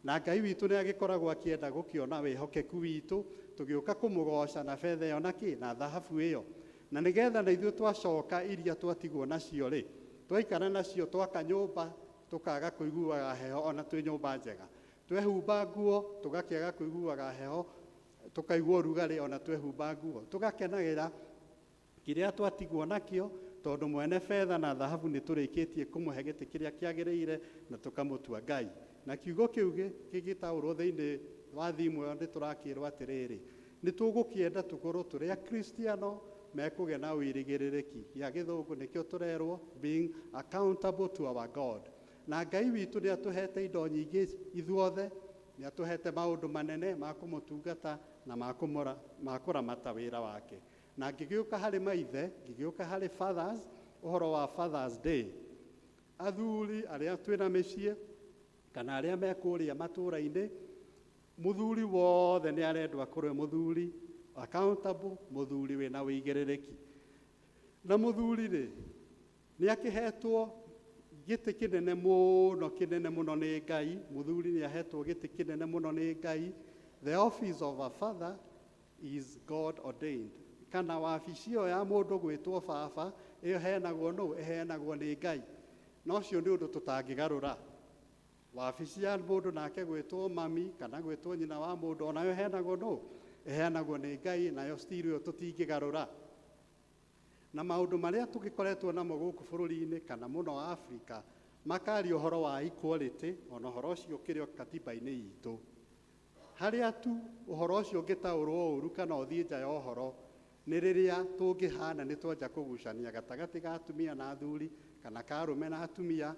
Na Ngai witũ nĩ agĩkoragwo akĩenda gũkĩona wĩhokeku witũ, tũgĩũka kũmũgoca na betha ĩyo na kĩ? Na thahabu ĩyo. Na nĩgetha na ithuĩ twacoka iria twatigwo nacio rĩ, twaikara nacio twaka nyũmba, tũkaga kũiguaga heho ona twĩ nyũmba njega. Twehumba nguo, tũgakĩaga kũiguaga heho, tũkaigua ũrugarĩ ona twehumba nguo. Tũgakenagĩra kĩrĩa twatigwo nakĩo, Tondũ mwene betha na thahabu nĩ tũrĩkĩtie kũmũhe gĩtĩ kĩrĩa kĩagĩrĩire na tũkamũtua Ngai. Na kiugo kĩu gĩgĩtaũrwo thĩinĩ wa thimũ ĩyo nĩ tũrakĩrwo atĩrĩrĩ, nĩ tũgũkĩenda tũkorwo tũrĩ Akristiano mekũgĩa na ũirigĩrĩrĩki. Gĩa gĩthũngũ nĩkĩo tũrerwo being accountable to our God. Na Ngai witũ nĩ atũhete indo nyingĩ ithuothe, nĩ atũhete maũndũ manene ma kũmũtungata na ma kũramata wĩra wake. Na ngĩgĩũka harĩ maithe, ngĩgĩũka harĩ fathers, ũhoro wa Fathers Day. Athuri arĩa twĩna mĩciĩ kana arĩa me kũrĩa matũũra-inĩ, mũthuri wothe nĩ arendwo akorwo mũthuri accountable, mũthuri wĩna ũigĩrĩrĩki. Na mũthuri rĩ, nĩ akĩhetwo gĩtĩ kĩnene mũno, kĩnene mũno nĩ Ngai. Mũthuri nĩ ahetwo gĩtĩ kĩnene mũno nĩ Ngai. The office of a father is God ordained. Kana wabici ĩyo ya mũndũ gwĩtwo baba, ĩyo ĩheanagwo nũ? Ĩheanagwo nĩ Ngai. Na ũcio nĩ ũndũ tũtangĩgarũra. Wabici ya mũndũ nake gwĩtwo mami kana gwĩtwo nyina wa mũndũ, onayo ĩheanagwo nũ? Ĩheanagwo nĩ Ngai, nayo still ĩyo tũtingĩgarũra. Na maũndũ marĩa tũgĩkoretwo namo gũkũ bũrũri-inĩ kana mũno Afrika, makaria ũhoro wa equality, ona ũhoro ũcio ũkĩrĩ o katiba-inĩ itũ. Harĩa tu ũhoro ũcio ũngĩtaũrwo ũru kana ũthiĩ nja ya ũhoro, nĩ rĩrĩa tũngĩhana nĩ twanja kũgucania gatagatĩ ga atumia na athuri, kana ka arũme na atumia,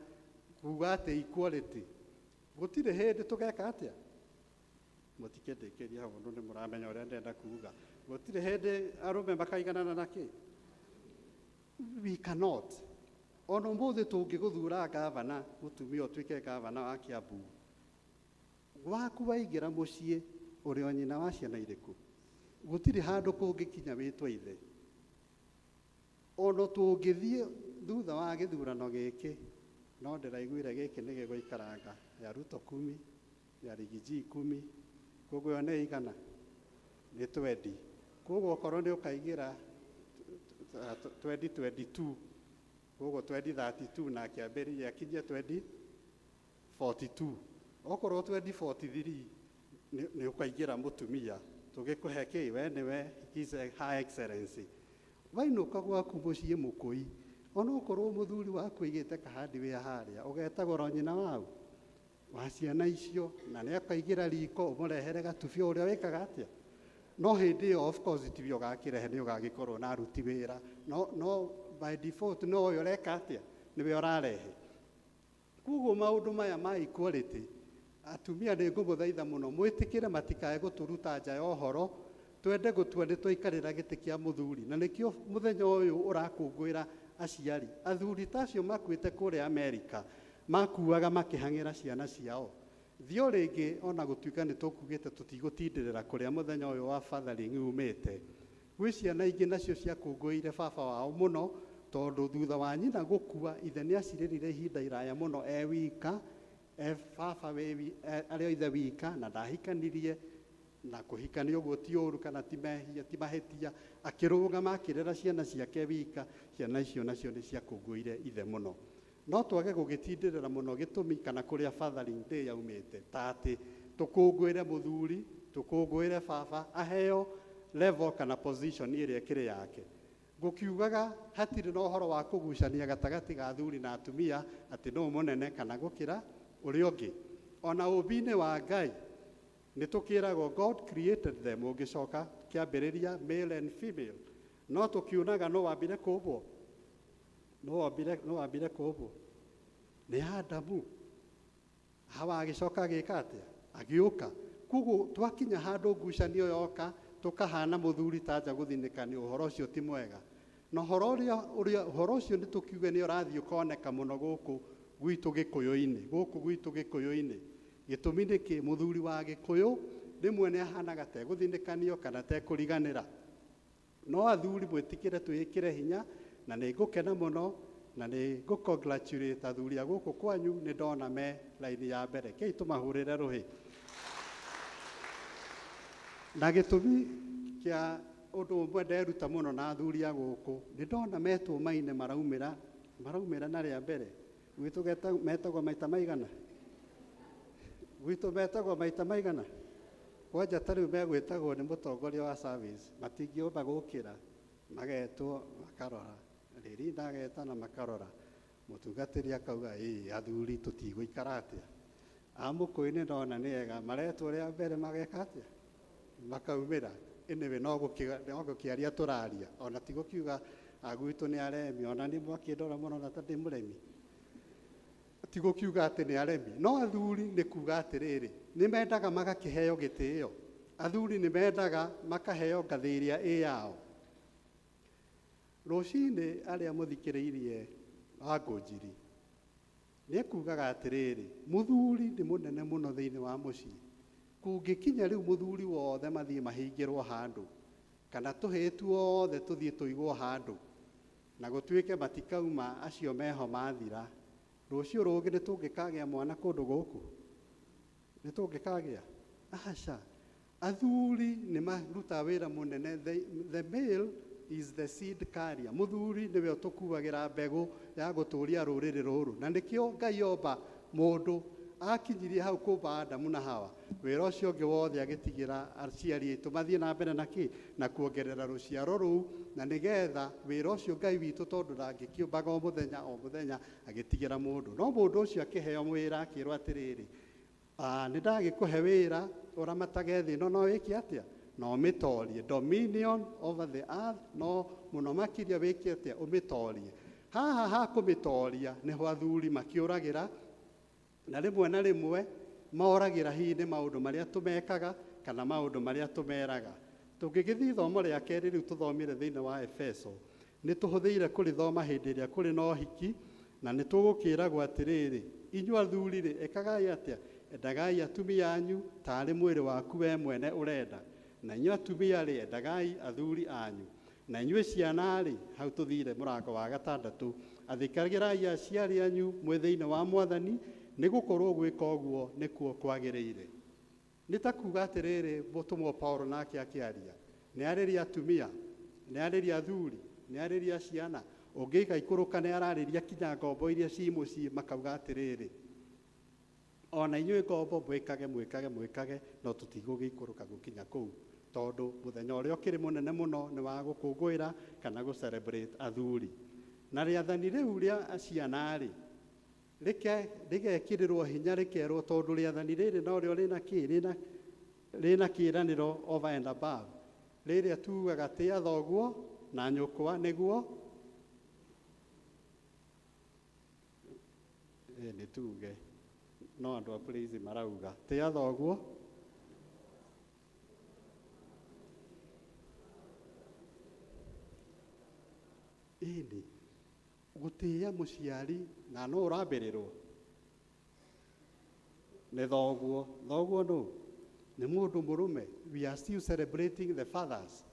kuga atĩ equality. Gũtirĩ hĩndĩ tũgeka atĩa? Mũtikĩndĩkĩrie hau ũndũ nĩ mũramenya ũrĩa ndĩrenda kuga. Gũtirĩ hĩndĩ arũme makaiganana na kĩ? We cannot. Ona ũmũthĩ tũngĩgũthura gavana, mũtumia ũtuĩke gavana wa Kiambu, waku waingĩra mũciĩ ũrĩ o nyina wa ciana irĩkũ? Gũtirĩ handũ kũngĩkinya wĩtwo ithe. Ona tũngĩthiĩ thutha wa gĩthurano gĩkĩ, no ndĩraiguire gĩkĩ nĩ gĩgũikaranga ya Ruto 10, ya Rigiji 10, koguo ĩyo nĩ igana? Nĩ 20. Koguo okorwo nĩ ũkaigĩra 2022, koguo 2032 na akĩambĩrĩria akinyie 2042. Okorwo 2043 nĩ ũkaingĩra mũtumia, tũgĩkũhe kĩ? We nĩwe His Her Excellency. Wainũka gwaku mũciĩ mũkũi, onokorwo mũthuri waku aigĩte kahandi wĩa harĩa, ũgetagwo ro nyina wau wa ciana icio, na nĩ akaigĩra riko ũmũrehere gatubio ũrĩa wĩkaga atĩa. No hĩndĩ ĩyo of course tiwe ũgakĩrehe, nĩ ũgagĩkorwo na aruti wĩra, no by default no ũyũ ũreka atĩa, nĩwe ũrarehe. Koguo maũndũ maya ma equality, atumia nĩ ngũmũthaitha mũno mwĩtĩkĩre matikae gũtũruta nja ya ũhoro, twende gũtua nĩ twaikarĩra gĩtĩ kĩa mũthuri. Na nĩkĩo mũthenya ũyũ ũrakũngũĩra aciari. Athuri ta acio makuĩte kũrĩa Amerika, makuaga makĩhang'ĩra ciana ciao. Thiĩ o rĩngĩ ona gũtuĩka nĩ tũkugĩte tũtigũtindĩrĩra kũrĩa mũthenya ũyũ wa fathering umĩte. Gwĩ ciana ingĩ nacio ciakũngũĩire baba wao mũno, tondũ thutha wa nyina gũkua, ithe nĩ acirĩrire ihinda iraya mũno e wika, e baba arĩ o ithe wika, na ndahikanirie, na kũhikania ũguo ti ũru kana ti mehia, ti mahĩtia. Akĩrũgama akĩrera ciana ciake wika, ciana icio nacio nĩ ciakũngũĩire ithe mũno. No twage gũgĩtindĩrĩra mũno gĩtũmi kana kũrĩa Fathering Day yaumĩte, ta atĩ tũkũngũĩre mũthuri, tũkũngũĩre baba, aheo level kana position ĩrĩa ĩkĩrĩ yake. Ngũkiugaga hatirĩ na ũhoro wa kũgucania gatagatĩ ga athuri na atumia atĩ nũ mũnene kana gũkĩra ũrĩa ũngĩ. Ona ũmbi-inĩ wa Ngai nĩ tũkĩragwo God created them, ũngĩcoka kĩambĩrĩria male and female. No tũkiunaga nũ wambire kũmbwo? Nũ wambire kũmbwo? Nĩ Adamu. Hawa agĩcoka agĩka atĩa? Agĩũka. Koguo twakinya handũ ngucanio yoka, tũkahana mũthuri ta nja gũthinĩka nĩ ũhoro ũcio ti mwega. Na ũhoro ũcio nĩ tũkiuge nĩ ũrathiĩ ũkoneka mũno gũkũ gwitũ Gĩkũyũ-inĩ, gũkũ gwitũ Gĩkũyũ-inĩ. Gĩtũmi nĩ kĩ? Mũthuri wa Gĩkũyũ rĩmwe nĩ ahanaga tegũthinĩkanio kana tekũriganĩra. No athuri mwĩtĩkĩre twĩĩkĩre hinya, na nĩ ngũkena mũno, na nĩ ngũ-congratulate athuri a gũkũ kwanyu, nĩ ndona me raini ya mbere. Kei tũmahũrĩre rũhĩ. Na gĩtũmi kĩa ũndũ ũmwe nderuta mũno na athuri a gũkũ, nĩ ndona metwo maine maraumĩra na rĩa mbere. Gwitũ metagwo maita maigana? Gwitũ metagwo maita maigana? Kwanja ta rĩu megwĩtagwo nĩ mũtongoria wa service, matingĩũmba gũkĩra, magetwo makarora. Rĩrinda agetana makarora mũtungatĩri akauga ĩĩ athuri tũtigũikara atĩa a mũkũyũ nĩ ndona nĩ ega maretwo rĩa mbere mageka atĩa makaumĩra anyway no gũkĩaria tũraria ona ti gũkiuga agwitũ nĩ aremi ona nĩ mwakĩndora mũno na ta ndĩ mũremi ti gũkiuga atĩ nĩ aremi no athuri nĩ kuga atĩrĩrĩ nĩ mendaga magakĩheo gĩtĩo athuri nĩ mendaga makaheo ngathĩ ĩrĩa ĩ yao rũcinĩ arĩa mũthikĩrĩirie Wangũnjiri nĩ ekugaga atĩrĩrĩ mũthuri nĩ mũnene mũno thĩinĩ wa mũciĩ kũngĩkinya rĩu mũthuri wothe mathiĩ mahingĩrwo handũ kana tũhĩĩ tuothe tũthiĩ tũigwo handũ na gũtuĩke matikauma acio meho mathira rũciũ rũngĩ nĩ tũngĩkagĩa mwana kũndũ gũkũ nĩ tũngĩkagĩa aca athuri nĩ marutaga wĩra mũnene the male is the seed carrier mũthuri nĩwe ũtũkuagĩra mbegũ ya gũtũria rũrĩrĩ rũrũ na nĩkĩo Ngai omba mũndũ akinyirie hau kũmba Adamu na Hawa wĩra ũcio ũngĩ wothe agĩtigĩra aciari aitũ mathiĩ na mbere na kĩ na kuongerera rũciaro rũu na nĩgetha wĩra ũcio Ngai witũ tondũ ndangĩkĩũmbaga o mũthenya o mũthenya agĩtigĩra mũndũ no mũndũ ũcio akĩheo wĩra akĩrwo atĩrĩrĩ nĩ ndagĩkũhe wĩra ũramatage thĩ ĩno no wĩke atĩa na ũmĩtorie dominion over the earth no mũno makĩria wĩke atĩa ũmĩtorie haha ha kũmĩtoria nĩho athuri makĩũragĩra na rĩmwe na rĩmwe moragĩra hihi nĩ maũndũ marĩa tũmekaga kana maũndũ marĩa tũmeraga tũngĩgĩthiĩ ithomo rĩa kerĩ rĩu tũthomire thĩinĩ wa Efeso nĩ tũhũthĩire kũrĩthoma hĩndĩ ĩrĩa kũrĩ na ũhiki na nĩ tũgũkĩragwo atĩrĩrĩ inyuĩ athuri rĩ ĩkagai atĩa endagai atumia anyu tarĩ mwĩrĩ waku we mwene ũrenda na inyuĩ atumia rĩ endagai athuri anyu na inyuĩ ciana rĩ hau tũthire mũrango wa gatandatũ athĩkagĩrai aciari anyu mwĩ thĩinĩ wa mwathani nĩ gũkorwo gwĩka ũguo nĩkuo kwagĩrĩire nĩ ta kuga atĩrĩrĩ mũtũmwo Paulo nake akĩaria nĩ arĩria atumia nĩ arĩria athuri nĩ arĩria ciana ũngĩgaikũrũka nĩ ararĩria kinya ngombo iria ci mũciĩ makauga atĩrĩrĩ ona inyuĩ ngombo mwĩkage mwĩkage mwĩkage no tũtigũgĩikũrũka gũkinya kũu tondũ mũthenya ũrĩa ũkĩrĩ mũnene mũno nĩ wa gũkũngũĩra kana gũ celebrate athuri na rĩathani rĩu rĩa ciana rĩ rĩgekĩrĩrwo hinya rĩkerwo tondũ rĩathani rĩrĩ norĩo rĩna kĩ rĩna kĩĩranĩro over and above rĩrĩa tugaga tĩa thoguo na nyũkwa nĩguo nĩ tuge no andũ a praise marauga tĩa thoguo ĩni gũtĩĩa mũciari na no ũrambĩrĩrwo nĩ thoguo thoguo nũ nĩ mũndũ mũrũme we are still celebrating the fathers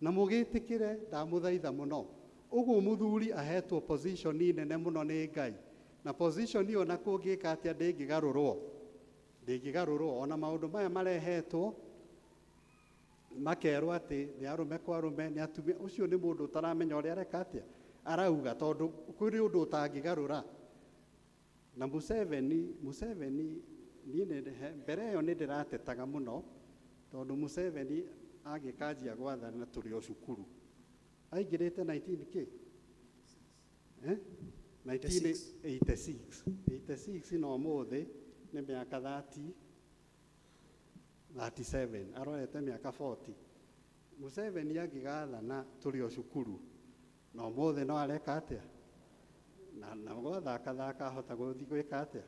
na mũgĩtĩkĩre ndamũthaitha mũno ũguo mũthuri ahetwo position nene mũno nĩ Ngai na position ĩyo na kũngĩka atĩa ndĩngĩgarũrwo ndĩngĩgarũrwo ona maũndũ maya marehetwo makerwo atĩ nĩ arũme kwa arũme nĩ atumia ũcio nĩ mũndũ ũtaramenya ũrĩa areka atĩa arauga tondũ kũrĩ ũndũ ũtangĩgarũra na Museveni Museveni niĩ mbere ĩyo nĩ ndĩratetaga mũno tondũ Museveni agĩkanjia gwathana tũrĩ o cukuru aingĩrĩte 19 kĩ 1986 86 na ũmũthĩ nĩ mĩaka 30 37 arorete mĩaka 40 Museveni angĩgathana tũrĩ o cukuru na ũmũthĩ no areka atĩa na gwathakathaka ahota gũthiĩ gwĩka atĩa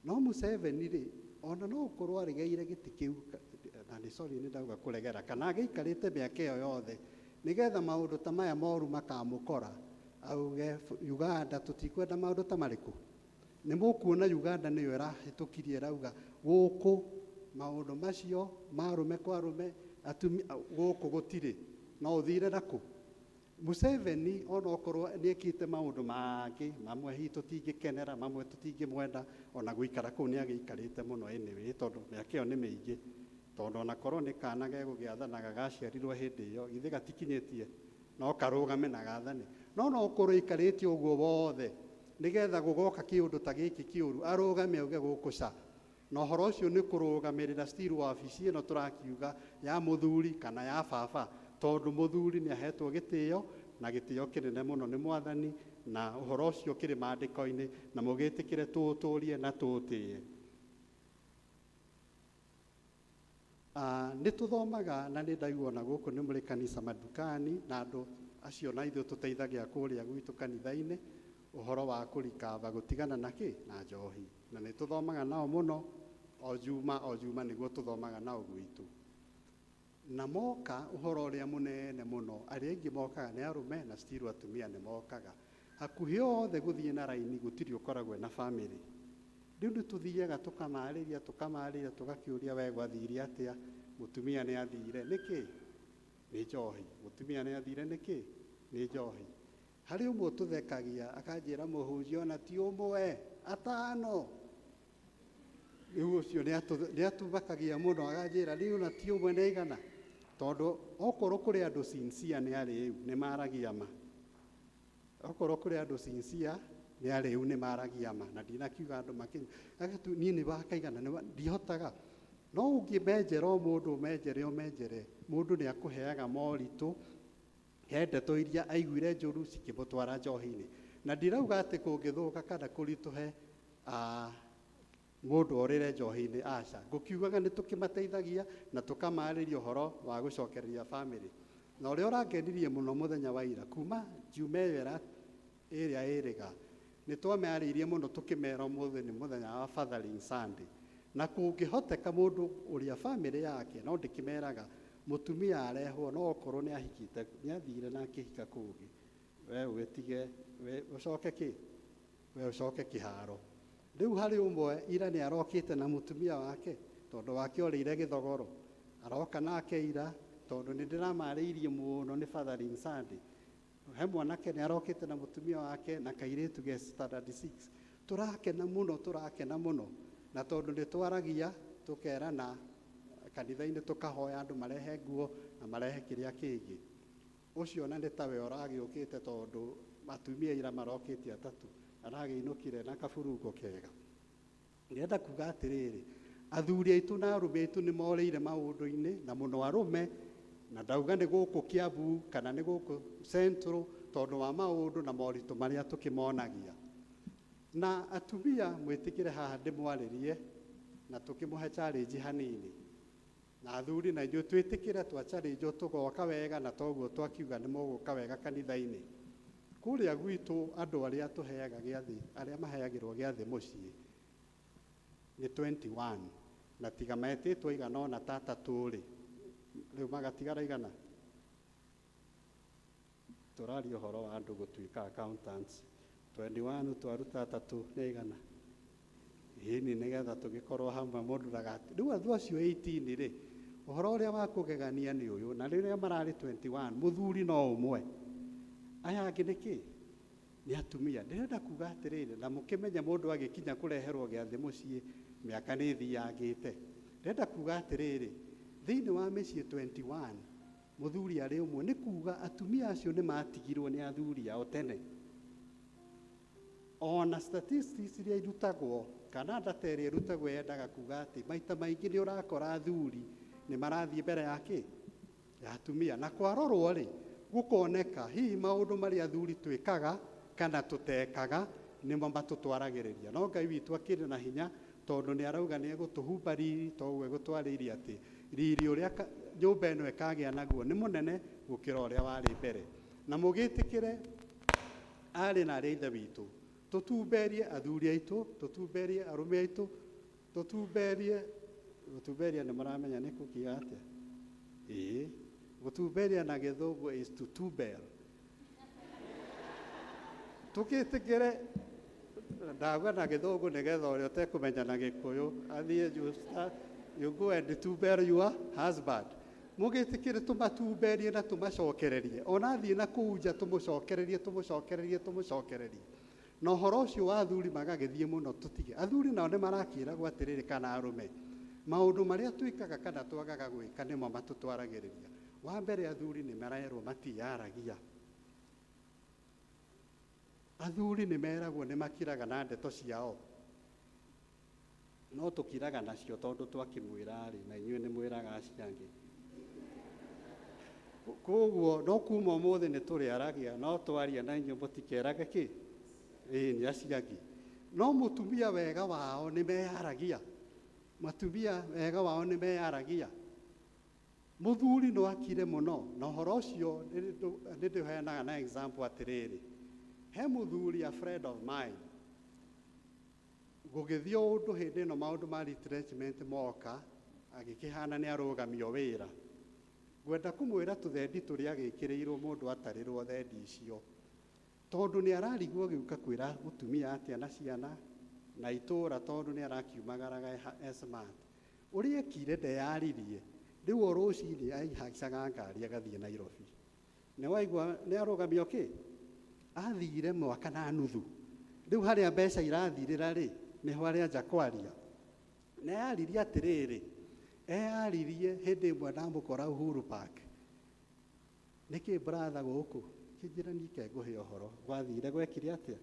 no Museveni rĩ ona no ũkorwo aregeire gĩtĩ kĩu na nĩ sorry nĩ ndauga kũregera kana agĩikarĩte mĩaka ĩyo yothe nĩgetha maũndũ ta maya moru makamũkora auge Uganda tũtikwenda maũndũ ta marĩkũ nĩ mũkuona Uganda nĩyo ĩrahĩtũkirie ĩrauga gũkũ maũndũ macio ma arũme kwa arũme atumia gũkũ gũtirĩ no ũthire nakũ Museveni ona okorwo nĩ ekĩte maũndũ mangĩ mamwe hihi tũtingĩkenera mamwe tũtingĩmwenda ona gũikara kũu nĩ agĩikarĩte mũno anyway tondũ mĩaka ĩyo nĩ mĩingĩ tondũ ona korwo nĩ kana gegũgĩathanaga gaciarirwo hĩndĩ ĩyo githĩ gatikinyĩtie no karũgame na gathane no no ũkorwo aikarĩte ũguo wothe nĩgetha gũgoka kĩũndũ ta gĩkĩ kĩũru arũgame auge gũkũ ca na ũhoro ũcio nĩ kũrũgamĩrĩra still wabici ĩno tũrakiuga ya mũthuri kana ya baba tondũ mũthuri nĩ ahetwo gĩtĩo Na gĩtĩo kĩnene mũno nĩ Mwathani, na ũhoro ũcio ũkĩrĩ maandĩko-inĩ, na mũgĩtĩkĩre tũũtũrie na tũũtĩe. Nĩ tũthomaga na nĩ ndaigua ona gũkũ nĩ mũrĩ kanitha madukani, na andũ acio na ithuĩ tũteithagia kũrĩa gwitũ kanitha-inĩ ũhoro wa kũrikaba gũtigana na kĩ na njohi, na nĩ tũthomaga nao mũno o juma o juma, nĩguo tũthomaga nao gwitũ. Na moka ũhoro ũrĩa mũnene mũno, arĩa aingĩ mokaga nĩ arũme na still atumia nĩ mokaga. Hakuhĩ othe gũthiĩ na raini gũtirĩ ũkoragwo na bamĩrĩ. Rĩu nĩ tũthiaga tũkamarĩria tũkamarĩria, tũgakĩũria we gwathire atĩa, mũtumia nĩ athire nĩkĩ? Nĩ njohi. Mũtumia nĩ athire nĩkĩ? Nĩ njohi. Harĩ ũmwe tũthekagia akanjĩra, mũhunjia ona ti ũmwe, atano. Rĩu ũcio nĩ atũmakagia mũno, akanjĩra rĩu ona ti ũmwe nĩ aigana, tondũ okorwo kũrĩ andũ sincere nĩ arĩu nĩ maragia ma, okorwo kũrĩ andũ sincere nĩ arĩu nĩ maragia ma, na ndinakiuga andũ makĩnyua agatu niĩ nĩ wakaigana ndihotaga. No ũngĩmenjera o mũndũ ũmenjere ũmenjere, mũndũ nĩ akũheaga moritũ, he ndeto iria aiguire njũru cikĩmũtwara njohi-inĩ. Na ndirauga atĩ kũngĩthũka kana kũritũhe mũndũ orĩre njohi-inĩ, aca. Ngũkiugaga nĩ tũkĩmateithagia na tũkamarĩria ũhoro wa gũcokereria bamĩrĩ. Na ũrĩa ũrangenirie mũno mũthenya wa ira, kuma Jumaa ĩyo ĩrĩa ĩrĩga, nĩ twamarĩirie mũno tũkĩmera ũmũthĩ nĩ mũthenya wa Fathering Sunday. Na kũngĩhoteka mũndũ ũrĩa bamĩrĩ yake, no ndĩkĩmeraga mũtumia arehwo, no okorwo nĩ ahikĩte, nĩ athire na akĩhika kũngĩ, we ũgĩtige, we ũcoke kĩ? We ũcoke kĩharo. Rĩu harĩ ũmwe ira nĩ arokĩte na mũtumia wake, tondũ wake orĩire gĩthogoro. Aroka nake ira, tondũ nĩ ndĩramarĩirie mũno nĩ Fathering Sunday. He mwanake nĩ arokĩte na mũtumia wake na kairĩtu ge standard 6. Tũrakena mũno, tũrakena mũno. Na tondũ nĩ twaragia, tũkerana kanitha-inĩ, tũkahoya andũ marehe nguo na marehe kĩrĩa kĩngĩ. Ũcio ona nĩ tawe ũragĩũkĩte, tondũ atumia ira marokĩte atatũ, aragĩinũkire na kaburungo kega. Ndĩrenda kuga atĩrĩrĩ, athuri aitũ na arũme aitũ nĩ morĩire maũndũ-inĩ, na mũno arũme, na ndauga nĩ gũkũ Kiambu kana nĩ gũkũ Central, tondũ wa maũndũ na moritũ marĩa tũkĩmonagia. Na atumia mwĩtĩkĩre haha ndĩmwarĩrie na tũkĩmũhe challenge hanini. Na athuri na ithuĩ twĩtĩkĩre twa challenge tũgoka wega, na toguo twakiuga nĩ mũgũka wega kanitha-inĩ. Kũrĩa gwitũ andũ arĩa tũheaga gĩathĩ, arĩa maheagĩrwo gĩathĩ mũciĩ nĩ 21, na tiga metĩtwo igana ona ta atatũ rĩ, rĩu magatigara igana. Tũraria ũhoro wa andũ gũtuĩka accountants. 21 twaruta atatũ nĩ igana. Ĩni nĩgetha tũgĩkorwo hamwe mũndũ ndagati. Rĩu andũ acio 18 rĩ, ũhoro ũrĩa wa kũgegania nĩ ũyũ, na rĩrĩa mararĩ 21 mũthuri no ũmwe, aya angĩ nĩ kĩ? Nĩ atumia. Ndĩrenda kuga atĩrĩrĩ, na mũkĩmenye mũndũ agĩkinya kũreherwo gĩathĩ mũciĩ mĩaka nĩ ĩthiangĩte. Ndĩrenda kuga atĩrĩrĩ, thĩinĩ wa mĩciĩ 21 mũthuri arĩ ũmwe, nĩ kuga atumia acio nĩ matigirwo nĩ athuri ao tene. Ona statistics iria irutagwo kana data ĩrĩa ĩrutagwo yendaga kuga atĩ maita maingĩ nĩ ũrakora athuri nĩ marathiĩ mbere ya kĩ? Ya atumia. Na kwarorwo rĩ, gũkoneka hihi maũndũ marĩa athuri twĩkaga kana tũtekaga nĩmo matũtwaragĩrĩria. No Ngai witũ akĩrĩ na hinya, tondũ nĩ arauga nĩ egũtũhumba riri, toguo egũtwarĩirie atĩ riri ũrĩa nyũmba ĩno ĩkagĩa naguo nĩ mũnene gũkĩra ũrĩa warĩ mbere. Na mũgĩtĩkĩre arĩ na arĩa ithe witũ, tũtumberie athuri aitũ, tũtumberie arũme aitũ, tũtumberie, gũtumberia nĩ mũramenya nĩ kũkiuga atĩa? Ĩĩ, gũtumberia na gĩthũngũ is to tubel. Tũgĩtĩkĩre ndauga na gĩthũngũ nĩgetha ũrĩa ũtekũmenya na gĩkũyũ athiĩ, you start, you go and tubel your husband. Mũgĩtĩkĩre tũmatumberie na tũmacokererie, ona athiĩ na kũu nja tũmũcokererie, tũmũcokererie, tũmũcokererie. Na ũhoro ũcio wa athuri magagĩthiĩ mũno tũtige. Athuri nao nĩ marakĩragwo atĩrĩrĩ, kana arũme, maũndũ marĩa twĩkaga kana twagaga gwĩka nĩmo matũtwaragĩrĩria. Wa mbere, athuri nĩ marerwo matiyaragia. Athuri nĩ meragwo nĩ makiraga na ndeto ciao, no tũkiraga nacio tondũ twakĩmwĩra rĩ, na inyuĩ nĩ mwĩraga acio angĩ. Koguo no kuma ũmũthĩ nĩ tũrĩaragia no twaria na inyuĩ mũtikerage kĩ ĩĩ nĩ acio angĩ. No mũtumia wega wao nĩ meyaragia, matumia wega wao nĩ meyaragia. Mũthuri no akire mũno na ũhoro ũcio nĩ ndĩheanaga na example atĩrĩrĩ, he mũthuri a friend of mine gũgĩthiĩ o ũndũ hĩndĩ ĩno maũndũ ma retrenchment moka, agĩkĩhana nĩ arũgamio wĩra. Ngwenda kũmwĩra tũthendi tũrĩa agĩkĩrĩirwo mũndũ atarĩrwo thendi icio, tondũ nĩ ararigwo gĩũka kwĩra mũtumia atĩa na ciana na itũra, tondũ nĩ arakiumagaraga e smart. Ũrĩa ekire ndeyaririe, rĩu o rũcinĩ aihaicaga ngari agathiĩ Nairobi. Nĩ waigua nĩ arũgamio kĩ? Athire mwaka na nuthu. Rĩu harĩa mbeca irathirĩra rĩ, nĩho arĩanja kwaria. Na eyaririe atĩrĩrĩ, eyaririe hĩndĩ ĩmwe ndamũkora Uhuru Park. Nĩkĩ brother gũkũ? Kĩnjĩra niĩ ke ngũhe ũhoro. Gwathire gwekire atĩa?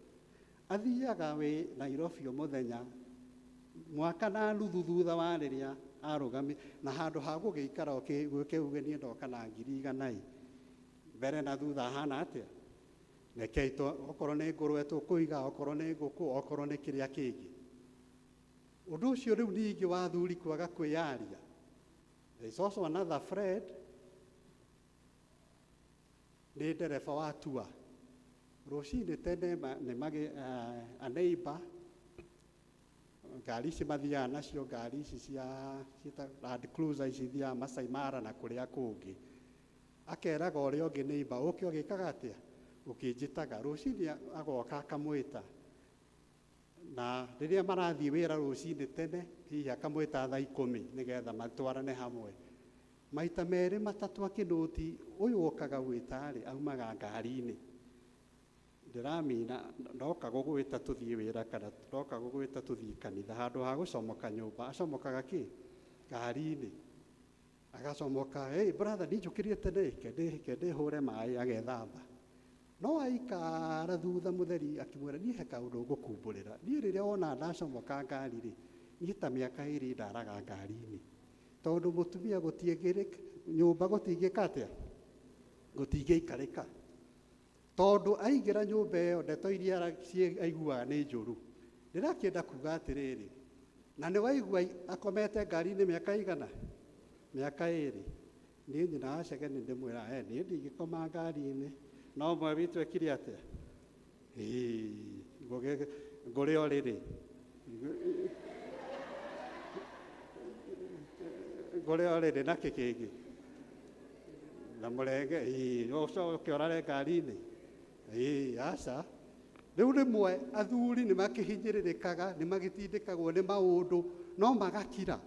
Athiaga wĩ Nairobi o mũthenya mwaka na nuthu thutha wa rĩrĩa arũgami na handũ ha gũgĩikara ũgĩke uge niĩ ndoka na 100,000 ĩ, mbere na thutha ahana atĩa? Rekei okorwo nĩ ngũrwe tũkũiga, okorwo nĩ ngũkũ, okorwo nĩ kĩrĩa kĩngĩ. Ũndũ ũcio rĩu ningĩ wa athuri kwaga kwĩyaria. There is also another friend, nĩ ndereba wa tua. Rũcinĩ tene nĩ magĩ, a neighbor, ngari ici mathiaga nacio, ngari ici cia Land Cruiser ici ithiaga Masai Mara na kũrĩa kũngĩ. Akeraga ũrĩa ũngĩ neighbor, ũke ũgĩkaga atĩa? Ũkĩnjĩtaga. Rũcinĩ agoka akamwĩta. Na rĩrĩa marathiĩ wĩra rũcinĩ tene, hihi akamwĩta thaa 10 nĩgetha matwarane hamwe. Maita merĩ matatũ akĩnũti, ũyũ okaga gwĩta rĩ, aumaga ngari-inĩ. Ndĩramina, ndoka gũgwĩta tũthiĩ wĩra kana ndoka gũgwĩta tũthiĩ kanitha. Handũ ha gũcomoka nyũmba, acomokaga kĩ? Ngari-inĩ. Agacomoka, hey brother, ndinjũkĩrie tene, ke ndĩhũre maĩ, agethamba. No aikara thutha mũtheri akĩmwĩra, niĩ he kaũndũ ngũkumbũrĩra. Niĩ rĩrĩa wona ndacomoka ngari rĩ, niĩ ta mĩaka 2 ndaraga ngari-inĩ. Tondũ mũtumia gũtiĩngĩrĩka, nyũmba gũtingĩka atĩa? Gũtingĩikarĩka. Tondũ aingĩra nyũmba ĩyo ndeto iria aiguaga nĩ njũru. Ndĩrakĩenda kuga atĩrĩrĩ, na nĩ waigua akomete ngari-inĩ mĩaka igana? Mĩaka 2. Niĩ nyina wa Chege nĩ ndĩmwĩra, niĩ ndingĩkoma ngari-inĩ. No ũmwe witũ ekire atĩa? Ĩĩ, ngũrĩ o rĩrĩ. Ngũrĩ o rĩrĩ na kĩ kĩngĩ? Na mũrenge, ĩĩ, ũcoke ũrare ngari-inĩ. Ĩĩ, aca. Rĩu rĩmwe athuri nĩ makĩhinyĩrĩrĩkaga, nĩ magĩtindĩkagwo nĩ maũndũ, no magakira.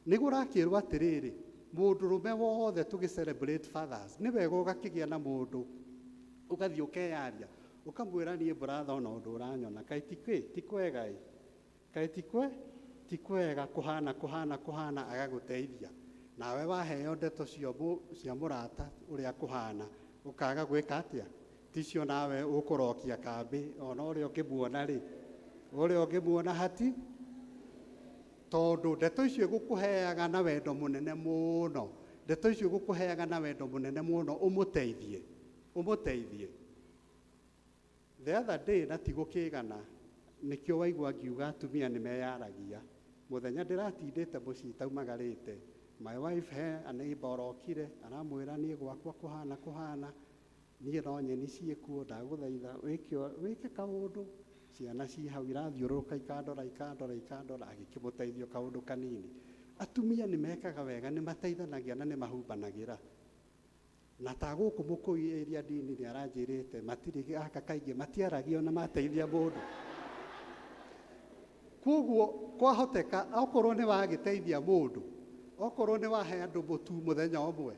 Nĩ kũrakĩrwo atĩrĩrĩ, mũndũrũme wothe tũgĩ celebrate fathers, nĩ wega ũgakĩgĩa na mũndũ, ũgathiĩ ũkeyaria, ũkamwĩra niĩ brother ona ũndũ ũranyona, kaĩ ti kĩ, ti kwega ĩ, kaĩ ti kwe, ti kwega kũhana, kũhana, kũhana, agagũteithia. Nawe waheo ndeto cia mũrata ũrĩa kũhana, ũkaga gwĩka atĩa? Ticio nawe ũkũrokia kambĩ, ona ũrĩa ũngĩmuona rĩ, ũrĩa ũngĩmuona hati, tondũ ndeto icio igũkũheaga na wendo mũnene mũno, ndeto icio igũkũheaga na wendo mũnene mũno, ũmũteithie, ũmũteithie. The other day na ti gũkĩgana, nĩkĩo waigua ngiuga atumia nĩ meyaragia. Mũthenya ndĩratindĩte mũciĩ itaumagarĩte, my wife he a neighbor orokire, aramwĩra niĩ gwakwa kũhana kũhana, niĩ no nyeni ciĩkuo, ndagũthaitha wĩke kaũndũ. Ciana ci hau irathiũrũrũka ikandora, ikandora, ikandora, agĩkĩmũteithio kaũndũ kanini. Atumia nĩ mekaga wega, nĩ mateithanagia na nĩ mahumbanagĩra. Na ta gũkũ Mũkũi area ndini nĩ aranjĩrĩte, matirĩ gaka kaingĩ, matiaragia ona mateithia mũndũ. Koguo kwahoteka okorwo nĩ wagĩteithia mũndũ, okorwo nĩ wahe andũ mũtu mũthenya ũmwe,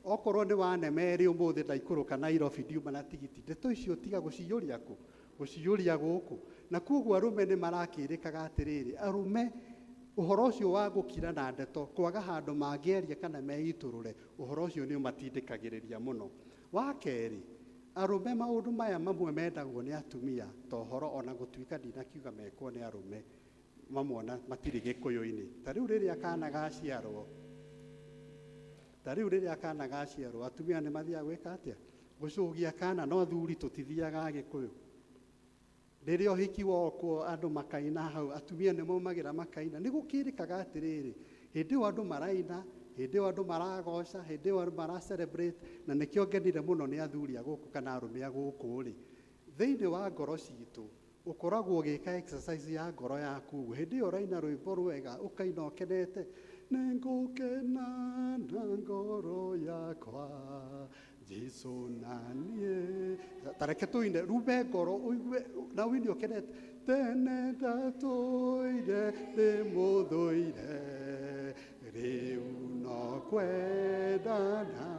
okorwo nĩ wanemerĩ ũmũthĩ ndaikũrũka Nairobi ndiuma na tigiti, ndeto icio tiga gũciyũria kũ? Gũciyũria gũkũ. Na koguo arũme nĩ marakĩrĩkaga atĩrĩrĩ, arũme ũhoro ũcio wa gũkira na ndeto, kwaga handũ mangĩaria kana meitũrũre, ũhoro ũcio nĩ ũmatindĩkagĩrĩria mũno. Wa kerĩ, arũme maũndũ maya mamwe mendagwo nĩ atumia, ta ũhoro ona gũtuĩka ndinakiuga mekwo nĩ arũme, mamwona matirĩ gĩkũyũ-inĩ. Ta rĩu rĩrĩa kana gaciarwo, Ta rĩu rĩrĩa kana gaciarwo, atumia nĩ mathiaga gwĩka atĩa? Gũcũgia kana, no athuri tũtithiaga Agĩkũyũ. Rĩrĩa ũhiki wokwo andũ makaina hau, atumia nĩ maumagĩra makaina. Nĩ gũkĩrĩkaga atĩrĩrĩ, hĩndĩ ĩyo andũ maraina, hĩndĩ ĩyo andũ maragoca, hĩndĩ ĩyo andũ mara celebrate, na nĩkĩo ngenire mũno nĩ athuri a gũkũ kana arũme a gũkũ rĩ. Thĩinĩ wa ngoro citũ, ũkoragwo ũgĩka exercise ya ngoro yaku ũguo. Hĩndĩ ĩyo ũraina rwĩmbo rwega, ũkaina ũkenete, nĩngũkena na ngoro yakwa, Jesu na niĩ. Ta reke tũine, rume ngoro, ũigue, na ũine ũkenete. Tene ndatũire ndĩmũthũire, rĩu no kwendana.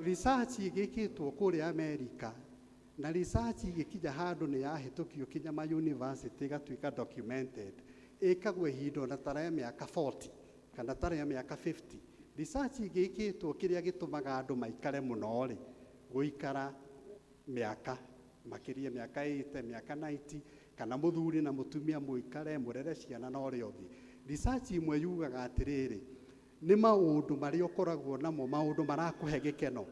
Research ĩgĩkĩtwo kũrĩa Amerika, na research ĩgĩkinya handũ nĩ yahĩtũkio kinya ma university ĩgatuĩka documented, ĩkagwo ihinda ona ta rĩa mĩaka 40 kana ta rĩa mĩaka 50. Research ĩgĩkĩtwo kĩrĩa gĩtũmaga andũ maikare mũno rĩ, gũikara mĩaka makĩria mĩaka 80, mĩaka 90, kana mũthuri na mũtumia mũikare mũrere ciana na ũrĩa ũngĩ. Research ĩmwe yugaga atĩrĩrĩ, nĩ maũndũ marĩa ũkoragwo namo, maũndũ marakũhe gĩkeno.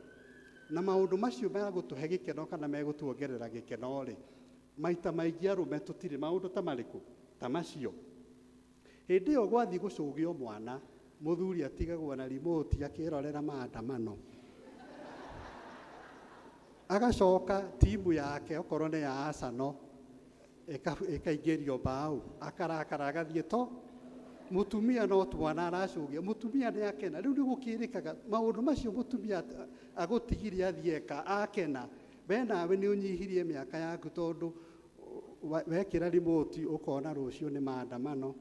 Na maũndũ macio megũtũhe gĩkeno kana megũtuongerera gĩkeno rĩ, maita maingĩ arũme tũtirĩ maũndũ ta marĩkũ? Ta macio. Hĩndĩ ĩyo gwathiĩ gũcũgio mwana, mũthuri atigagwo na remote akĩrorera maandamano. Agacoka timu yake okorwo nĩ ya Arsenal ĩkaingĩrio mbaũ, akarakara agathiĩ to mũtumia no twana aracũgia, mũtumia nĩ akena. Rĩu nĩ gũkĩrĩkaga maũndũ macio mũtumia agũtigire athiĩ eka akena, we nawe nĩ ũnyihirie mĩaka yaku tondũ wekĩra remote ũkona rũciũ nĩ maandamano,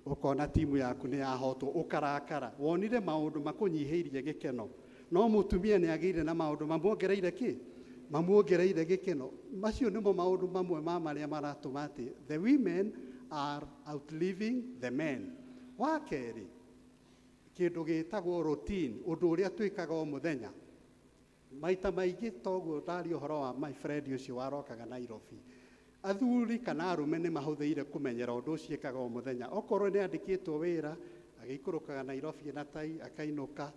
ũkona timu yaku nĩ yahotwo, ũkarakara. Wonire maũndũ makũnyihĩirie gĩkeno, no mũtumia nĩ agĩire na maũndũ mamuongereire kĩ? Mamuongereire gĩkeno. Macio nĩmo maũndũ mamwe ma marĩa maratũma atĩ the women are outliving the men. Wa kerĩ, kĩndũ gĩtagwo routine, ũndũ ũrĩa twĩkaga o mũthenya. Maita maingĩ toguo ndaria ũhoro wa my friend ũcio warokaga Nairobi. Athuri kana arũme nĩ mahũthĩire kũmenyera ũndũ ũcio ekaga o mũthenya. Okorwo nĩ andĩkĩtwo wĩra, agĩikũrũkaga Nairobi na tai, akainũka,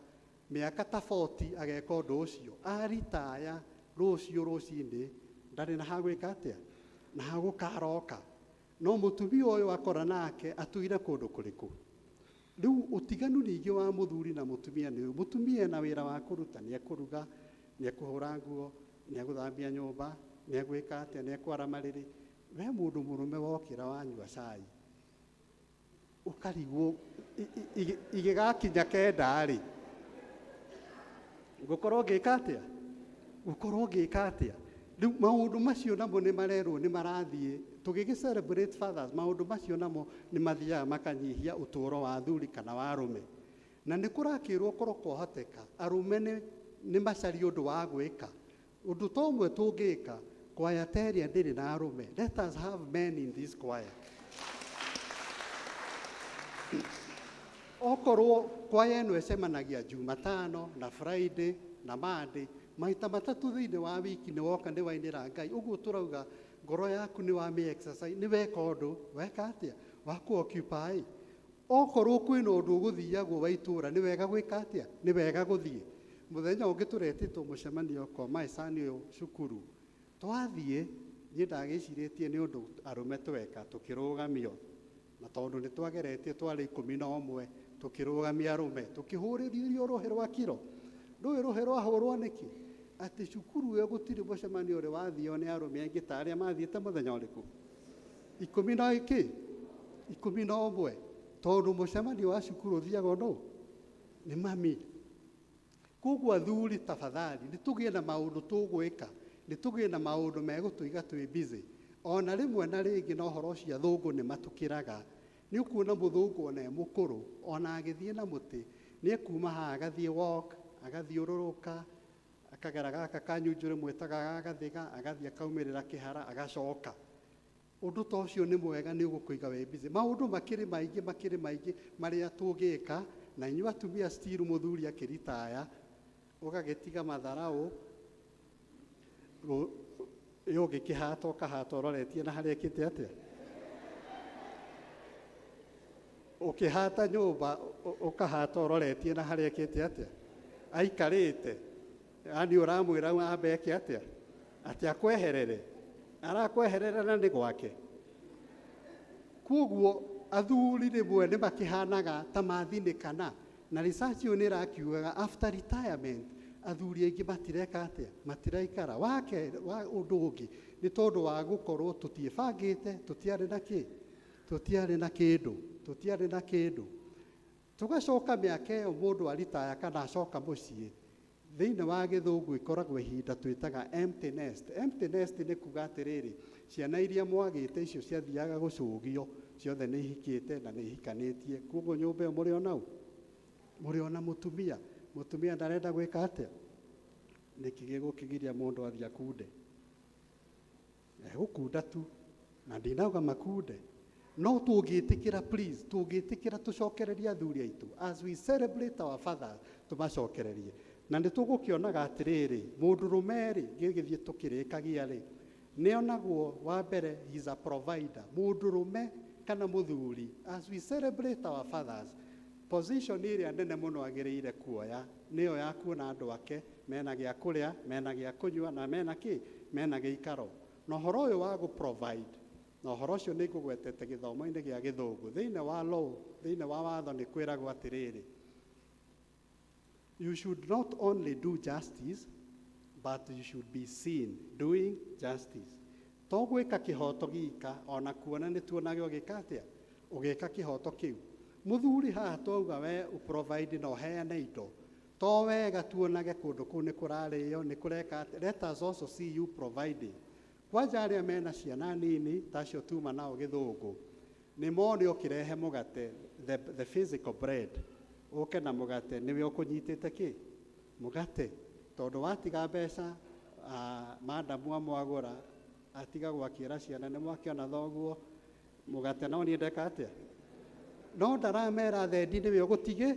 mĩaka ta 40 ageka ũndũ ũcio. Aritaya rũciũ rũcinĩ, ndarĩ na ha gwĩka atĩa? Na ha gũkaroka. No mũtumia ũyũ akora nake atũire kũndũ kũrĩkũ? Rĩu ũtiganu ningĩ wa mũthuri na mũtumia nĩ ũyũ. Mũtumia ena wĩra wa kũruta, nĩ ekũruga, nĩ ekũhũra nguo, nĩ egũthambia nyũmba, nĩ egwĩka atĩa, nĩ ekwara marĩrĩ. We mũndũ mũrũme wokĩra wanyua cai, ũkarigwo igĩgakinya kenda rĩ, ngũkorwo ngĩka atĩa? Ngũkorwo ngĩka atĩa? Rĩu maũndũ macio namo nĩ marerwo nĩ marathiĩ, tũgĩgĩ celebrate fathers, maũndũ macio namo nĩ mathiaga makanyihia ũtũũro wa athuri kana wa arũme. Na nĩ kũrakĩrwo korwo kwahoteka, arũme nĩ macarie ũndũ wa gwĩka. Ũndũ ta ũmwe tũngĩka, kwaya ta ĩrĩa ndĩrĩ na arũme. Let us have men in this choir. Okorwo kwaya ĩno ĩcemanagia Jumatano na Friday na Monday, maita matatũ thĩinĩ wa wiki nĩ woka nĩ wainĩra Ngai. Ũguo tũrauga ngoro yaku nĩ wamĩ exercise, nĩ weka ũndũ, weka atĩa? Wa kũ occupy. Okorwo kwĩna ũndũ ũgũthiagwo wa itũũra, nĩ wega gwĩka atĩa? Nĩ wega gũthiĩ. Mũthenya ũngĩ tũretĩtwo mũcemanio kwa maecani ũyũ cukuru. Twathiĩ, niĩ ndagĩcirĩtie nĩ ũndũ arũme tweka, tũkĩrũgamio. Na tondũ nĩ twageretie twarĩ 11, tũkĩrũgamia arũme, tũkĩhũrĩrĩrio rũhĩ rwa kiro. Ndũĩ rũhĩ rwahũrwo nĩkĩ? Atĩ cukuru ĩyo gũtirĩ mũcemanio ũrĩ wathio nĩ arũme aingĩ ta arĩa mathiĩte mũthenya ũrĩkũ? Ikũmi na kĩ? 11. Tondũ mũcemanio wa cukuru ũthiagwo nũ? Nĩ mami. Koguo athuri tafadhali, nĩ tũgĩe na maũndũ tũgwĩka, nĩ tũgĩe na maũndũ megũtũiga twĩ busy. Ona rĩmwe na rĩngĩ na ũhoro ũcio athũngũ nĩ matũkĩraga. Nĩ ũkuona mũthũngũ ona e mũkũrũ, ona agĩthiĩ na mũtĩ, nĩ ekuma haha agathiĩ walk, agathiũrũrũka, akagera gaka ka Nyunjurĩ mwĩtaga ga Gathiga, agathiĩ akaumĩrĩra kĩhara, agacoka. Ũndũ ta ũcio nĩ mwega, nĩ ũgũkũiga wĩ busy. Maũndũ makĩrĩ maingĩ, makĩrĩ maingĩ marĩa tũngĩka, na inyuĩ atumia still mũthuri akĩritaya, ũgagĩtiga matharaũ, ĩ ũngĩkĩhata ũkahata ũroretie na harĩa ĩkĩte atĩa? Ũkĩhata nyũmba, ũkahata ũroretie na harĩa ĩkĩte atĩa? Aikarĩte. Yaani ũramwĩra ambe eke atĩa? Atĩ akweherere. Arakweherera na nĩ gwake. Koguo athuri rĩmwe nĩ makĩhanaga ta mathinĩkana na research ĩyo nĩ ĩrakiugaga after retirement athuri aingĩ matireka atĩa matiraikara wake wa ũndũ ũngĩ nĩ tondũ wa gũkorwo tũtiĩbangĩte tũtiarĩ na kĩ tũtiarĩ na kĩndũ tũtiarĩ na kĩndũ tũgacoka mĩaka ĩyo mũndũ aritaya kana acoka mũciĩ thĩinĩ wa gĩthũngũ ĩkoragwo ihinda twĩtaga empty nest. Empty nest nĩ kuga atĩrĩrĩ, ciana iria mwagĩte icio ciathiaga gũcũgio ciothe nĩ ihikĩte na nĩ ihikanĩtie. Koguo nyũmba ĩyo mũrĩ ona ũ? Mũrĩ ona mũtumia. Mũtumia ndarenda gwĩka atĩa? Nĩkĩ gĩgũkĩgiria mũndũ athiĩ akunde? Egũkunda tu na ndinauga makunde no tũngĩtĩkĩra please tũngĩtĩkĩra tũcokererie athuri aitũ as we celebrate our fathers tũmacokererie na nĩ tũgũkĩonaga atĩrĩrĩ mũndũrũme rĩ gĩgĩthiĩ tũkĩrĩkagia rĩ nĩonagwo wa mbere he is a provider mũndũrũme kana mũthuri as we celebrate our fathers position ĩrĩa nene mũno agĩrĩire kuoya nĩyo ya kuona andũ ake mena gĩa kũrĩa mena gĩa kũnyua na mena kĩ mena gĩikaro na ũhoro ũyũ wa gũ provide na ũhoro ũcio nĩ ngũgwetete gĩthomo-inĩ gĩa gĩthũngũ thĩinĩ wa law thĩinĩ wa watho nĩ kwĩragwo atĩrĩrĩ you should not only do justice but you should be seen doing justice to gwĩka kĩhoto gika ona kuona nĩ tuonage ũgĩka atĩa ũgĩka kĩhoto kĩu mũthuri haha twauga we ũprovide na ũheane indo to wega tuonage kũndũ kũu nĩ kũrarĩo nĩ kũreka atĩa let us also see you providing kwanja arĩa mena ciana nini tacio tuma nao gĩthũngũ nĩ mone ũkĩrehe mũgate the physical bread ũke na mũgate nĩwe ũkũnyitĩte kĩ mũgate tondũ watiga mbeca madamu amwagũra atigagwo akĩra ciana nĩ mwakĩona thoguo mũgate no niĩ ndeka atĩa no ndaramera thendi nĩwe ũgũtigĩ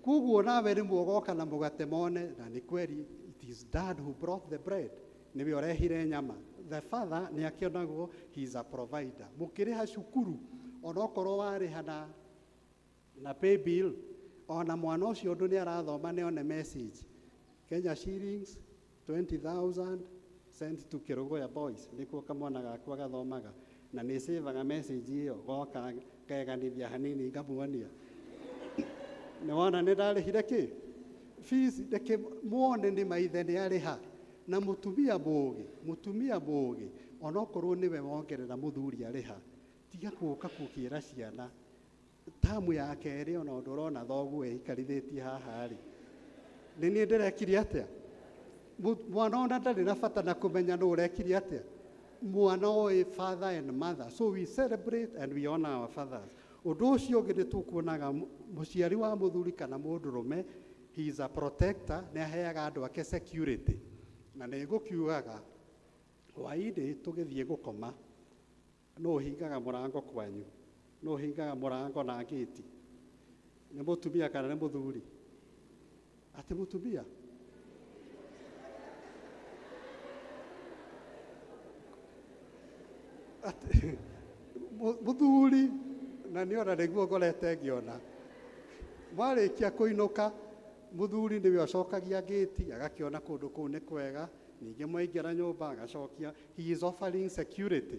koguo nawe rĩmwe ũgoka na mũgate mone na nĩ kweri it is dad who brought the bread nĩwe ũrehire nyama the father nĩ akĩonagwo he is a provider mũkĩrĩha cukuru onokorwo warĩha na pay bill ona mwana ũcio ũndũ nĩ arathoma nĩ one message Kenya shillings 20,000 sent to Kerugoya Boys nĩkuo kamwana gakwa gathomaga na nĩ savaga message ĩyo goka ngeganithia hanini ngamuonia nĩ wona nĩ ndarĩhire kĩ fees reke muone nĩ maithe nĩ arĩha na mũtumia mũũgĩ mũtumia mũũgĩ onokorwo nĩwe wongerera mũthuri arĩha tiga gũka gũkĩra ciana tamu ya kerĩ ona ũndũ ũrona thoguo ĩikarithĩtie haha rĩ nĩ niĩ ndĩrekire atĩa mwana ona ndarĩ na bata na kũmenya nũ ũrekire atĩa mwana oĩ father and mother so we celebrate and we honor our fathers ũndũ ũcio ũngĩ nĩ tũkuonaga mũciari wa mũthuri kana mũndũrũme he is a protector nĩ aheaga andũ ake security na nĩ ngũkiugaga hwainĩ tũgĩthiĩ gũkoma nũ ũhingaga mũrango kwanyu nũ ũhingaga mũrango na ngĩti nĩ mũtumia kana nĩ mũthuri atĩ mũtumia atĩ mũthuri na nĩ ona nĩguo ngorete ngĩona mwarĩkia kũinũka mũthuri nĩwe ũcokagia ngĩti agakĩona kũndũ kũu nĩ kwega ningĩ mwaingĩra nyũmba agacokia he is offering security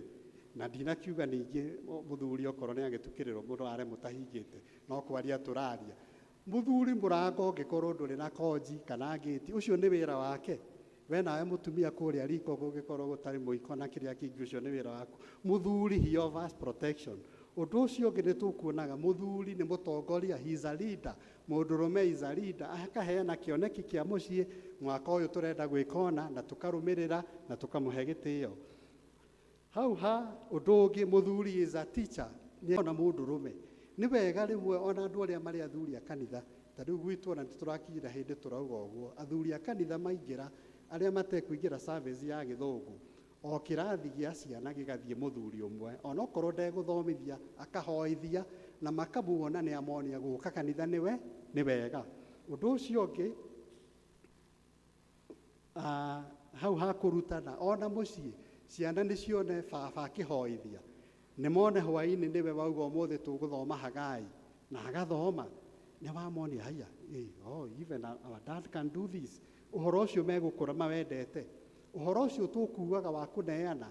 na ndinakiuga ningĩ mũthuri okorwo nĩ agĩtukĩrĩrwo mũno are mũtahingĩte no kwaria tũraria mũthuri mũrango ũngĩkorwo ndũrĩ na konji kana ngĩti ũcio nĩ wĩra wake we nawe mũtumia kũrĩa riko gũngĩkorwo gũtarĩ mũiko na kĩrĩa kĩngĩ ũcio nĩ wĩra waku mũthuri he offers protection ũndũ ũcio ũngĩ nĩ tũkuonaga mũthuri nĩ mũtongoria he is a leader mũndũrũme is a leader akaheana kĩoneki kĩa mũciĩ mwaka ũyũ tũrenda gwĩka ũna na tũkarũmĩrĩra na tũkamũhe gĩtĩo hau ha ũndũ ũngĩ mũthuri is a teacher nĩ ona mũndũrũme nĩ wega rĩmwe ona andũ arĩa marĩ athuri a kanitha ta rĩu gwitũ ona nĩ tũrakinyĩra hĩndĩ tũrauga ũguo athuri a kanitha maingĩra arĩa matekũingĩra service ya gĩthũngũ o kĩrathi gĩa ciana gĩgathiĩ mũthuri ũmwe onokorwo ndegũthomithia akahoithia na makamuona nĩ amonia gũka kanitha nĩwe nĩ wega ũndũ ũcio ũngĩ hau ha kũrutana ona mũciĩ ciana nĩ cione baba akĩhoithia nĩ mone hwainĩ nĩwe wauga ũmũthĩ tũgũthoma Hagai na agathoma Nĩ wamonia haiya, eh, oh, even our dad can do this. Ũhoro ũcio megũkũra mawendete. Ũhoro ũcio tũkuaga wa kũneana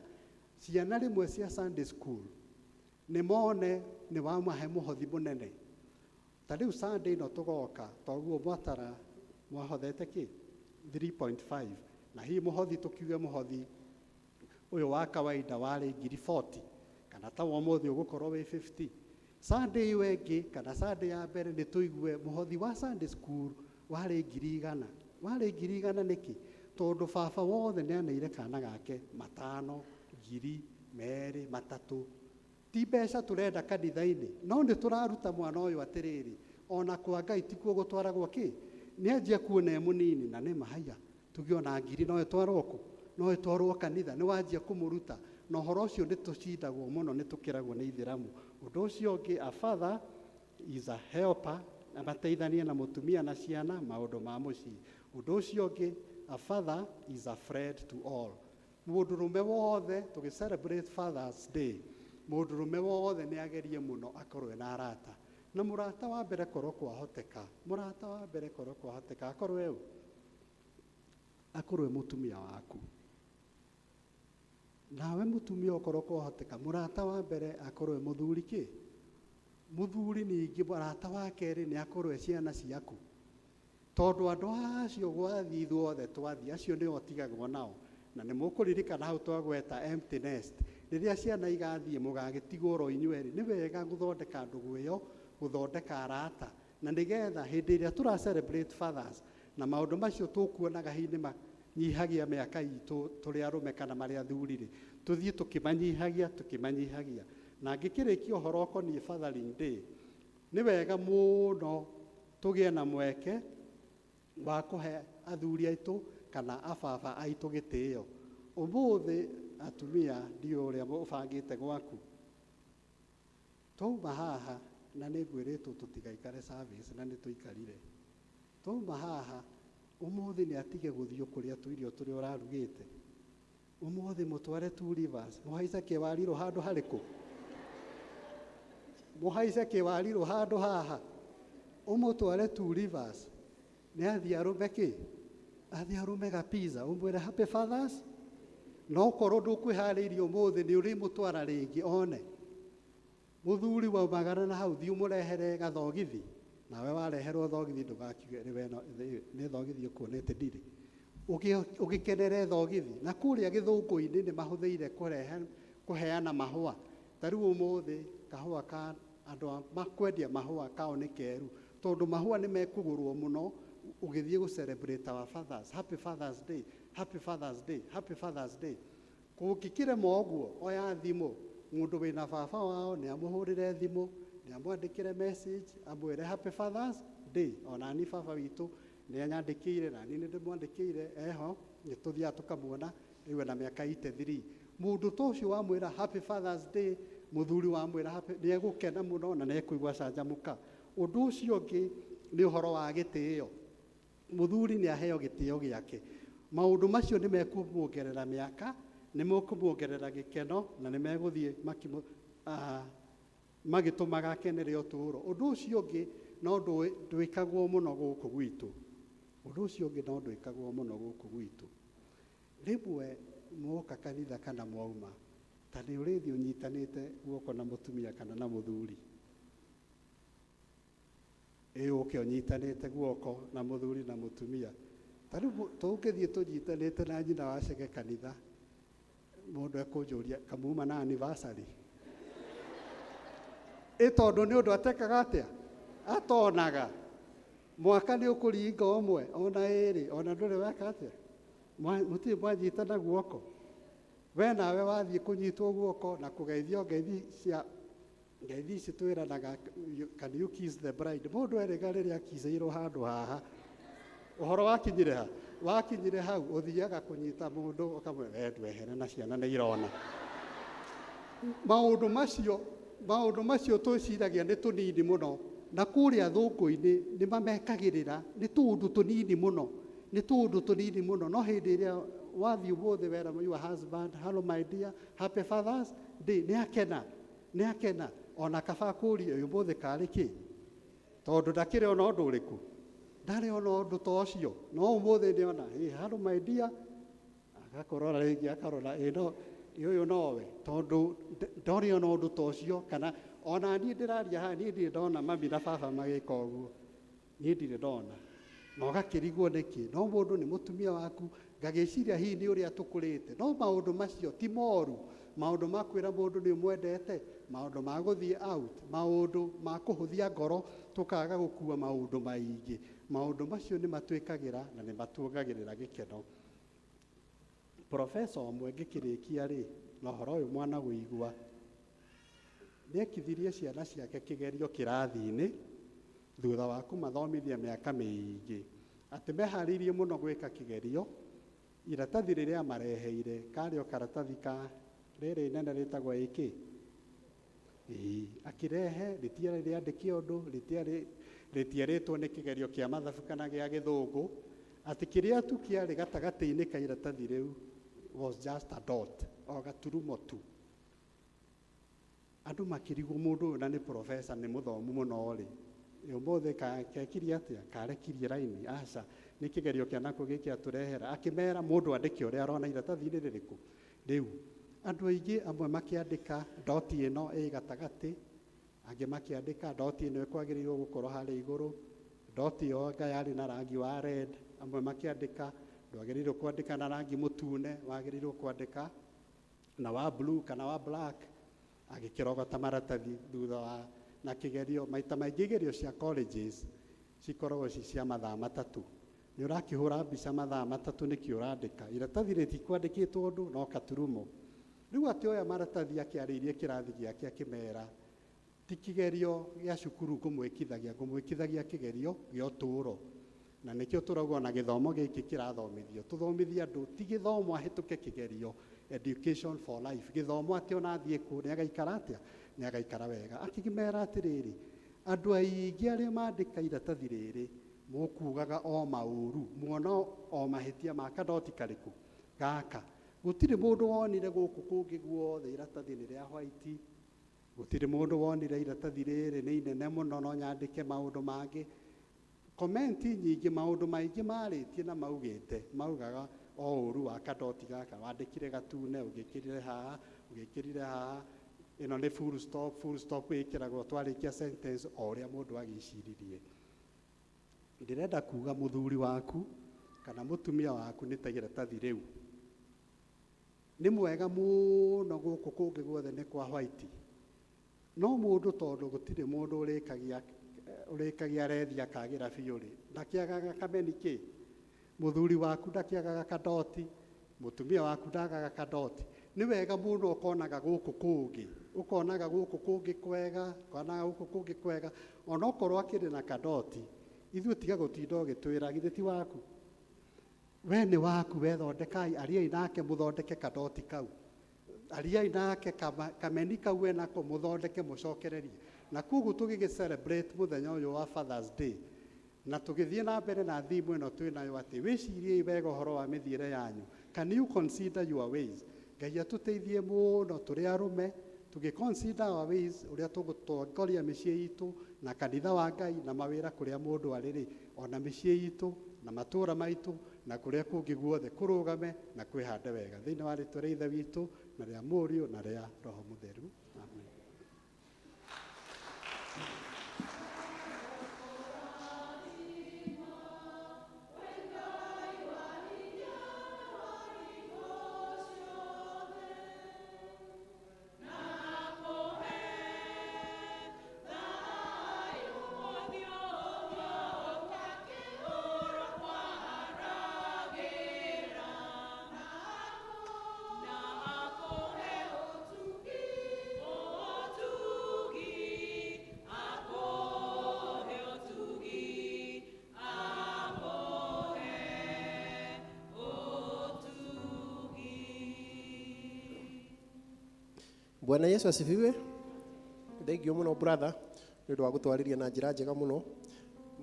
ciana rĩmwe cia Sunday school nĩ mone nĩ wamahe mũhothi mũnene. Ta rĩu Sunday ĩno tũgoka toguo mwatara mwahothete kĩ 3.5 na hihi mũhothi tũkiuge mũhothi ũyũ wa kawaida warĩ ngiri 40 kana ta wa ũmũthĩ ũgũkorwo wĩ 50. Sunday ĩyo ĩngĩ kana Sunday ya mbere nĩ tũigue mũhothi wa Sunday school warĩ 100,000. Warĩ 100,000 nĩkĩ? Tondũ baba wothe nĩ aneire kana gake 5, 1,000, 2, 3. Ti mbeca tũrenda kanitha-inĩ, no nĩ tũraruta mwana ũyũ atĩrĩrĩ, ona kwa Ngai tikuo gũtwaragwo kĩ? Nĩ anjia kuona e mũnini na nĩ mahaiya, tuge ona 1,000 no ĩtwarwo kũ? No ĩtwarwo kanitha, nĩ wanjia kũmũruta. Na ũhoro ũcio nĩ tũcindagwo mũno, nĩ tũkĩragwo nĩ ithĩramu. Ũndũ ũcio ũngĩ, a father is a helper, amateithanie na mũtumia na ciana maũndũ ma mũciĩ. Ũndũ ũcio ũngĩ, a father is a friend to all. Mũndũrũme wothe, tũgĩ celebrate Father's Day, mũndũrũme wothe nĩ agerie mũno akorwo ena arata. Na mũrata wa mbere korwo kwahoteka, mũrata wa mbere korwo kwahoteka, akorwo e ũ? Akorwo e mũtumia waku. Nawe mũtumia okorwo kwahoteka, mũrata wa mbere akorwo e mũthuri kĩ? Mũthuri ningĩ mũrata wa kerĩ nĩ akorwo e ciana ciaku. Tondũ andũ acio gwathiĩ ithuothe twathiĩ, acio nĩo ũtigagwo nao. Na nĩ mũkũririkana hau twagweta empty nest. Rĩrĩa ciana igathiĩ mũgagĩtigwo oro inyuĩ erĩ, nĩ wega gũthondeka ndũgũ ĩyo, gũthondeka arata. Na nĩgetha hĩndĩ ĩrĩa tũra celebrate fathers, na maũndũ macio tũkuonaga hihi nĩ manyihagia mĩaka itũ tũrĩ arũme kana marĩ athuri rĩ, tũthiĩ tũkĩmanyihagia, tũkĩmanyihagia. Na ngĩkĩrĩkia ũhoro ũkoniĩ Fathering Day, nĩ wega mũno tũgĩe na mweke wa kũhe athuri aitũ kana ababa aitũ gĩtĩo. Ũmũthĩ atumia ndiũĩ ũrĩa ũbangĩte gwaku. Twauma haha na nĩ ngwĩrĩtwo tũtigaikare service na nĩ tũikarire. Twauma haha ũmũthĩ nĩ atige gũthiĩ kũrĩa tũirio tũrĩa ũrarugĩte. Ũmũthĩ mũtware Two Rivers, mũhaice kĩwarirũ handũ harĩkũ? Mũhaice kĩwarirũ handũ haha. Ũmũtware Two Rivers, nĩ athiĩ arũme kĩ? Athiĩ arũme ga pizza, ũmwĩre happy fathers. No korwo ndũkwĩharĩirie ũmũthĩ nĩ ũrĩmũtwara rĩngĩ one. Mũthuri waumagara na hau thiĩ ũmũrehere gathogithi, nawe wareherwo thogithi ndũgakiuge rĩ we nĩ thogithi ũkuonete ndirĩ. Ũgĩkenere thogithi. Na kũrĩa gĩthũngũ-inĩ nĩ mahũthĩire kũheana mahũa. Ta rĩu ũmũthĩ kahũa ka andũ a makwendia mahũa kao nĩ keru, tondũ mahũa nĩ mekũgũrwo mũno ũgĩthiĩ gũ celebrate our fathers. Happy Father's Day, Happy Father's Day, Happy Father's Day. Kũngĩkĩrema ũguo, oya thimũ. Mũndũ wĩna baba wao nĩ amũhũrĩre thimũ, nĩ amwandĩkĩre message, amwĩre Happy Father's Day. Ona ni baba witũ nĩ anyandĩkĩire, na niĩ nĩ ndĩmwandĩkĩire, eho, nĩ tũthiaga tũkamuona, rĩu ena mĩaka 83. Mũndũ ta ũcio wamwĩra Happy Father's Day, mũthuri wamwĩra happy, nĩ egũkena mũno na nĩ ekũigua acanjamũka. Ũndũ ũcio ũngĩ nĩ ũhoro wa gĩtĩo. Mũthuri nĩ aheo gĩtĩo gĩake. Maũndũ macio nĩ mekũmuongerera mĩaka, nĩ mekũmuongerera gĩkeno, na nĩ megũthiĩ magĩtũmaga akenere ũtũũro. Ũndũ ũcio ũngĩ no ndwĩkagwo mũno gũkũ gwitũ. Ũndũ ũcio ũngĩ no ndwĩkagwo mũno gũkũ gwitũ. Rĩmwe mwoka kanitha kana mwauma, ta nĩ ũrĩthiĩ ũnyitanĩte guoko na mũtumia kana na mũthuri. Ĩ ũke ũnyitanĩte guoko na mũthuri na mũtumia. Ta rĩu tũngĩthiĩ tũnyitanĩte na nyina wa Chege kanitha, mũndũ ekũnjũria kamuma na anniversary. Ĩ tondũ nĩ ũndũ atekaga atĩa? Atonaga. Mwaka nĩ ũkũringa ũmwe, ona ĩrĩ, ona ndũrĩ weka atĩa? Mũtirĩ mwanyitana guoko. We nawe wathiĩ kũnyitwo guoko na kũgeithio ngeithi cia ngeithi ici twĩranaga, can you kiss the bride? Mũndũ erĩga rĩrĩa akicĩirwo handũ haha. Ũhoro wakinyire ha? Wakinyire hau, ũthiaga kũnyita mũndũ ũkamwĩra, we ndwehere na ciana nĩ irona. Maũndũ macio twĩciragia nĩ tũnini mũno. Na kũrĩa thũngũ-inĩ nĩ mamekagĩrĩra, nĩ tũũndũ tũnini mũno. Nĩ tũũndũ tũnini mũno. No hĩndĩ ĩrĩa wathiĩ ũmũthĩ wera your husband, hello my dear, happy Father's Day, nĩ akena, nĩ akena. Ona kaba akũrie ũmũthĩ karĩ kĩ? Tondũ ndakĩrĩ ona ũndũ ũrĩkũ? Ndarĩ ona ũndũ ta ũcio. No ũmũthĩ nĩona, hey, hello my dear, agakũrora rĩngĩ akarora ĩ no ĩ ũyũ nowe tondũ ndorĩ ona ũndũ ta ũcio kana ona niĩ ndĩraria haha niĩ ndirĩ ndona mami na baba magĩka ũguo niĩ ndirĩ ndona na ũgakĩrigwo nĩkĩ no mũndũ nĩ mũtumia waku ngagĩciria hihi nĩ ũrĩa tũkũrĩte no maũndũ macio ti moru maũndũ ma kwĩra mũndũ nĩ ũmwendete maũndũ ma gũthiĩ out maũndũ ma kũhũthia ngoro tũkaga gũkua maũndũ maingĩ maũndũ macio nĩ matwĩkagĩra na nĩ matuongagĩrĩra gĩkeno. Professor ũmwe ngĩkĩrĩkia rĩ, na ũhoro ũyũ mwana wĩigua, nĩekithirie ciana ciake kĩgerio kĩrathi-inĩ thutha wa kũmathomithia mĩaka mĩingĩ, atĩ meharĩirie mũno gwĩka kĩgerio, iratathi rĩrĩa amareheire karĩ o karatathi ka rĩrĩ inene rĩtagwo AK, Ĩĩ, akĩrehe rĩtiarĩ rĩandĩke ũndũ, rĩtiarĩ rĩtierĩtwo nĩ kĩgerio kĩa mathabu kana gĩa gĩthũngũ, atĩ kĩrĩa tu kĩarĩ gatagatĩ-inĩ ka iratathi rĩu was just a dot, o gaturumo tu. Andũ makĩrigwo mũndũ ũyũ na nĩ professor nĩ mũthomu mũno rĩ, ũmũthĩ kekirie atĩa? Karekirie raini? Aca, nĩ kĩgerio kĩa nakũ gĩkĩ atũrehera. Akĩmera mũndũ andĩke ũrĩa arona iratathi-inĩ rĩrĩkũ? Rĩu. Andũ aingĩ amwe makĩandĩka doti ĩno ĩ gatagatĩ, angĩ makĩandĩka doti ĩno ĩkwagĩrĩirwo gũkorwo harĩa igũrũ, doti ĩyo anga yarĩ na rangi wa red, amwe makĩandĩka ndwagĩrĩirwo kwandĩka na rangi mũtune, wagĩrĩirwo kwandĩka na wa blue kana wa black, agĩkĩrogota maratathi thutha wa na kĩgerio. Maita maingĩ igerio cia colleges cikoragwo ci cia mathaa matatũ. Nĩ ũrakĩhũra mbica mathaa matatũ nĩkĩ ũrandĩka. Iratathi rĩtikwandĩkĩtwo ũndũ no katurumo. Rĩu akĩoya maratathi akĩarĩirie kĩrathi gĩake akĩmera, ti kĩgerio gĩa cukuru ngũmwĩkithagia, ngũmwĩkithagia kĩgerio gĩa ũtũũro. Na nĩkĩo tũrauga ona gĩthomo gĩkĩ kĩrathomithio. Tũthomithie andũ ti gĩthomo ahĩtũke kĩgerio, education for life. Gĩthomo atĩ ona athiĩ kũ nĩ agaikara atĩa? Nĩ agaikara wega. Akĩmera atĩrĩrĩ, andũ aingĩ arĩa mandĩka iratathi rĩrĩ, mũkugaga o maũru, muona o mahĩtia ma kadoti karĩkũ? Gaka. Gũtirĩ mũndũ wonire gũkũ kũngĩ guothe iratathi nĩ rĩa white, gũtirĩ mũndũ wonire iratathi rĩrĩ nĩ inene mũno no nyandĩke maũndũ mangĩ. Comment nyingĩ, maũndũ maingĩ marĩtie na maugĩte, maugaga o ũru wa kadoti gaka, wandĩkire gatune, ũgĩkĩrire haha, ũgĩkĩrire haha, ĩno nĩ full stop, full stop ĩkĩragwo twarĩkia sentence o ũrĩa mũndũ agĩciririe. Ndĩrenda kuga mũthuri waku kana mũtumia waku nĩ ta iratathi rĩu. Nĩ mwega mũno gũkũ kũngĩ guothe nĩ kwa white. No mũndũ tondũ gũtirĩ mũndũ ũrĩkagia ũrĩkagia rethi akagĩra biũ rĩ, ndakĩagaga kameni kĩ? Mũthuri waku ndakĩagaga kadoti, mũtumia waku ndagaga kadoti. Nĩ wega mũno ũkonaga gũkũ kũngĩ, ũkonaga gũkũ kũngĩ kwega, ũkonaga gũkũ kũngĩ kwega, onokorwo akĩrĩ na kadoti, ithuĩ tiga gũtinda ũgĩtwĩra, githĩ ti waku? We nĩ waku, we thondekai, ariai nake mũthondeke kadoti kau. Ariai nake kameni kau enako mũthondeke mũcokererie. Na koguo tũgĩgĩ celebrate mũthenya ũyũ wa Father's Day, na tũgĩthiĩ na mbere na theme ĩno twĩ nayo atĩ wĩciriei wega ũhoro wa mĩthiĩre yanyu. Can you consider your ways? Ngai atũteithie mũno tũrĩ arũme, tũgĩ consider our ways, ũrĩa tũgũtongoria mĩciĩ itũ na kanitha wa Ngai na mawĩra kũrĩa mũndũ arĩ rĩ, ona mĩciĩ itũ na matũũra maitũ na kũrĩa kũngĩ guothe kũrũgame na kwĩhande wega. Thĩinĩ wa rĩtwa rĩa Ithe witũ na rĩa Mũriũ na rĩa Roho Mũtheru. Amen. Bwana Yesu asifiwe. Thengio mũno brother nĩ ũndũ wa gũtwarĩria na njĩra njega mũno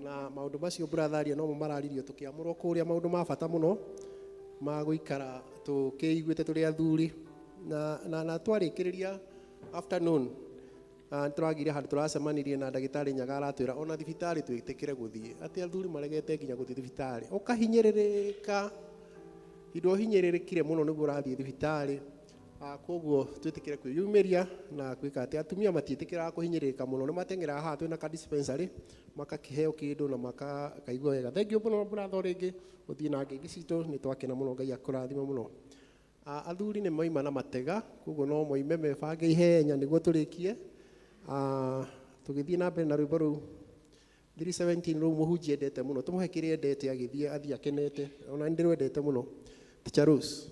na maũndũ macio brother aria nomo mararirio tũkĩamũrwo kũrĩa maũndũ ma bata mũno ma gũikara tũkĩiguĩte tũrĩ athuri na twarĩkĩrĩria afternoon Nĩ tũragire handũ tũracemanirie na ndagĩtarĩ Nyaga aratwĩra ona thibitarĩ twĩtĩkĩre gũthiĩ, atĩ athuri maregete nginya gũthiĩ thibitarĩ. Ũkahinyĩrĩrĩka, indo ũhinyĩrĩrĩkire mũno nĩguo ũrathiĩ thibitarĩ. Koguo twĩtĩkĩre kwĩyumĩria na gwĩka atĩ atumia matiĩtĩkĩraga kũhinyĩrĩrĩka mũno, nĩ mateng'eraga haha twĩna ka dispensary makakĩheo kĩndũ na makaigua wega. Thank you mũno brother rĩngĩ gũthiĩ na ngeithi citũ, nĩ twakena mũno, Ngai akũrathime mũno. Athuri nĩ moima na matega, koguo no moime mebange ihenya nĩguo tũrĩkie. Tũgĩthiĩ na mbere na rwĩmbo rũu 317 rũu mũhunjia endete mũno, tũmũhe kĩrĩa endete agĩthiĩ athiĩ akenete, ona nĩ ndĩrwendete mũno. Teacher Rose.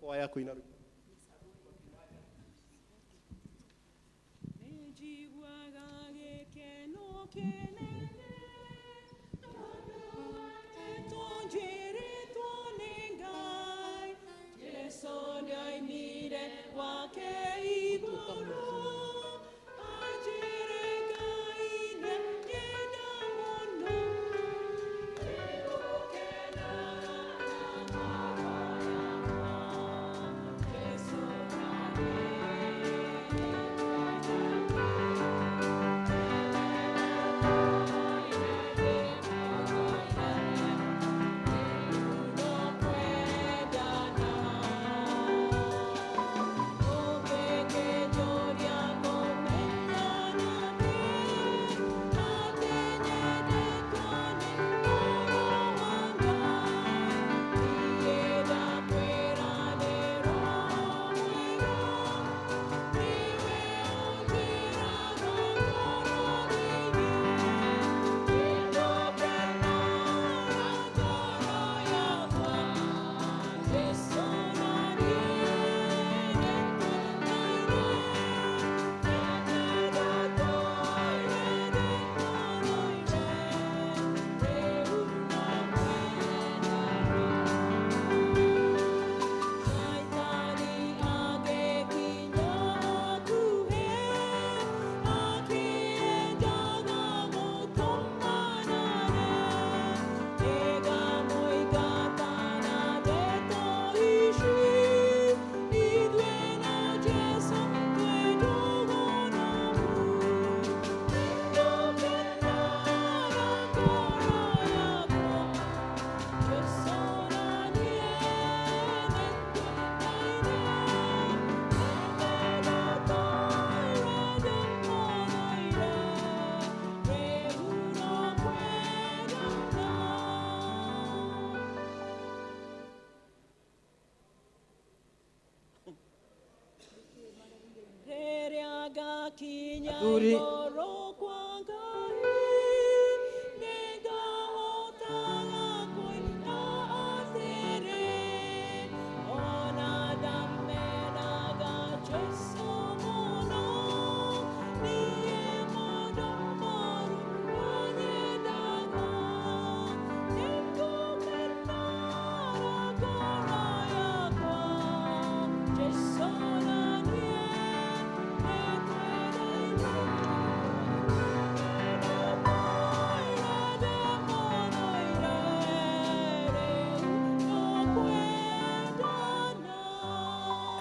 Kwaya kũina rwĩmbo. Nĩnjiguaga gĩkeno kĩnene tondũ njiĩrĩtwo nĩ Ngai. Jesũ nĩoimire gwake igũrũ, anjĩre Ngai nĩanyenda mũno. Nĩngũkena na ngoro yakwa, Jesũ Rĩrĩa ngakinya Athuri. igũrũ kwa Ngai, nĩngahotaga kwĩra atĩrĩ, ona ndamenaga Jesũ mũno, niĩ mũndũ mũũru anyendaga. Nĩngũkena na ngoro yakwa, Jesũ na niĩ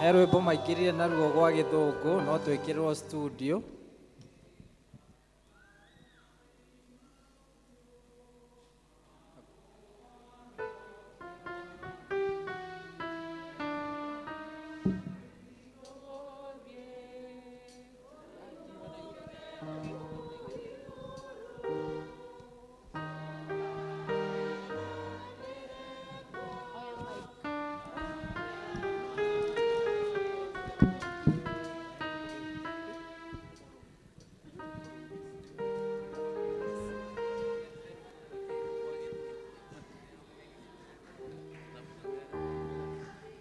He rwĩmbo maingĩrire naruo gwa gĩthũngũ no twĩkĩrĩrwo studio.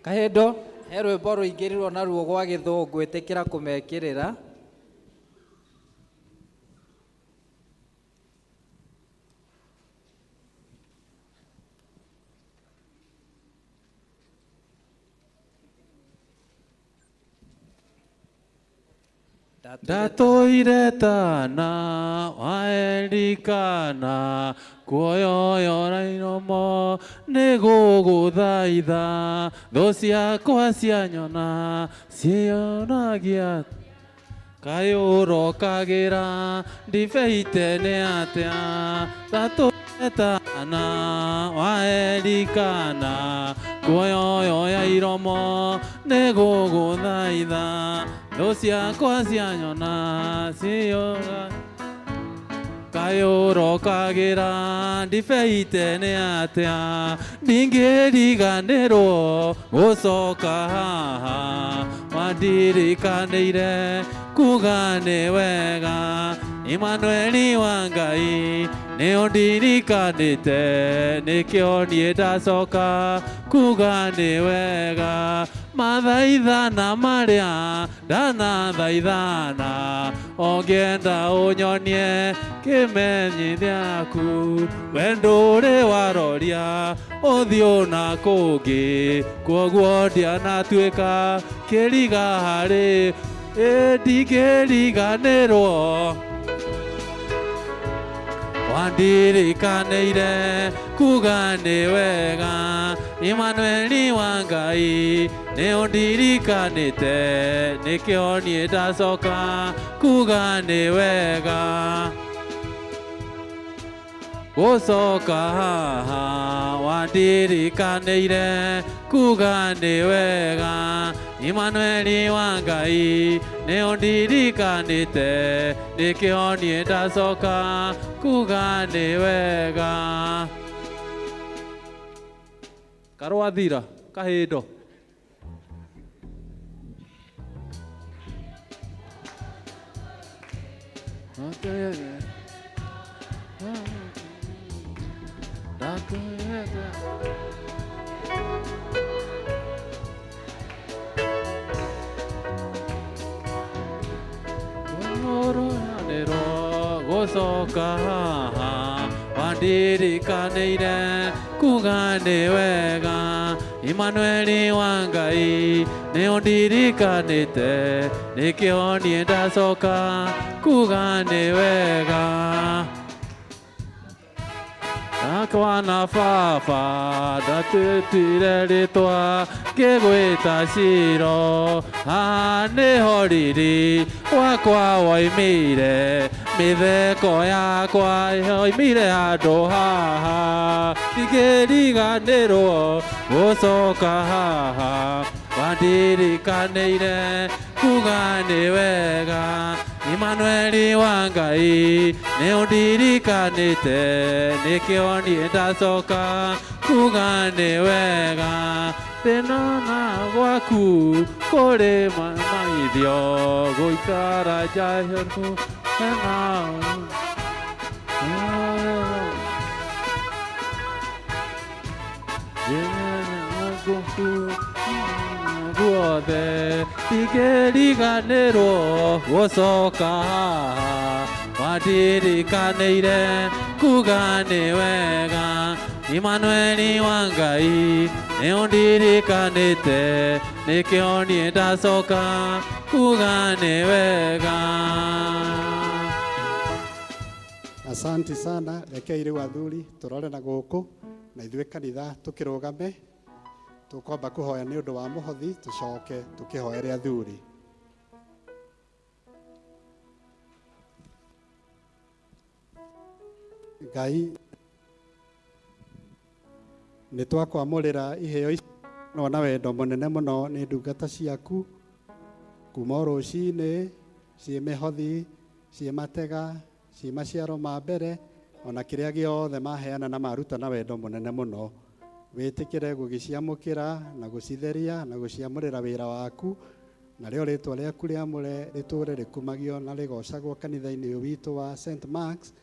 Kahindo he rwĩmbo rũingĩrirwo naruo gwa gĩthũngũ, ĩtĩkĩra kũmekĩrĩra. Ndatũire tana waerikana kuoyoyora iromo nĩgũgũthaitha thũ ciakwa cianyona ciĩyonagia. Kaĩ ũrokagĩra ndibei tene atĩa tatũetana wa Elikana kuoyoyo ya iromo nĩgũgũthaitha thũ ciakwa cianyona ciyũra kaĩ ũrokagĩra ndibei tene atĩa ndingĩriganĩrwo gũcoka haha wandirikanĩire kuga nĩ wega Imanueli wa Ngai nĩ ũndirikanĩte nĩkĩo niĩ ndacoka kuga nĩ wega mathaithana marĩa ndanathaithana ũngĩenda ũnyonie kĩmenyithiaku we ndũrĩ waroria ũthiũ na kũngĩ kwoguo ndianatuĩka kĩriga harĩ ĩ ndingĩriganĩrwo wandirikanĩire kuga nĩ wega Imanueli wa Ngai nĩ ũndirikanĩte nĩkĩo niĩ ndacoka kuga nĩ wega gũcoka haha wandirikanĩire kuga nĩ wega Imanueli wa Ngai nĩ ũndirikanĩte nĩkĩo niĩ ndacoka kuga nĩ wega karwathira kahindo gũcoka haha wandirikanĩire kuga nĩ wega Imanueli wa Ngai nĩ ũndirikanĩte nĩkĩo niĩ ndacoka kuga nĩ wega Akwa na baba ndatwĩtire rĩtwa ngĩgwĩta Shilo haha nĩho riri wakwa woimire mĩtheko yakwa yoimire handũ haha ndingĩriganĩrwo gũcoka haha wandirikanĩire kuga nĩ wega Imanueli wa Ngai nĩ ũndirikanĩte nĩkĩo niĩ ndacoka kuga nĩ wega thĩna na gwaku kũrĩ maithio gũikara njahehu guothe ndingĩriganĩrwo gũcoka haha wandirikanĩire kuga nĩ wega Imanueli wa Ngai nĩ ũndirikanĩte nĩkĩo niĩ ndacoka kuga nĩ wega. Asanti sana rekei rĩu athuri tũrore na gũkũ na ithuĩ kanitha tũkĩrũgame tũkwamba kũhoya nĩ ũndũ wa mũhothi tũcoke tũkĩhoere athuri. Ngai nĩ twakwamũrĩra iheo ici na wendo mũnene mũno nĩ ndungata ciaku kuma o rũcinĩ ciĩ mĩhothi ciĩ matega ciĩ maciaro ma mbere ona kĩrĩa gĩothe maheana na maruta na wendo mũnene mũno wĩtĩkĩre gũgĩciamũkĩra na gũcitheria na gũciamũrĩra wĩra waku narĩo rĩtwa rĩaku rĩamũre rĩtũre rĩkumagio na rĩgocagwo kanitha-inĩ ũyũ witũ wa St Marks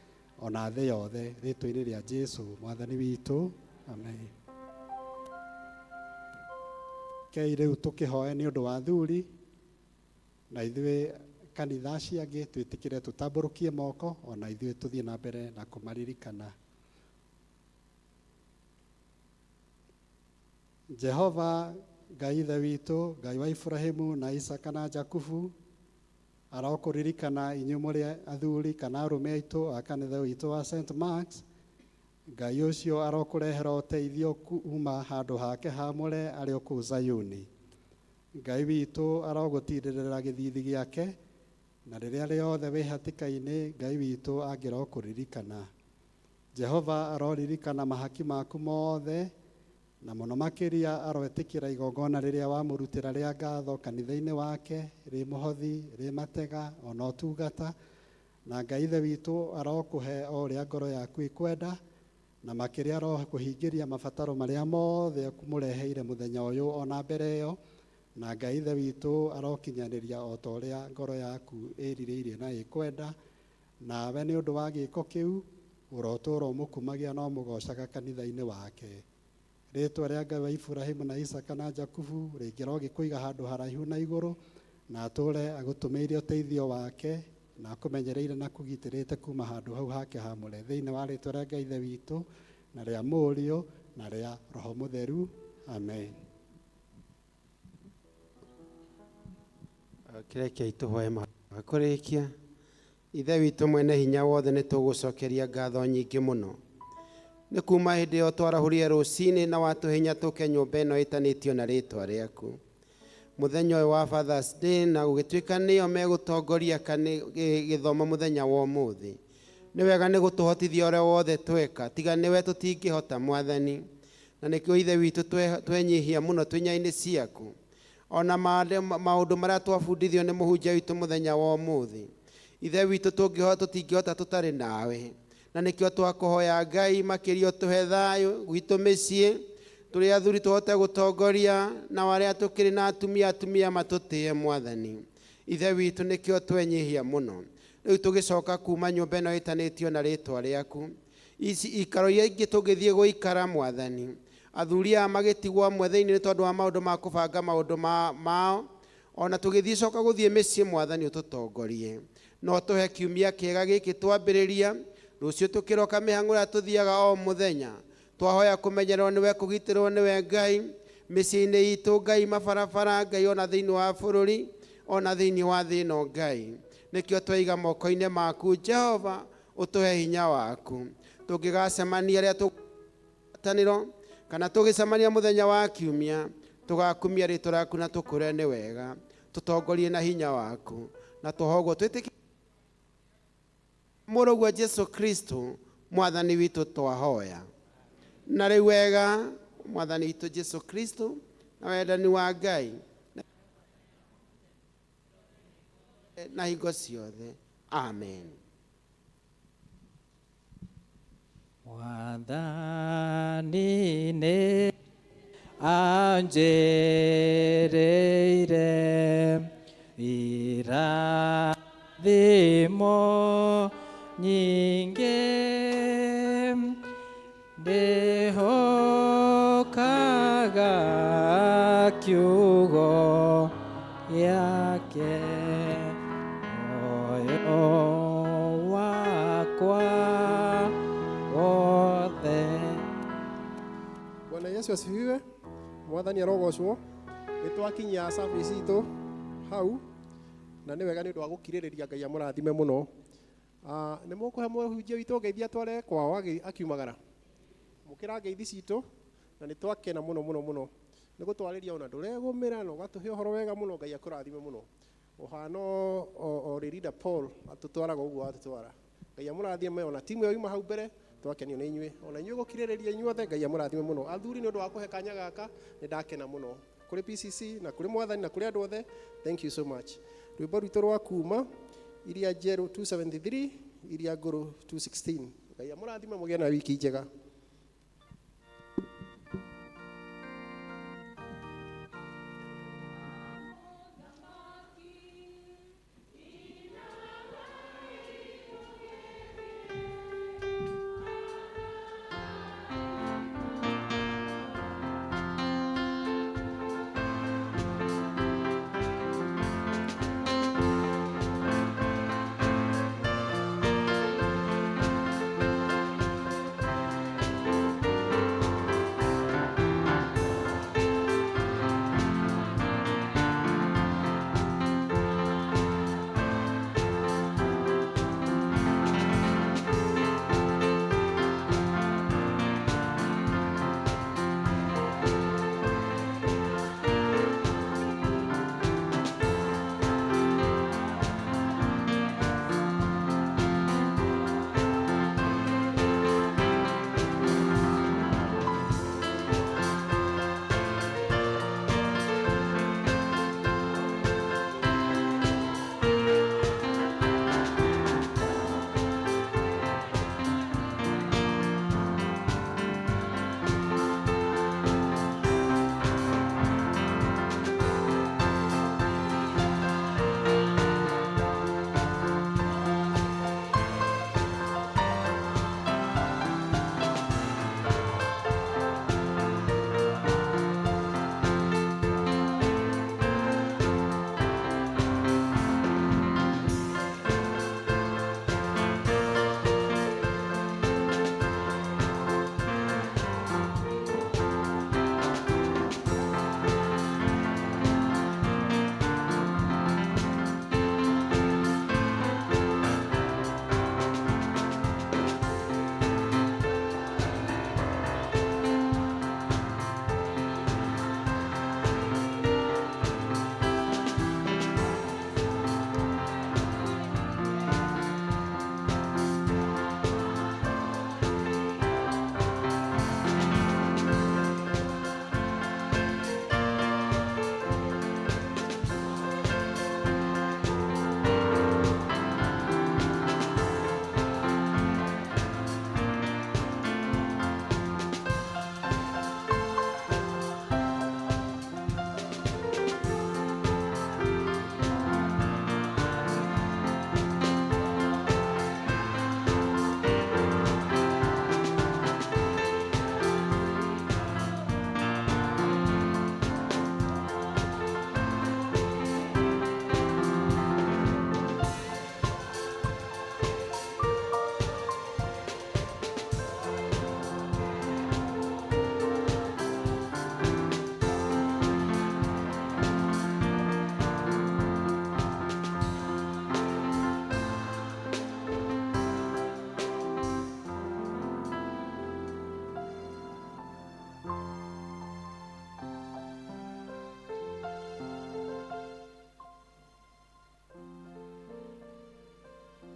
ona thĩ yothe rĩtwa-inĩ rĩa Jesu mwathani witũ amen. Kei rĩu tũkĩhoe nĩ ũndũ wa athuri na ithuĩ kanitha acio angĩ twĩtĩkĩre tũtambũrũkie moko ona ithuĩ tũthiĩ na mbere na kũmaririkana. Jehova Ngai ithe witũ Ngai wa Ibrahimu na Isaka na Jakubu arokũririkana inyuĩ mũrĩ athuri kana arũme aitũ a kanitha witũ wa St Marks. Ngai ũcio arokũrehera ũteithio kuma handũ hake hamũre arĩ o kũu Zayuni. Ngai witũ arogũtirĩrĩra gĩthithi gĩake Na rĩrĩa rĩothe wĩ hatĩka-inĩ, Ngai witũ angĩrokũririkana. Jehova aroririkana mahaki maku mothe, na mũno makĩria aroĩtĩkĩra igongona rĩrĩa wamũrutĩra rĩa ngatho kanitha-inĩ wake, rĩ mũhothi, rĩ matega, ona ũtungata. Na Ngai Ithe witũ arokũhe o ũrĩa ngoro yaku ĩkwenda, na makĩria arokũhingĩria mabataro marĩa mothe ũmũreheire mũthenya ũyũ ona mbere ĩyo. Na Ngai Ithe witũ arokinyanĩria o ta ũrĩa ngoro yaku ĩrirĩirie na ĩkwenda. Nawe nĩ ũndũ wa gĩko kĩu ũrotũũra ũmũkumagia na ũmũgoocaga kanitha-inĩ wake. Rĩĩtwa rĩa Ngai wa Iburahimu na Isaka na Jakubu rĩngĩrogĩkũiga handũ haraihu na igũrũ, na atũũre agũtũmĩire ũteithio wake, na akũmenyereire na akũgitĩrĩte kuma handũ hau hake haamũre. Thĩinĩ wa rĩĩtwa rĩa Ngai Ithe witũ, na rĩa Mũriũ, na rĩa Roho Mũtheru. Amen. Kĩrekei tũhoe mahoya kũrĩkia. Ithe witũ mwene hinya wothe, nĩ tũgũcokeria ngatho nyingĩ mũno nĩ kuma hĩndĩ ĩyo twarahũrire rũcinĩ na watũhinya tũke nyũmba ĩno ĩtanĩtio na rĩtwa rĩaku mũthenya ũyũ wa Father's Day, na gũgĩtuĩka nĩo megũtongoria gĩthomo mũthenya wa ũmũthĩ. Nĩ wega nĩ gũtũhotithia ũrĩa wothe tweka, tiga nĩwe tũtingĩhota, Mwathani. Na nĩkĩo, Ithe witũ, twenyihia mũno twĩ nyainĩ ciaku, ona maũndũ marĩa twabundithio nĩ mũhunjia witũ mũthenya wa ũmũthĩ. Ithe witũ, tũngĩhota tũtingĩhota tũtarĩ nawe, na nĩkĩo twakũhoya, Ngai, makĩria ũtũhe thayũ gwitũ mĩciĩ, tũrĩ athuri tũhote gũtongoria, na arĩa tũkĩrĩ na atumia, atumia matũtĩe. Mwathani Ithe witũ, nĩkĩo twenyihia mũno rĩu tũgĩcoka kuma nyũmba ĩno ĩtanĩtio na rĩtwa rĩaku. Ici ikaro iria ingĩ tũngĩthiĩ gũikara, Mwathani, athuri aya magĩtigwo amwe thĩinĩ nĩ tondũ wa maũndũ ma kũbanga maũndũ mao. Ona tũgĩthiĩ coka gũthiĩ mĩciĩ, Mwathani, ũtũtongorie no tũhe kiumia kĩega gĩkĩ twambĩrĩria. Rũciũ tũkĩroka mĩhang'o ĩrĩa tũthiaga o mũthenya, twahoya kũmenyererwo nĩwe, kũgitĩrwo nĩwe, Ngai, mĩciĩ-inĩ itũ, Ngai, mabarabara, Ngai, ona thĩinĩ wa bũrũri, ona thĩinĩ wa thĩ ĩno. Ngai, nĩkĩo twaiga moko-inĩ maku. Jehova, ũtũhe hinya waku tũngĩgacemania rĩrĩa tũgwatanĩro kana tũgĩcemania mũthenya wa kiumia, tũgakumia rĩtwa rĩaku na tũkũre nĩ wega. Tũtongorie na hinya waku na tũhoguo twĩtĩkie mũrũguo Jesu Kristo Mwathani witũ twahoya. Na rĩu wega Mwathani witũ Jesu Kristo na wendani wa Ngai na hingo ciothe. Amen. Mwathani nĩ anjĩrĩire irathimo nyingĩ, ndĩhokaga kiugo gĩake, muoyo wakwa wothe. Bwana Yesu asifiwe. Mwathani arogocwo. Nĩ twakinyia service itũ hau na nĩ wega nĩ ũndũ wa gũkirĩrĩria. Ngai amũrathime mũno. Ah, nĩ mũkũhe mũhunjia witũ ngeithi atware kwao akiumagara. Mũkĩra ngeithi citũ na nĩ twakena mũno mũno mũno nĩ gũtwarĩria, ona ndũregũmĩra na ũgatũhe ũhoro wega mũno. Ngai akũrathime mũno, ũhana o Ririda Paul atũtwaraga ũguo atũtwara. Ngai amũrathime, ona timu ĩyo yuma hau mbere, twakenio nĩ inyuĩ, ona inyuĩ gũkirĩrĩria inyuothe. Ngai amũrathime mũno. Athuri, nĩ ũndũ wa kũhe kanya gaka, nĩ ndakena mũno kũrĩ PCC na kũrĩ Mwathani na kũrĩ andũ othe. Thank you so much. Rwĩmbo rwitũ rwa kuma, iria njerũ 273, iria ngũrũ 216. Ngai amũrathime, mũgĩe na wiki njega.